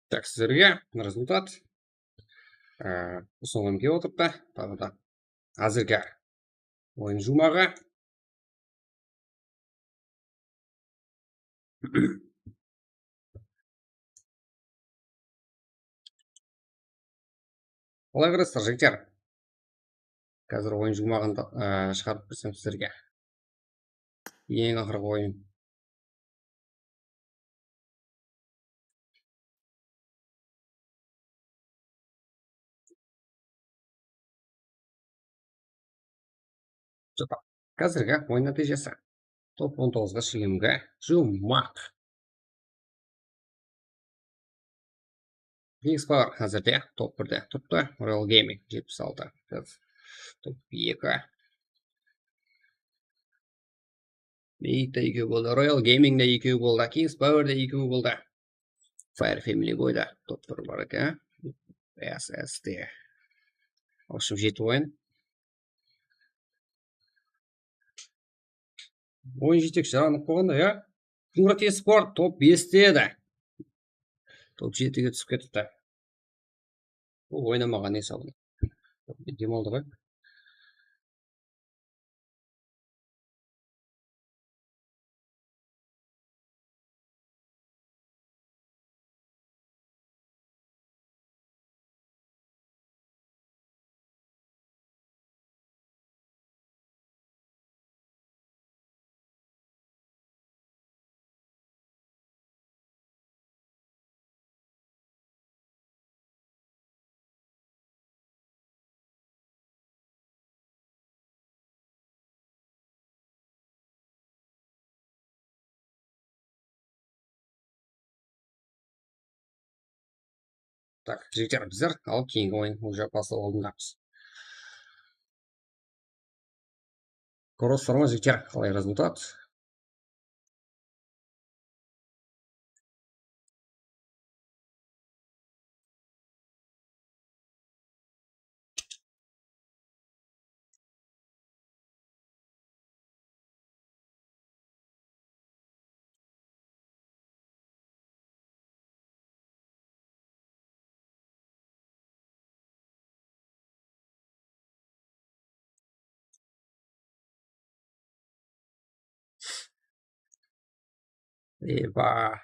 Tak, sizlerge rezultat. Ee, usınıǵım kep otırıptı. Taǵı da házirgi oyın juwmaǵı. Qalay kóresiz, jigitler? Házir oyın juwmaǵın da, e, shıǵarıp bersem sizlerge. Eń aqırǵı oyın. Házirgi oyın nátiyjesi. Top on toǵızǵa sheklemge juwmaq. Kings Power házirde top birde turıptı. Royal Gaming jetpis altı. Top eki. Meyit te ekew boldı. Royal Gaming de ekew boldı. Kings Power de ekew boldı. Fire Family Boy da top bir bar eken. S S D. В общем, jeti oyın. Oyın jetekshi janıp qoyǵanda, ya. Qıńırat Esport top beste edi. Top jetige túsip ketipti. Bul oynamaǵan esabı. Dem aldı ǵoy. Tak, jigitler, bizler al keyingi oyın уже baslaw aldındamız. Kórip atırsalar ma, jigitler, qalay rezultat? Eyba.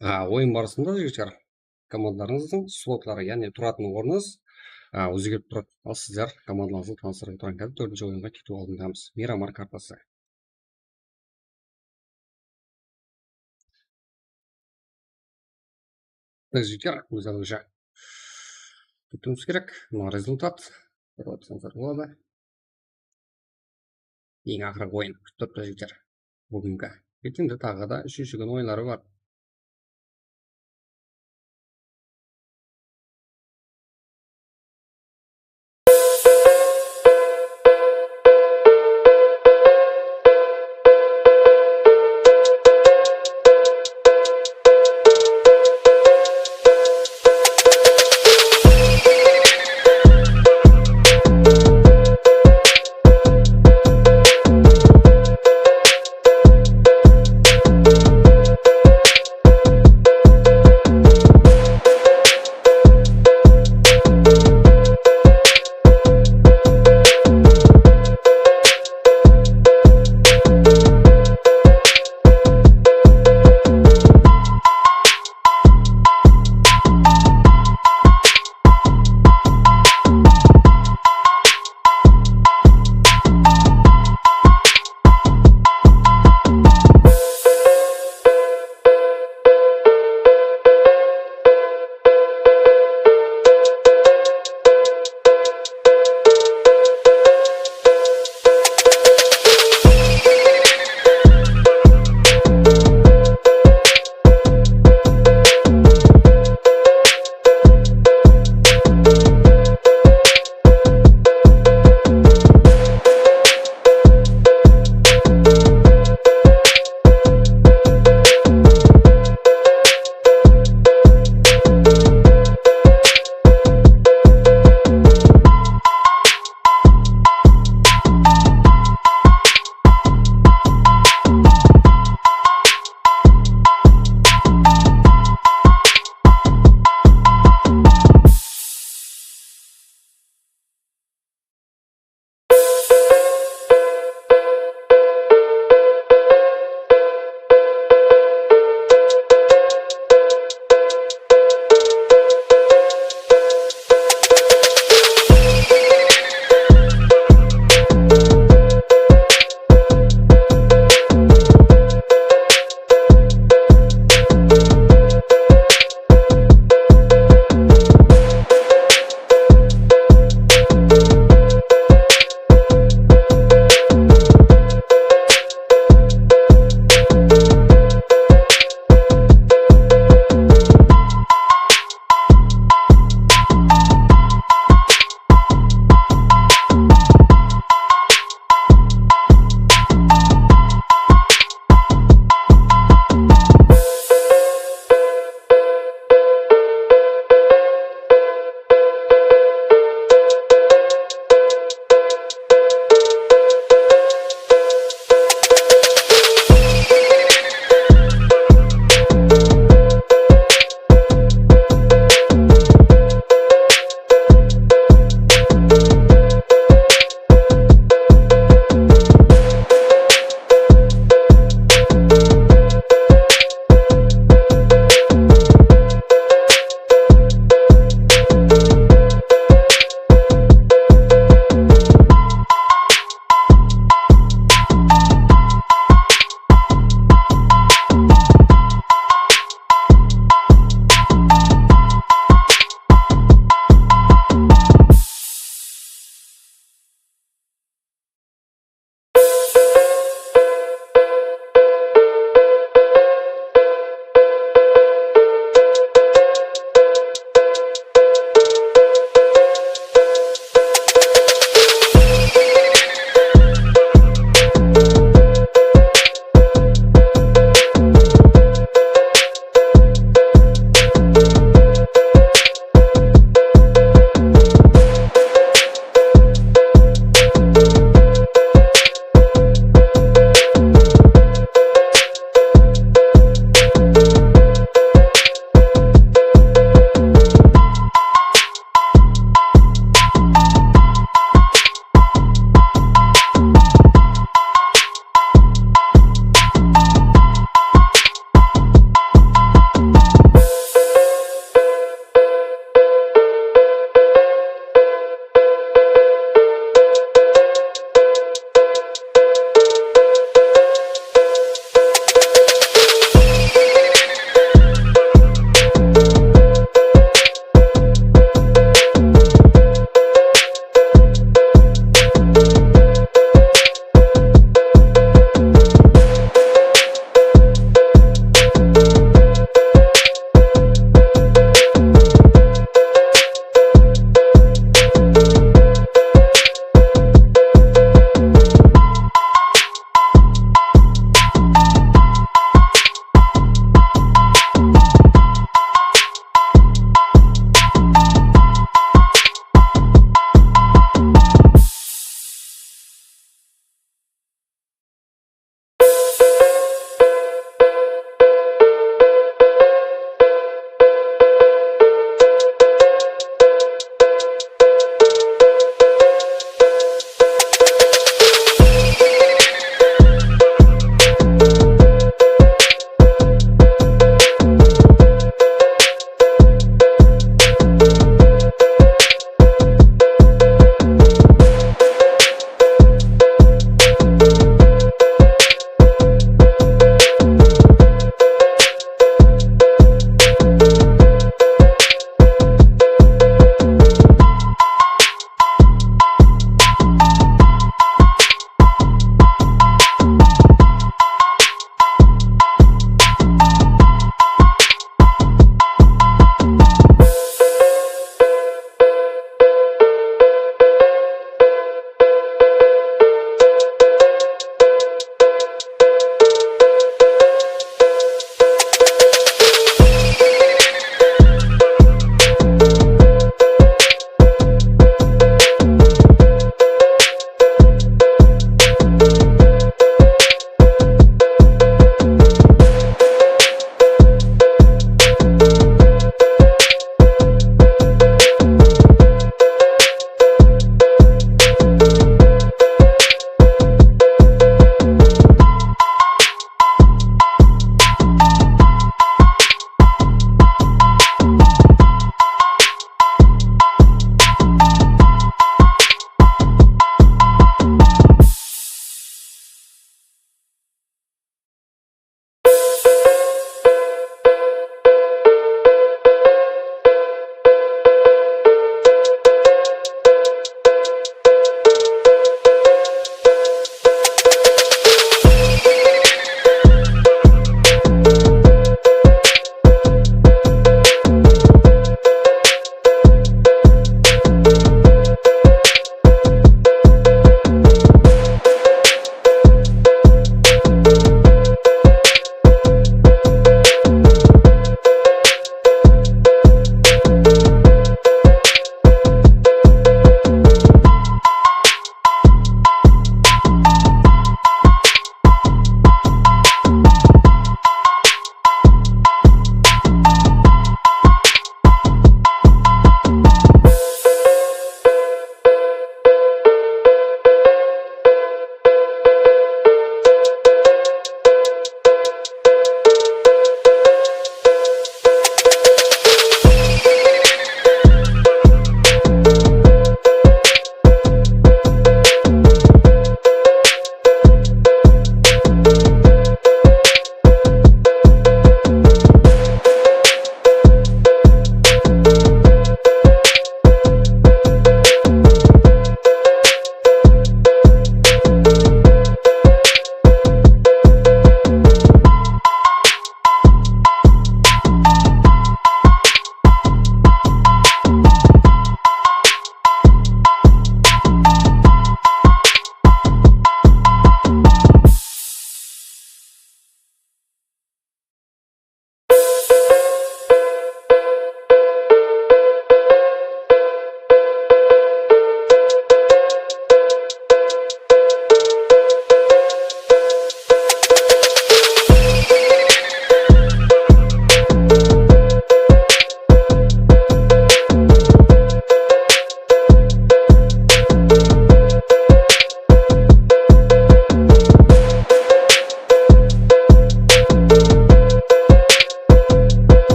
A, oyın barısında, jigitler, komandalarıńızdıń slotları, yaǵnıy turatın ornıńız, a, ózgerip turadı. Al sizler komandalarıńızdı tanıstırıp turǵan kádip, tórtinshi oyınǵa ketiw aldındamız. Miramar kartası. Biz jigitler, óz aldıńsha ketiwimiz kerek. Mına rezultat. Kórip atsańızlar boladı. Eń aqırǵı oyın kútip turıptı, jigitler. Búgingi. Erteńde taǵı da úshinshi kún oyınları bar.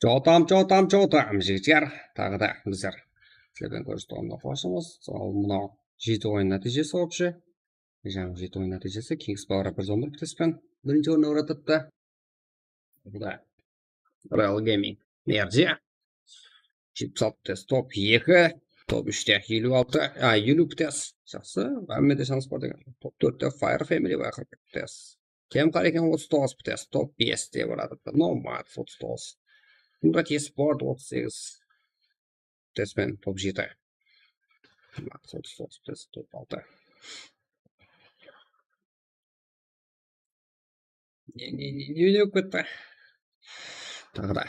Jotam, jotam, jotam, jigitler. Taǵı da bizler sizlerden kóristuǵanına quwashımız. Al mınaw jeti oyın nátiyjesi вообще. Jańa jeti oyın nátiyjesi. Kings Power bir júz on bir ptespen birinshi orındı ornatıptı. Bul da Royal Gaming. Merdi. Jetpis altı ptes, top eki, top úshte eliw altı, a, eliw ptes. Jaqsı, hámmede shans bar degen. Top tórtte Fire Family bar, qırq ptes. Kem qara eken, otız toǵız ptes, top beste baradı. Nomad otız toǵız. Murat Esport otız segiz ptespen top jeti. Nomad otız toǵız ptes, top altı. Ne, ne, ne, ne, ne bolıp ketti? Taǵı da.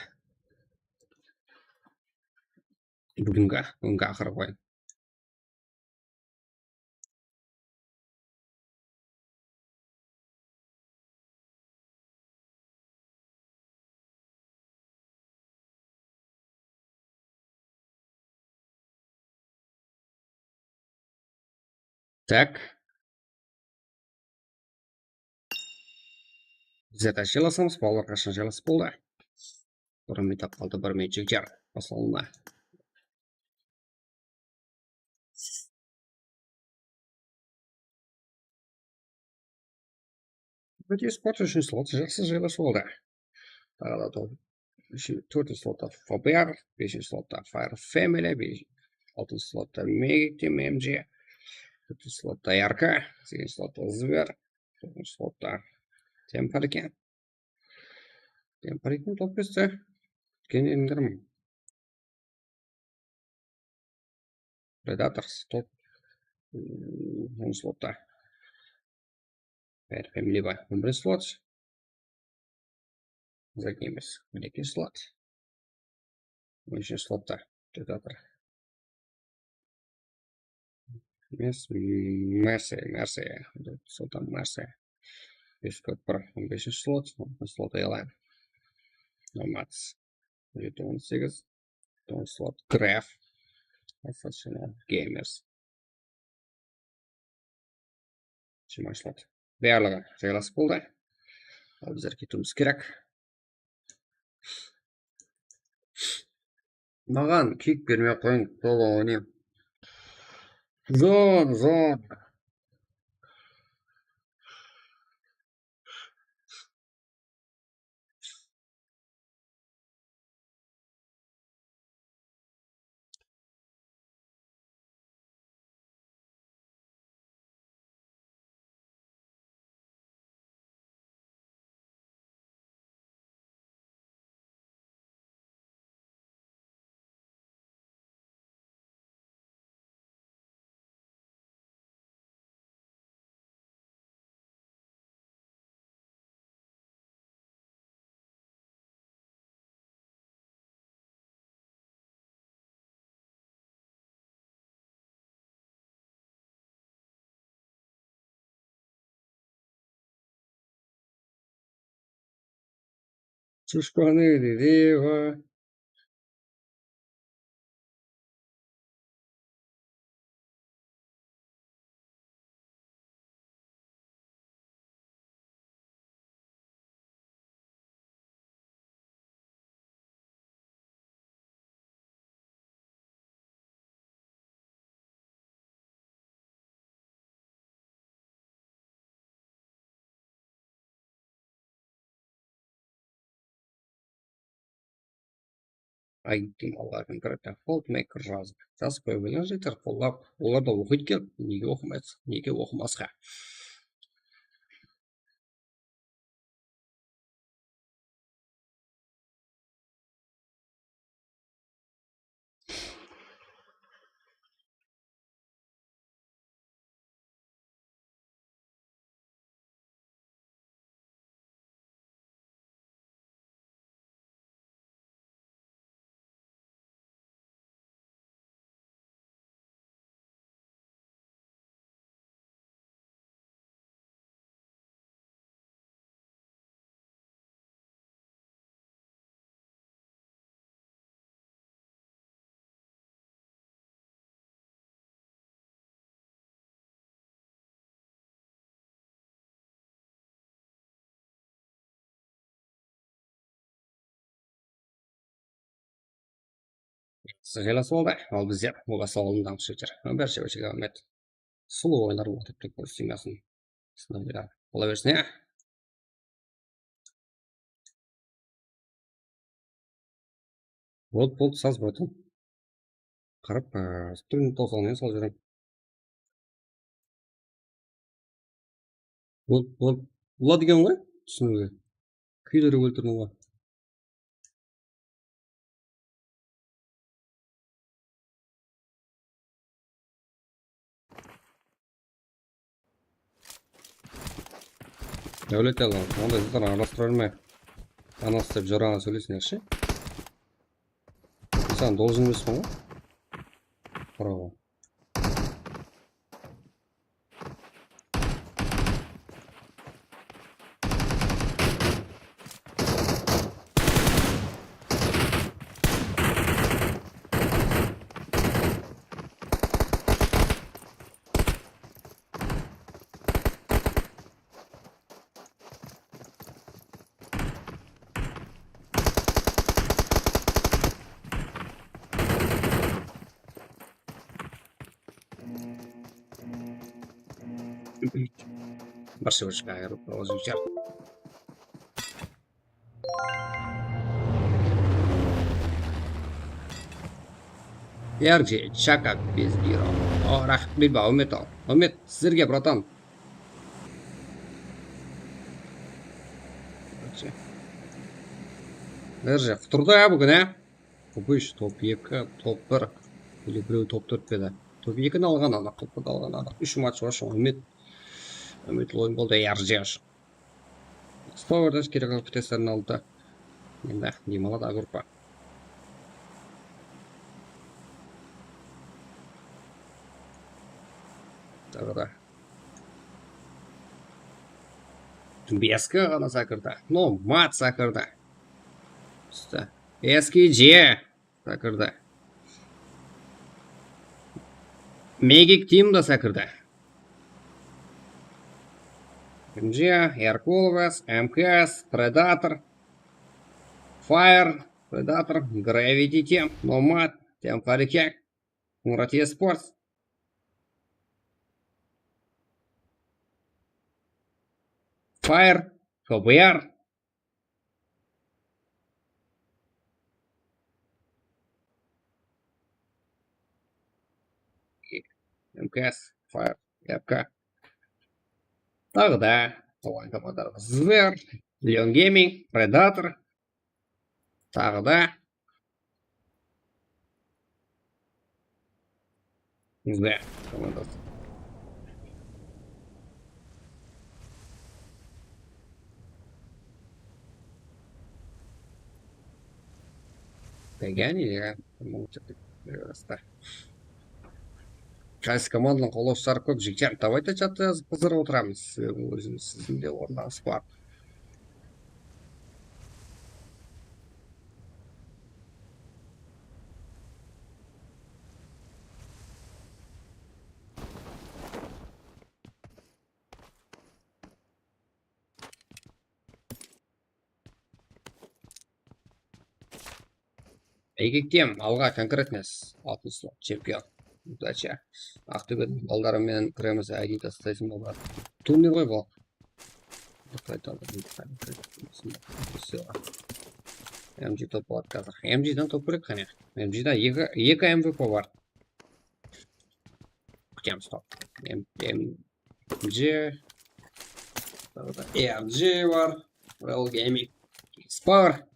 Búgingi, búgingi aqırǵı oyın. Tak. Bizler de jaylasamız, balalar qashan jaylasıp boldı. Bir minut tap qaldı, bir minut jigitler. Baslanına. Bitiz Sport úshinshi slot, jaqsı jaylasıp aldı. Taǵı da top, úshin-, tórtinshi slotta F B R, beshinshi slotta Fire Family, bes-, altınshı slotta Mega M G, tórtinshi slotta R K, segizinshi slotta Zver, toǵızınshı slotta Temper eken. Temper eken, top beste. Keyin elindirmey. Predators, top. Hmm, on slotta. Bári Family bar, on birinshi slot. Zagimos, on ekinshi slot. On úshinshi slotta. Predator. Mes-, Mercy, Mercy. Slotta Mercy. Bes kóp bir, on besinshi slot, on slotta Airline. Nomad. Jeti on segiz. Don slot Graf. Assassino Gamers. Jigirma slot. Barlıǵı jaylasıp boldı. Al bizler ketiwimiz kerek. Maǵan kiyik bermey-aq qoyıń, solo oynayım. Zon, zon. Чушпаны Ририева. Aytdım, Allah'ın kırıkta Goldmaker jazıp. Jazıp qoya beriń, jigitler, qollap. Olar da oqıydı kelip, nege oqımaydı, nege oqımasqa? Sıǵıylas boldı. Al bizler oǵası aldın dańshı jigitler. Bárshe óshege áwmet. Sulıw oyınlar otırıp turıp kóz tiymesin. Sınavlar bola bersin, ya. Boldı, boldı, saz, bratан. Qarap, e, turın tolqanınan salıp júrem. Boldı, boldı. Boladı eken ǵoy, túsiniwge. Kúylerip óltirdiń ǵoy. Dáwlet, ya, onday zatlar aralastırıp berme. Anası dep joraǵan sóylesiń, yaqshı? Saǵan должен emespen ǵoy. Bravo. Bir sóz ayırıp, ozıńsha. Erje, Chaka, Bezbiro. O, raxmet, Bilba, Umet al. Umet, sizlerge, bratan. Erje, qutırdı ya búgin, á? Top úsh, top eki, top bir. Ele birew top tórt pedi? Top ekini alǵan, ana, top birdi alǵan, ana. Úsh match bar, Umet. Umet oyın boldı, Erje ushın. Spawrda kerek qılıp testlerin aldı. Endi dem aladı, a gruppa. Taǵı da. Beski ǵana sákirdi. Nomad sákirdi. Usta. Eski J sákirdi. Magic Team da sákirdi. Kim J, Hercules, M K S, Predator, Fire, Predator, Gravity Team, Nomad, Temqarikek, Murat Esports, Fire, K B R, M K S, Fire, R K. Taǵı da tuwǵan komandalarımız Zver, Leon Gaming, Predator. Taǵı da Zver komandası. Pegani ya, rasta. Qaysı komandanıń qollayıwshıları kóp, jigitler? Давайте chatta jazıp qızdırıp otıramız. Sebebi ózimiz, siziń de ornıńız bar. Erkekten alǵa, konkretno, altın slot, chempion. Udacha. Aqtóbediń baldarı menen kiremiz, I D taslaysań bolar. Turnir ǵoy bul. Всё. M G top boladı házir. M G-den top kerek qáne. M G-den eki, eki M V P bar. Kútemiz top. M G. Taǵı da R G bar. Real Gaming. Spar.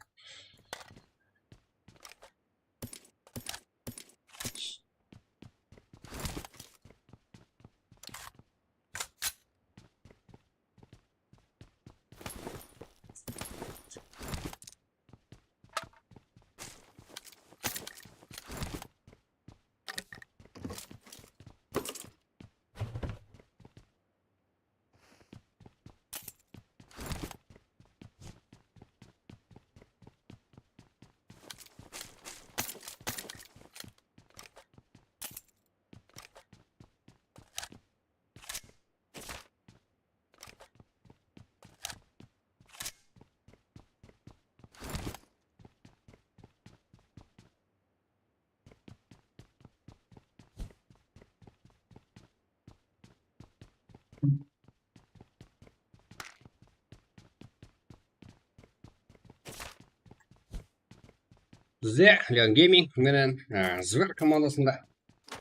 Bizde Leon Gaming menen, e, Zver komandasında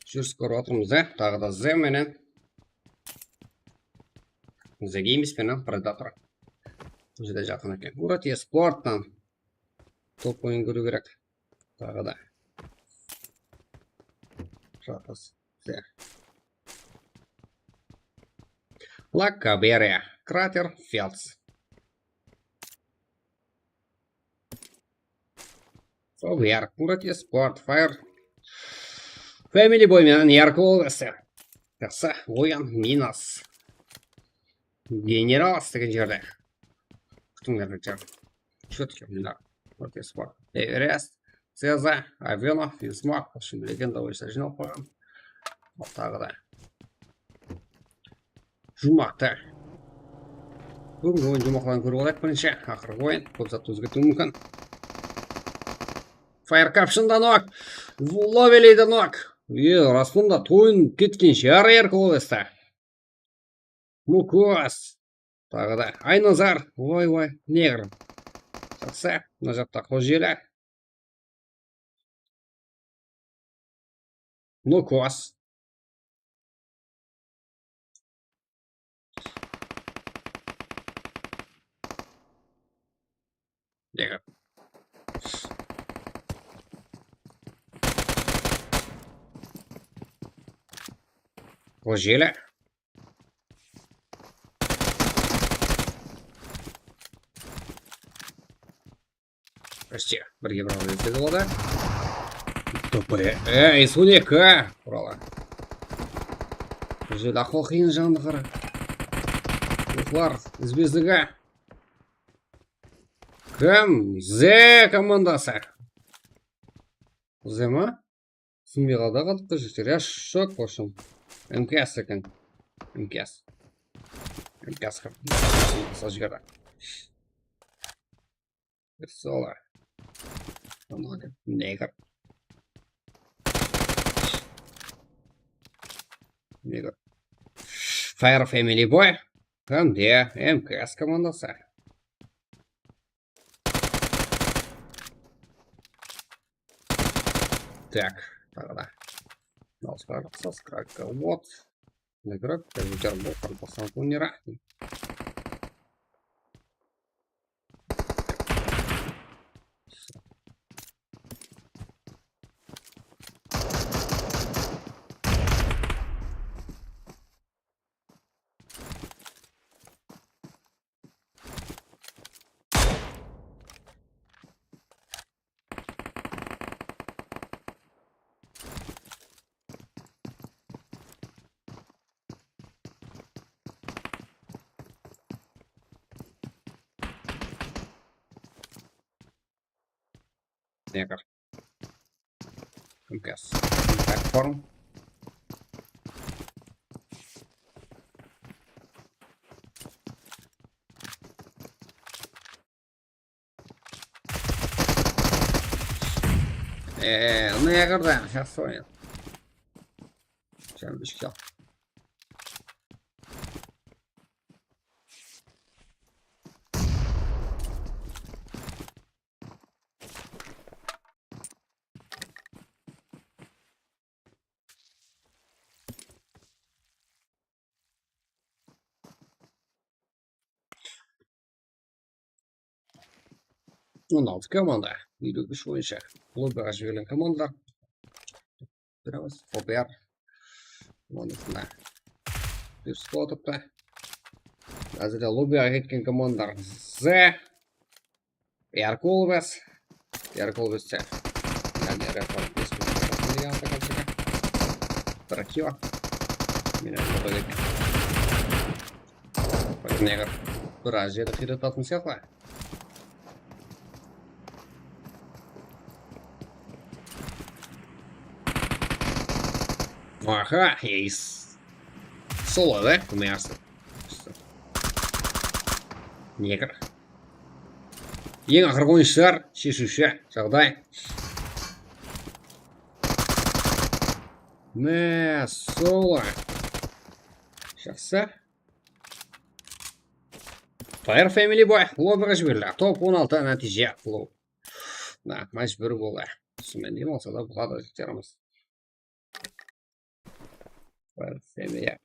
júris kórip atırmız, e, taǵı da Zver menen, The Games penen Predator. Júdá jaqın eken. Murat Esporttan top oyın kóriw kerek. Taǵı da. Jaqız. Zver. La Cabrera, Krater, Fields. Sober, Murat Esport, Fire. Family Boy menen Yarko Olvester. Jaqsı, oyın Minas. Generals degen jerde. Kútińler, Чё mında? Murat Esport. Everest, Ceza, Avionov, Finsmok, в общем, legenda oyınsılar jıynap qoyǵan. Al, taǵı da. Juwmaqtı. Búgingi oyın juwmaqların kórip alayıq birinshi. Aqırǵı oyın. Kóp zattı ózgertiwi múmkin. Fire Caption da nok. Lovely da nok. E, rastan da toyın ketken shıǵar, Erkul Ovesta. Mukos. Taǵı da. Aynazar. Oy, oy. Negr. Jaqsı. Mına jaqta Qojeli. Nukos. Negr. Qojeli. Почти. Birge bir aldı etkizip aldı. Ey, S on eki, quralı. Bul jerde aqıwı qıyın jandı qara. Ruxlar, izbe-izligi. Kim? Z komandası. Z ma? Sınbay qaldı, qaldıqta jigitler. Я в шоке, в общем. M K S eken. M K S. M K S kim? Sol jiberdi. Solay. Negr. Negr. Fire Family Boy. Hám de M K S komandası. Так, taǵı da. Налспар, соскрага, вот. Игрок, компьютер был, там, по самому не рахни. Negr. M K S. Platform. Eee, ne kadar сейчас oyun. Sen bir şey yap. On altı komanda, eliw úsh oyınsha. Lobbiǵa jiberilen komandalar. Birimiz Fober. Onısına bir spot otırıptı. Házirde lobbiǵa ketken komandalar Z. Erkul biz. Erkul bizse. Yani Erkul biz. Bir kill. Mine, burada eken. Neger biraz jerdi qıyratatuǵın sıyaqlı. Aha, eys. Solo da, kúmeyarsı. Neger. Eń aqırǵı oyınshılar, sheshiwshi jaǵday. Mine, solo. Jaqsı. Fire Family Boy, Flow jiberiler. Top on altı nátiyje, Flow. Na, májbúr boldı. Usımen dem alsa da boladı, jigitlerimiz. Fire Family.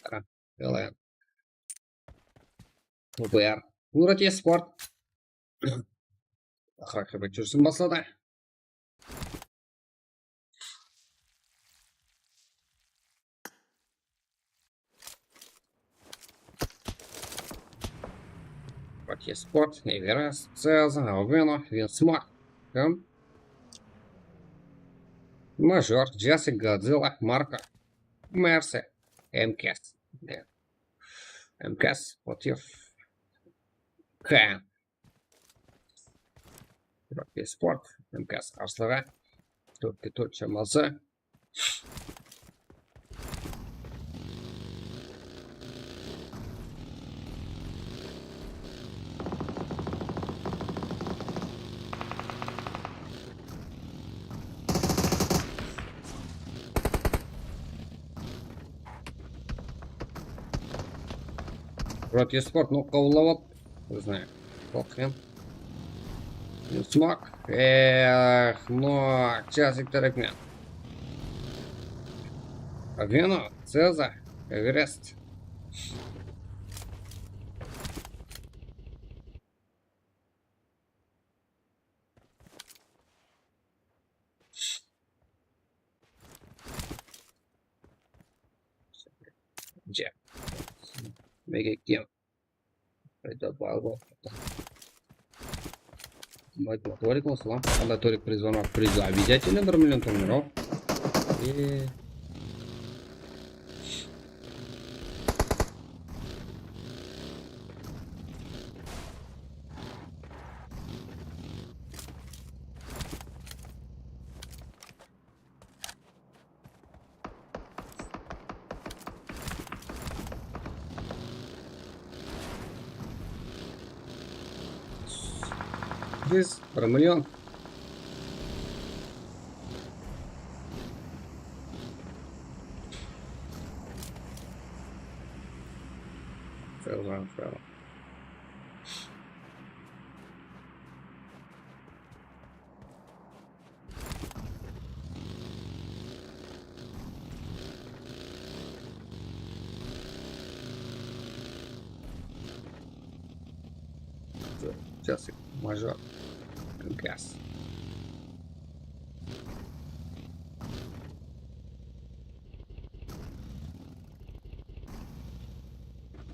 Qara, Alien. T B R. Murat Esport. Aqıraqqa júrisin basladı. Murat Esport, Everest, Cezar, Alvino, Vinsmart. Kim? Major, Jessica, Godzilla, Marko, Mercy, M K S. Да. M K S, Потев, К. Европа Спорт, M K S qarshılıǵı. Tórtte tórt shaması. Murat Esport, ну, qabıllap al. Ózine. Qoqıyan. Smok. Eh, no, Jasik tarafınan. Veno, Cezar, Everest. Jack. Mega Kim. Это Павлов. Валейкум ассалам. Qanday Tolik priz bar ma? Priz обязательно bir million tómir-aw. E. Biz bir million. Sağ olun, sağ olun. Jasik, Major, M K S.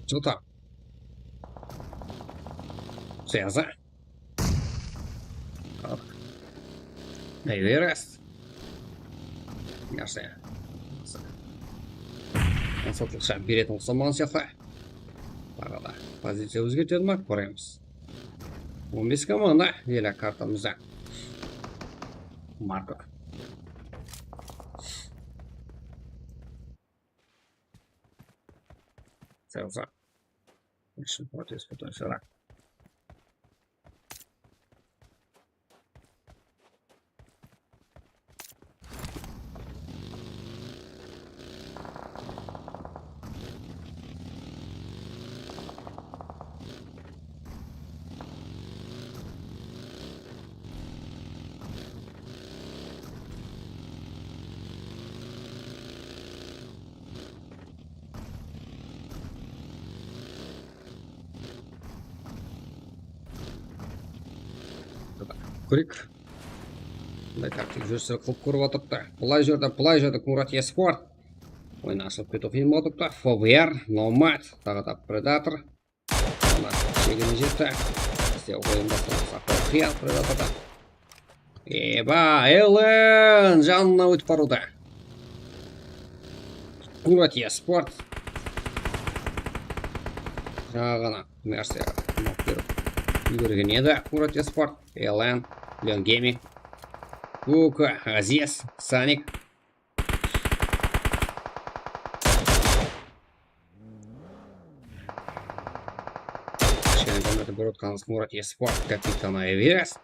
Что там? Связа. Everest. Nárse. Ańsatlıqsha beretin uqsamaǵan sıyaqlı. Tawǵada poziciya ózgertedi ma? Kóremiz. On bes komanda ele kartamızda. Marko. Sağ olsa. Ещё вот есть потом сюда. Kóreyik. Bunday taktik júrisler qılıp kórip atırıptı. Bılay júrdi, bılay júrdi, Murat Esport. Oyın ashılıp ketiw qıyın bolıp turıptı. F B R, Nomad, taǵı da Predator. Ana, shegine jetti. Bizde oyın baslanıp, saqlaw qıyın Predatorda. Eba, Ellen janına ótip barıwda. Murat Esport. Jańa ǵana nárse berip úlgergen edi Murat Esport. Ellen, Leon Gaming. Uka, Aziz, Sonic. Kishkene jańadan bir otqanımız Murat Esport, kapitan Everest.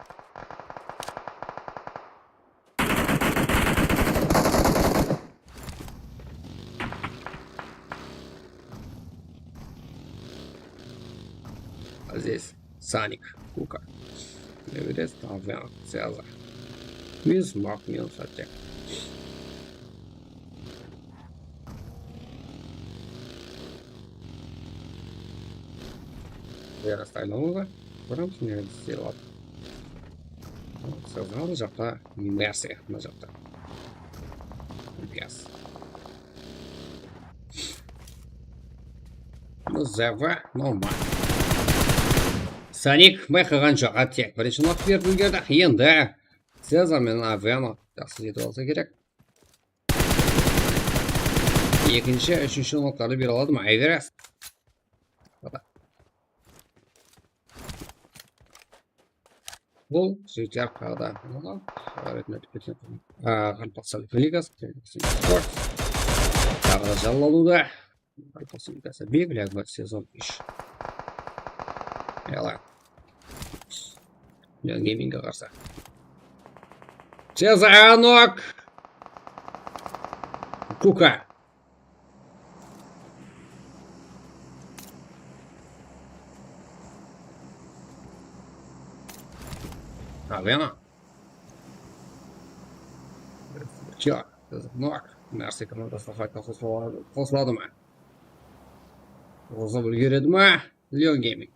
Sonic, Kuka. Everest, Alvin, Cezar. Minus, Mark, minus, Atek. Everest aylanıwda. Koramız, ne isteyip atır. Cezar, mına jaqta Mercy, mına jaqta. Yes. Zava normal. Sonic bayqaǵan joq, tek birinshi nok berip úlgerdi. Endi Cezar menen Aveno jaqsı jetip alsa kerek. Ekinshi, úshinshi noklardı bere aladı ma? Everest. Bul G T R K da. Qaraqalpaqstan Ligası, Sport. Taǵı da janlanıwda. Qaraqalpaqstan Ligası, Big League sezon úsh. Yala. Neon Gamingge qarsı. Cezar nok. Kuka. Aveno. Че, nok. Mercy komandasına faytqa qosıladı, qosıladı ma? Qosılıp úlgeredi ma? Leon Gaming.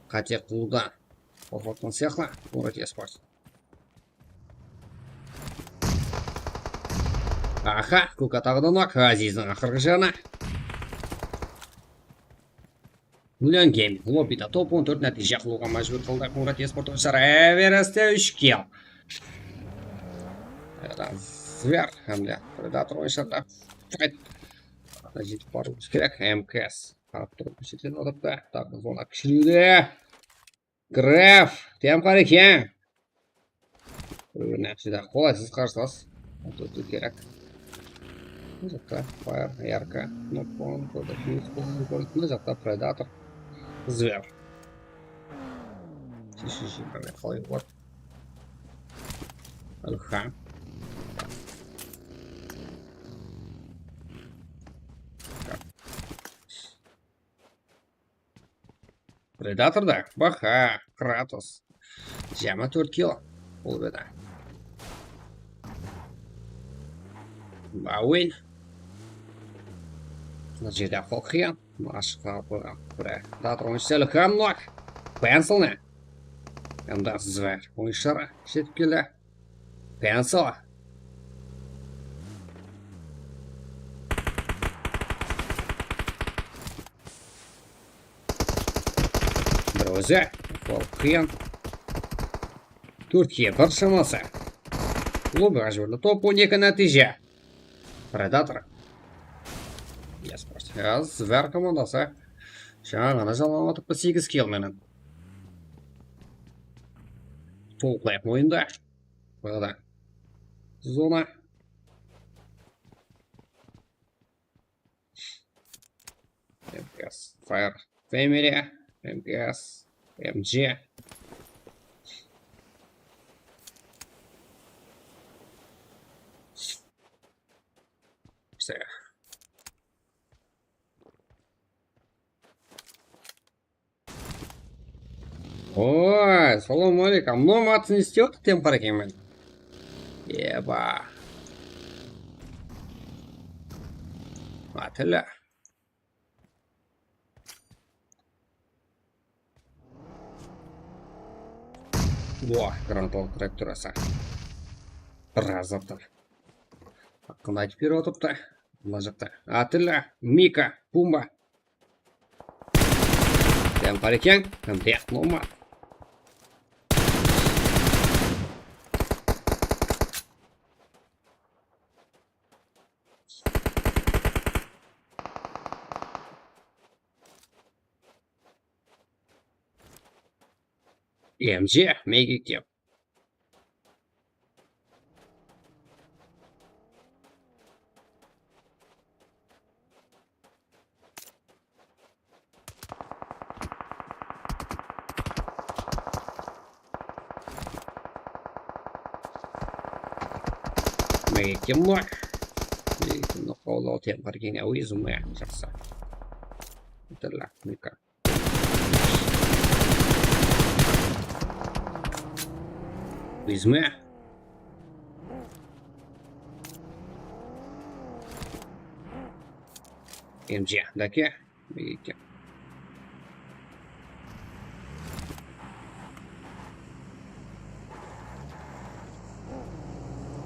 Qáte qılıwda. Qoqırtqan sıyaqlı. Murat Esport. Aha, Kuka taǵı da nok. Azizdiń aqırǵı janı. Leon Gaming lobbida top on tórt nátiyje qılıwǵa májbúr qıldı. Murat Esport oynashar. Everestte úsh kill. Zver hám de Predator oynashar. Fight. Jetip barıwımız kerek. M K S. Qarap turıp kórsetedi adapta. Taǵı zona kishirewde. Graf, temqar eken. Bir-birine júdá qolaysız qarsılas. Atı kerek. Mına jaqta Fire, R K, Nopon, mına jaqta Predator, Zver. Sheshe, sheshe, qalay bar? Ilham. Predator da, baha, Kratos. Jama tórt kill bolıp edi. Bauin. Mına jerde ahval qıyın. Ashıqqa qoyǵan. Predator oynayıshı Ilham nok. Pencil ne? Endi Zver oynayıshları jetip keldi. Pencil. Bir ózi, qol qıyın. Tórtke bir shaması. Klub májbúrli top, on eki nátiyje. Predator. Yes, Zver komandası. Jańa ǵana janlanıp atırıptı segiz kill menen. Tolqılayıq oyındı. Burada zona. M K S Fire Family, M K S, M G. Все. Oy, salam aleykum. Mınaw atın istep atır, temqar eken men. Eba. Atilla. Buah, granatalı traktorası. Bir azaptı. Haqqında aytıp berip otırıptı. Mına jaqta. Atilla, Mika, Pumba. Sen qara eken, mınaw. M G, Mega Kep. Mega Kep. Mega Kep qawlaw temqar keń, awi, zumaya, jaqsı. Bitirler, Mika. Bizme? M J, dake. Nege eken?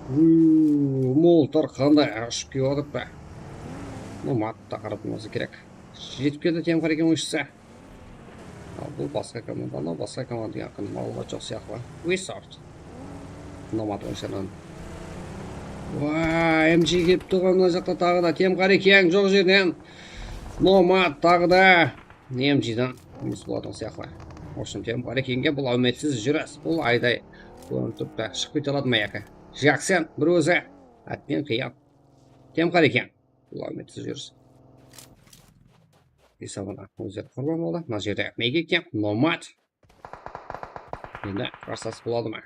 Uuu, moltar qanday ashıp kiyip atır pa? Nomad taqırıp bolmasa kerek. Jetip keldi, Temqar eken oyınshısı. Al, bul basqa komanda, anaw basqa komanda degen haqqında maǵlıwmat joq sıyaqlı. Wizard. Nomad oyınshanan. Waa, M J kelip turǵan mına jaqta taǵı da. Temqar eken, joq jerden. Nomad taǵı da. M J dan ulıs bolatuǵın sıyaqlı. Osın Temqar ekenge bul áwmetsiz júris. Bul ayday kórinip turıptı. Shıǵıp kete aladı ma yaki? Jaksen, bir ózi. Átten qıyın. Temqar eken. Bul áwmetsiz júris. Esabına ózleri qurban boldı. Mına jerde Megeke, Nomad. Endi qarsalıs boladı ma?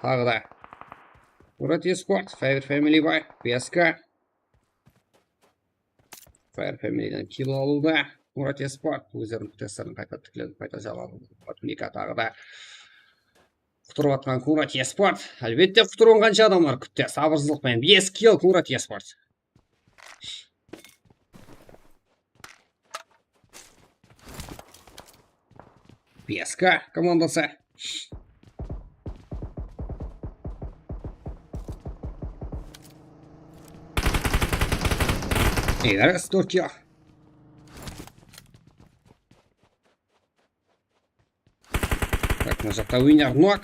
Taǵı da. Murat Esport, Fire Family Boy, Beska. Fire Familyden kill alıwda. Murat Esport ózleriniń Q T S-lerin qayta tikledi, qayta jańaladı. Mika taǵı da. Qutırıp atqan Kurat Esport. Álbette, qutırıwın qansha adamlar kútti. Sabırsızlıq penen. Bes kill Kurat Esport. Beska komandası. Egares Tokio. Tak, mına jaqta Winner Nok.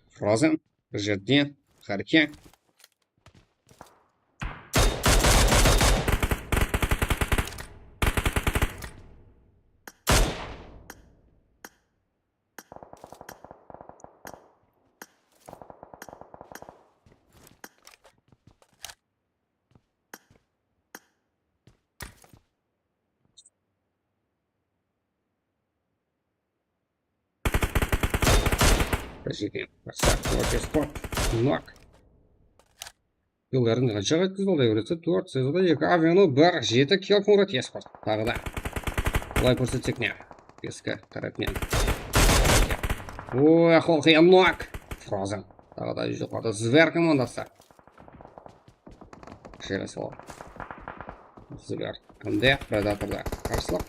Frozen. Bir jerden. Harke. Bir jerden. Qarsa, Kurat Esport. Nok. Yolların qansha qaytkızdı, Olay Kurat, tórt, Sezada eki, Aviano bir, jeti kill Kurat Esport. Taǵı da. Olay kórsetsek ne? Beska tárepinen. Oy, aqol qıyın Nok. Frozen. Taǵı da joqarıda Zver komandası. Jere sol. Zver. Kimde? Predatorda. Qarshılıq.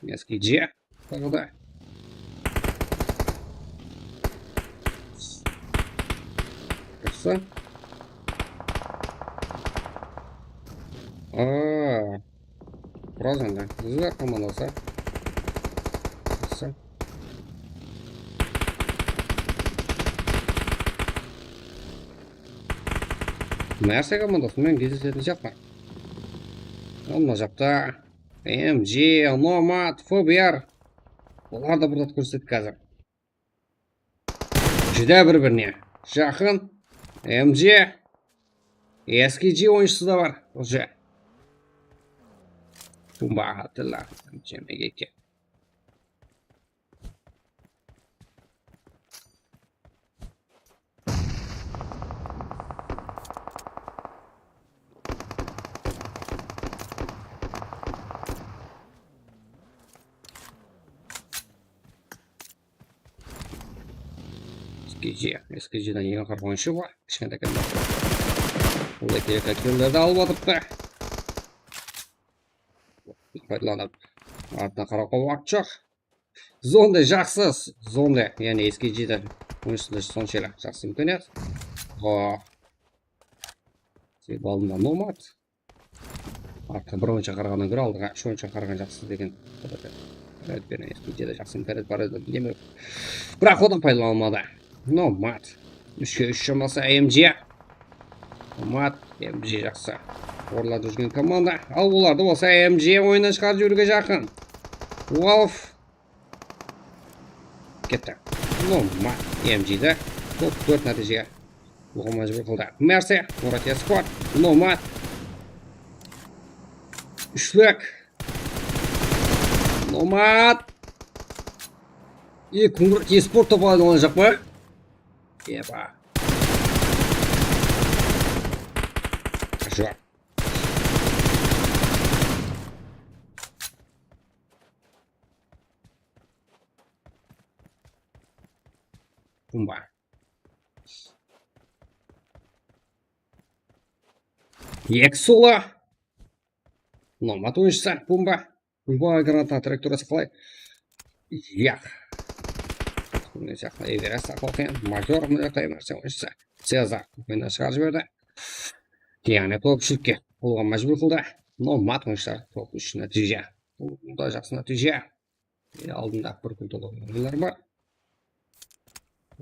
Eski C. Taǵı da. Jaqsı. Aa. Biraz endi. Zver komandası. Jaqsı. Márse komandası menen gezdesetin sıyaqlı. Al, mına jaqta M J, Nomad, F B R. Olar da bir zat kórsettik házir. Júdá bir-birine jaqın. M J, S K G oyınshısı da bar. Уже. Tumba attılar. M J M G K. S K G, S K G-den eń aqırǵı oyınshı bar. Kishkentay komanda. Bunday kerek kellerdi alıp atırıptı. Paydalanıp, artına qarap waqıt joq. Zonde jaqsı, zonde, yaǵnıy S K G-de oyınsında sonshelli jaqsı imkaniyat. O. Sebep aldında Nomad. Artıq bir oyınsha qaraǵannan kóre aldıǵa úsh oyınsha qaraǵan jaqsı degen. Evet, beni S K G-de jaqsı imkaniyat bar edi, demek. Biraq odan paydalanılmadı. Nomad. Úshke úsh jaması M J. Nomad, M J jaqsı. Orınlarda júrgen komanda. Al, olardı bolsa M J oyınnan shıǵarıp jiberiwge jaqın. Wolf. Ketti. Nomad M J-di top tórt nátiyjege alıwǵa májbúr qıldı. Merse, Murat Esport, Nomad. Úshlik. Nomad. E, Murat Esport ta paydalanajaq pa? Eba. Joq. Bumba. Eki solo. Nomad oyınshısı, bumba. Bumba granata trayektoriyası qalay? Yaq. Mine siyaqlı Everest aqıl qıyın. Major, mine qıyın nárse oyınshısı. Cezar. Mine shıǵarıp jiberdi. Yaǵnıy top úshlikke qoyıwǵa májbúr qıldı. Nomad oyınshıları top úsh nátiyje. Bul da jaqsı nátiyje. E, aldında bir gol tolıp oyınlar bar.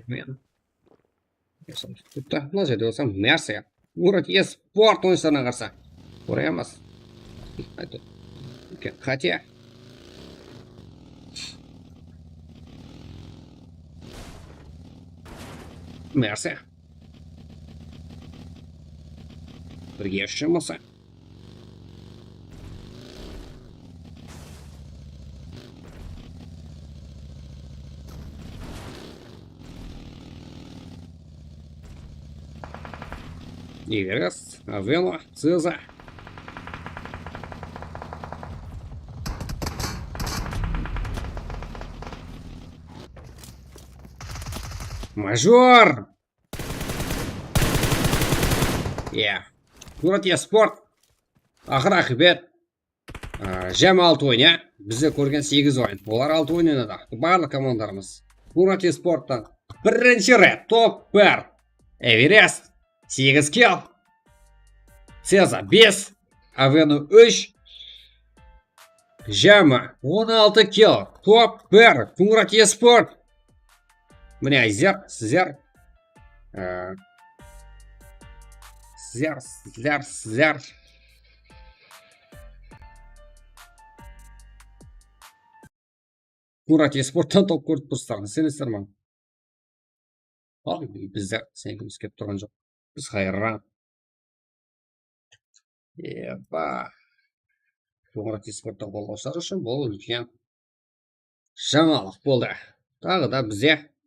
Men. Mına jerde bolsa Merse. Murat Esport oyınslarına qarsı. Koryamız. Qáte. Merse. Birge ushırmasa. Everest, Aveno, Ceza. Major! Ya. Murat Esport. Aqır aqıbet. Á, jámi altı oyın, ya. Bizde kórgen segiz oyın. Olar altı oyın oynadı. Barlıq komandalarımız. Murat Esporttan birinshi ret. Top bir. Everest. Segiz kill. Ceza bes. Aveno úsh. Jámi on altı kill. Top bir. Murat Esport. Mine, sizler, sizler, e, sizler, sizler, sizler. Murat Esporttan top kórip turıpsızlar, isenesizler ma? Al, bizler senikimiz kelip turǵan joq. Biz hayran. Epa. Murat Esporttan qollawshılar ushın bul úlken jańalıq boldı. Taǵı da bize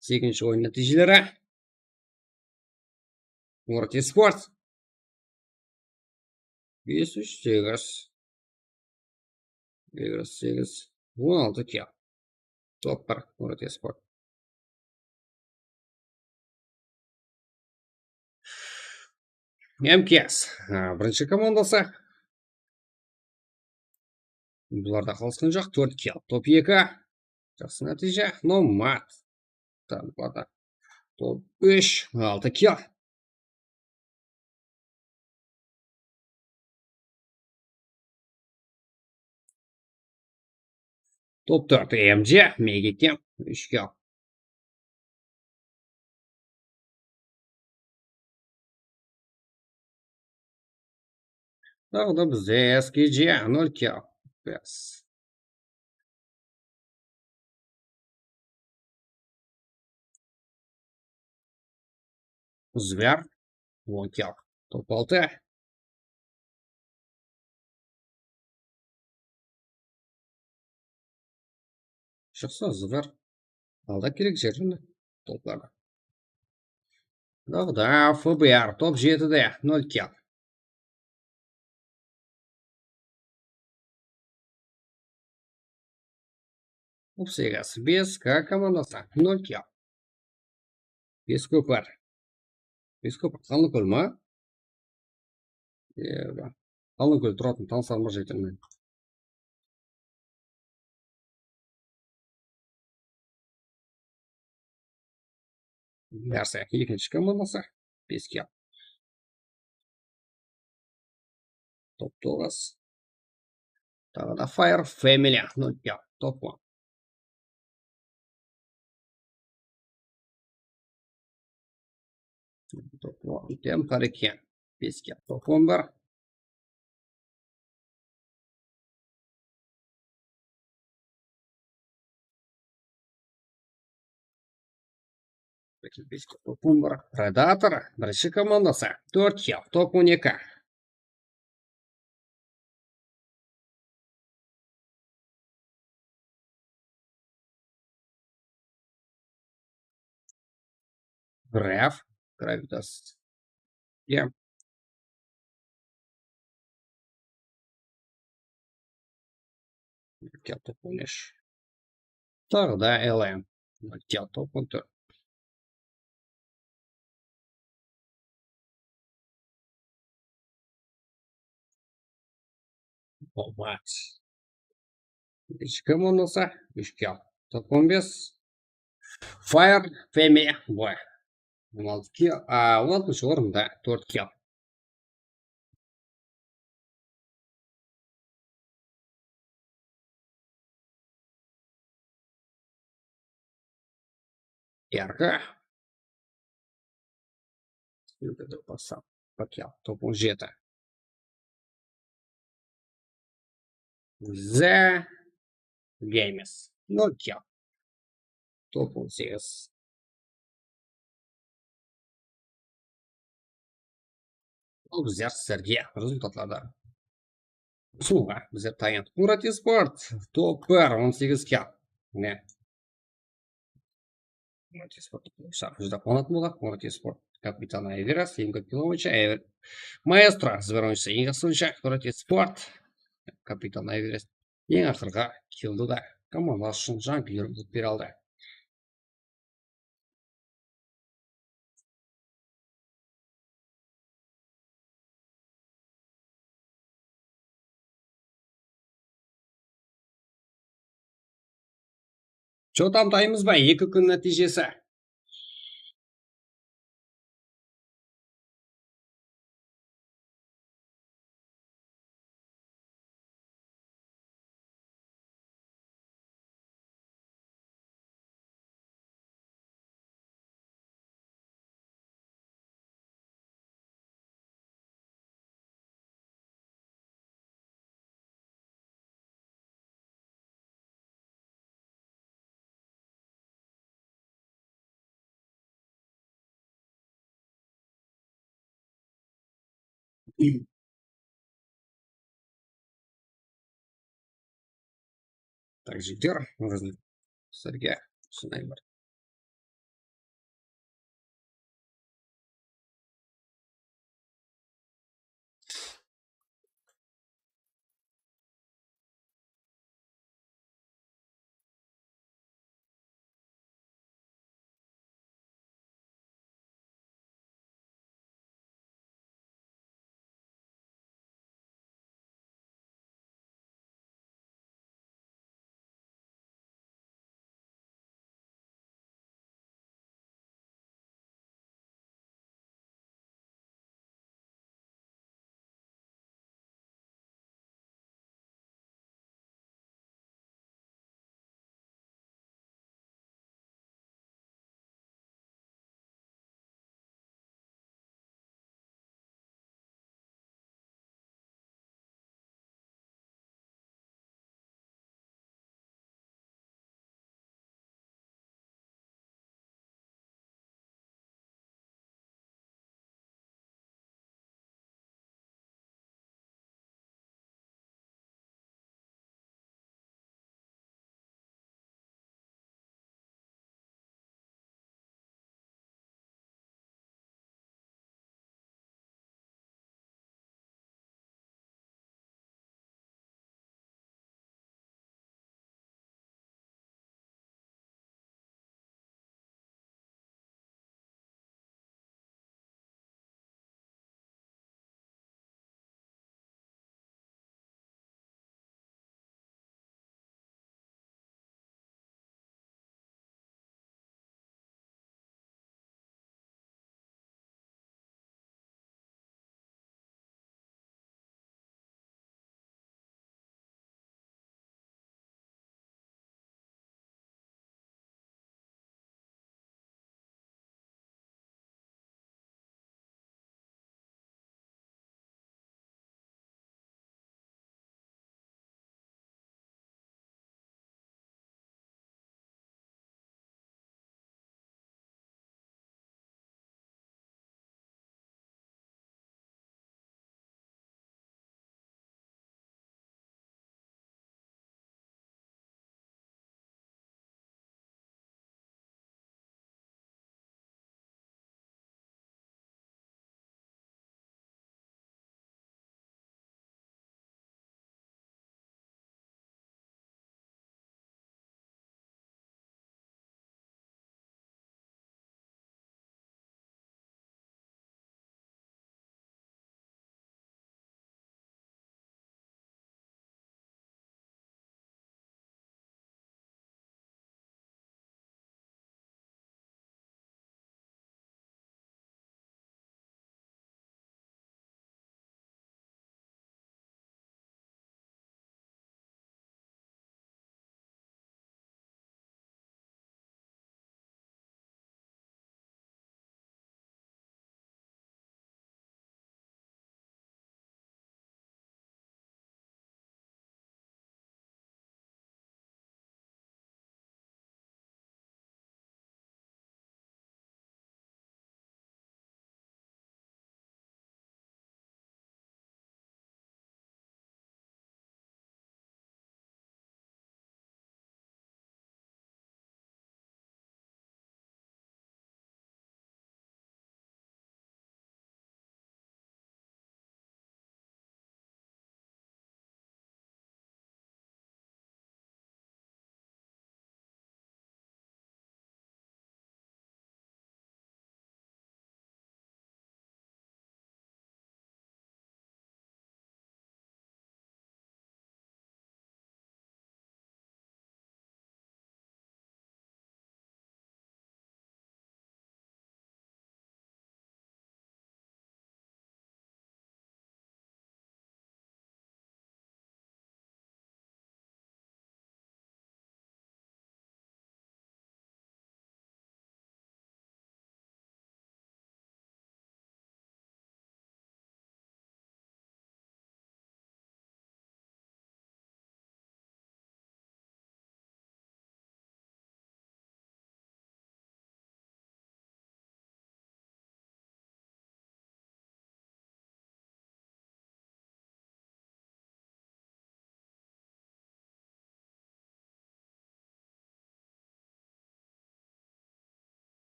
segizinshi oyın nátiyjeleri. Murat Esport. Bes úsh segiz. Segiz segiz. On altı kill. Top bir, Murat Esport. M K S, ha, birinshi komandası. Bularda qalısqan joq, tórt kill. Top eki. Jaqsı nátiyje. Nomad. Tamam, bularda. Top úsh, altı kill. Top tórt, M J, Megikem, úsh kill. Taǵı da bizde S K J, nol kill. Bes. Zver. On kill. Top altı. Jaqsı, Zver. Alda kerek jerinde toplardı. Taǵı da F B R, top jetide, nol kill. Top segiz, B S K komandası, nol kill. Beskópir. Beskópir, Qanlıkól ma? Eba. Qanlıkól turatın tanıslarıma jeten men. Merse, ekinshi komandası. Bes kill. Top toǵız. Taǵı da Fire Family, nol kill. Top on. Top on, Dem Parike. Bes kill. Top on bir. Top on bir. Predator, birinshi komandası. Tórt kill, top on eki. Graf, Gravitas. Ya. Top on úsh. Taǵı da L M. Top on tórt. Obat. Úsh K monlasa, úsh kill. Top on bes. Fire, Femi, Boy. On altı kill, a, on altınshı orında, tórt kill. Yarqı. Bakal, top on jeti. The Games. Nokia. Top on segiz. Bul bizler sizlerge rezultatlardı usınıwǵa bizler tayan. Murat Esport, top bir, on segiz kill. Mine. Murat Esport, júdá quwanatın boldı. Murat Esport, kapitan Ayveras, eń kóp kill boyınsha, Ayver-, Maestro, Sber oyınshısı, eń jaqsı oyınshı, Murat Esport, kapitan Ayveras, eń aqırǵı killdi da komandası ushın janqıyır qılıp bere aldı. Jotamtaymız ba? Eki kún nátiyjesi. Так, jigitler, sizlerge usınday bir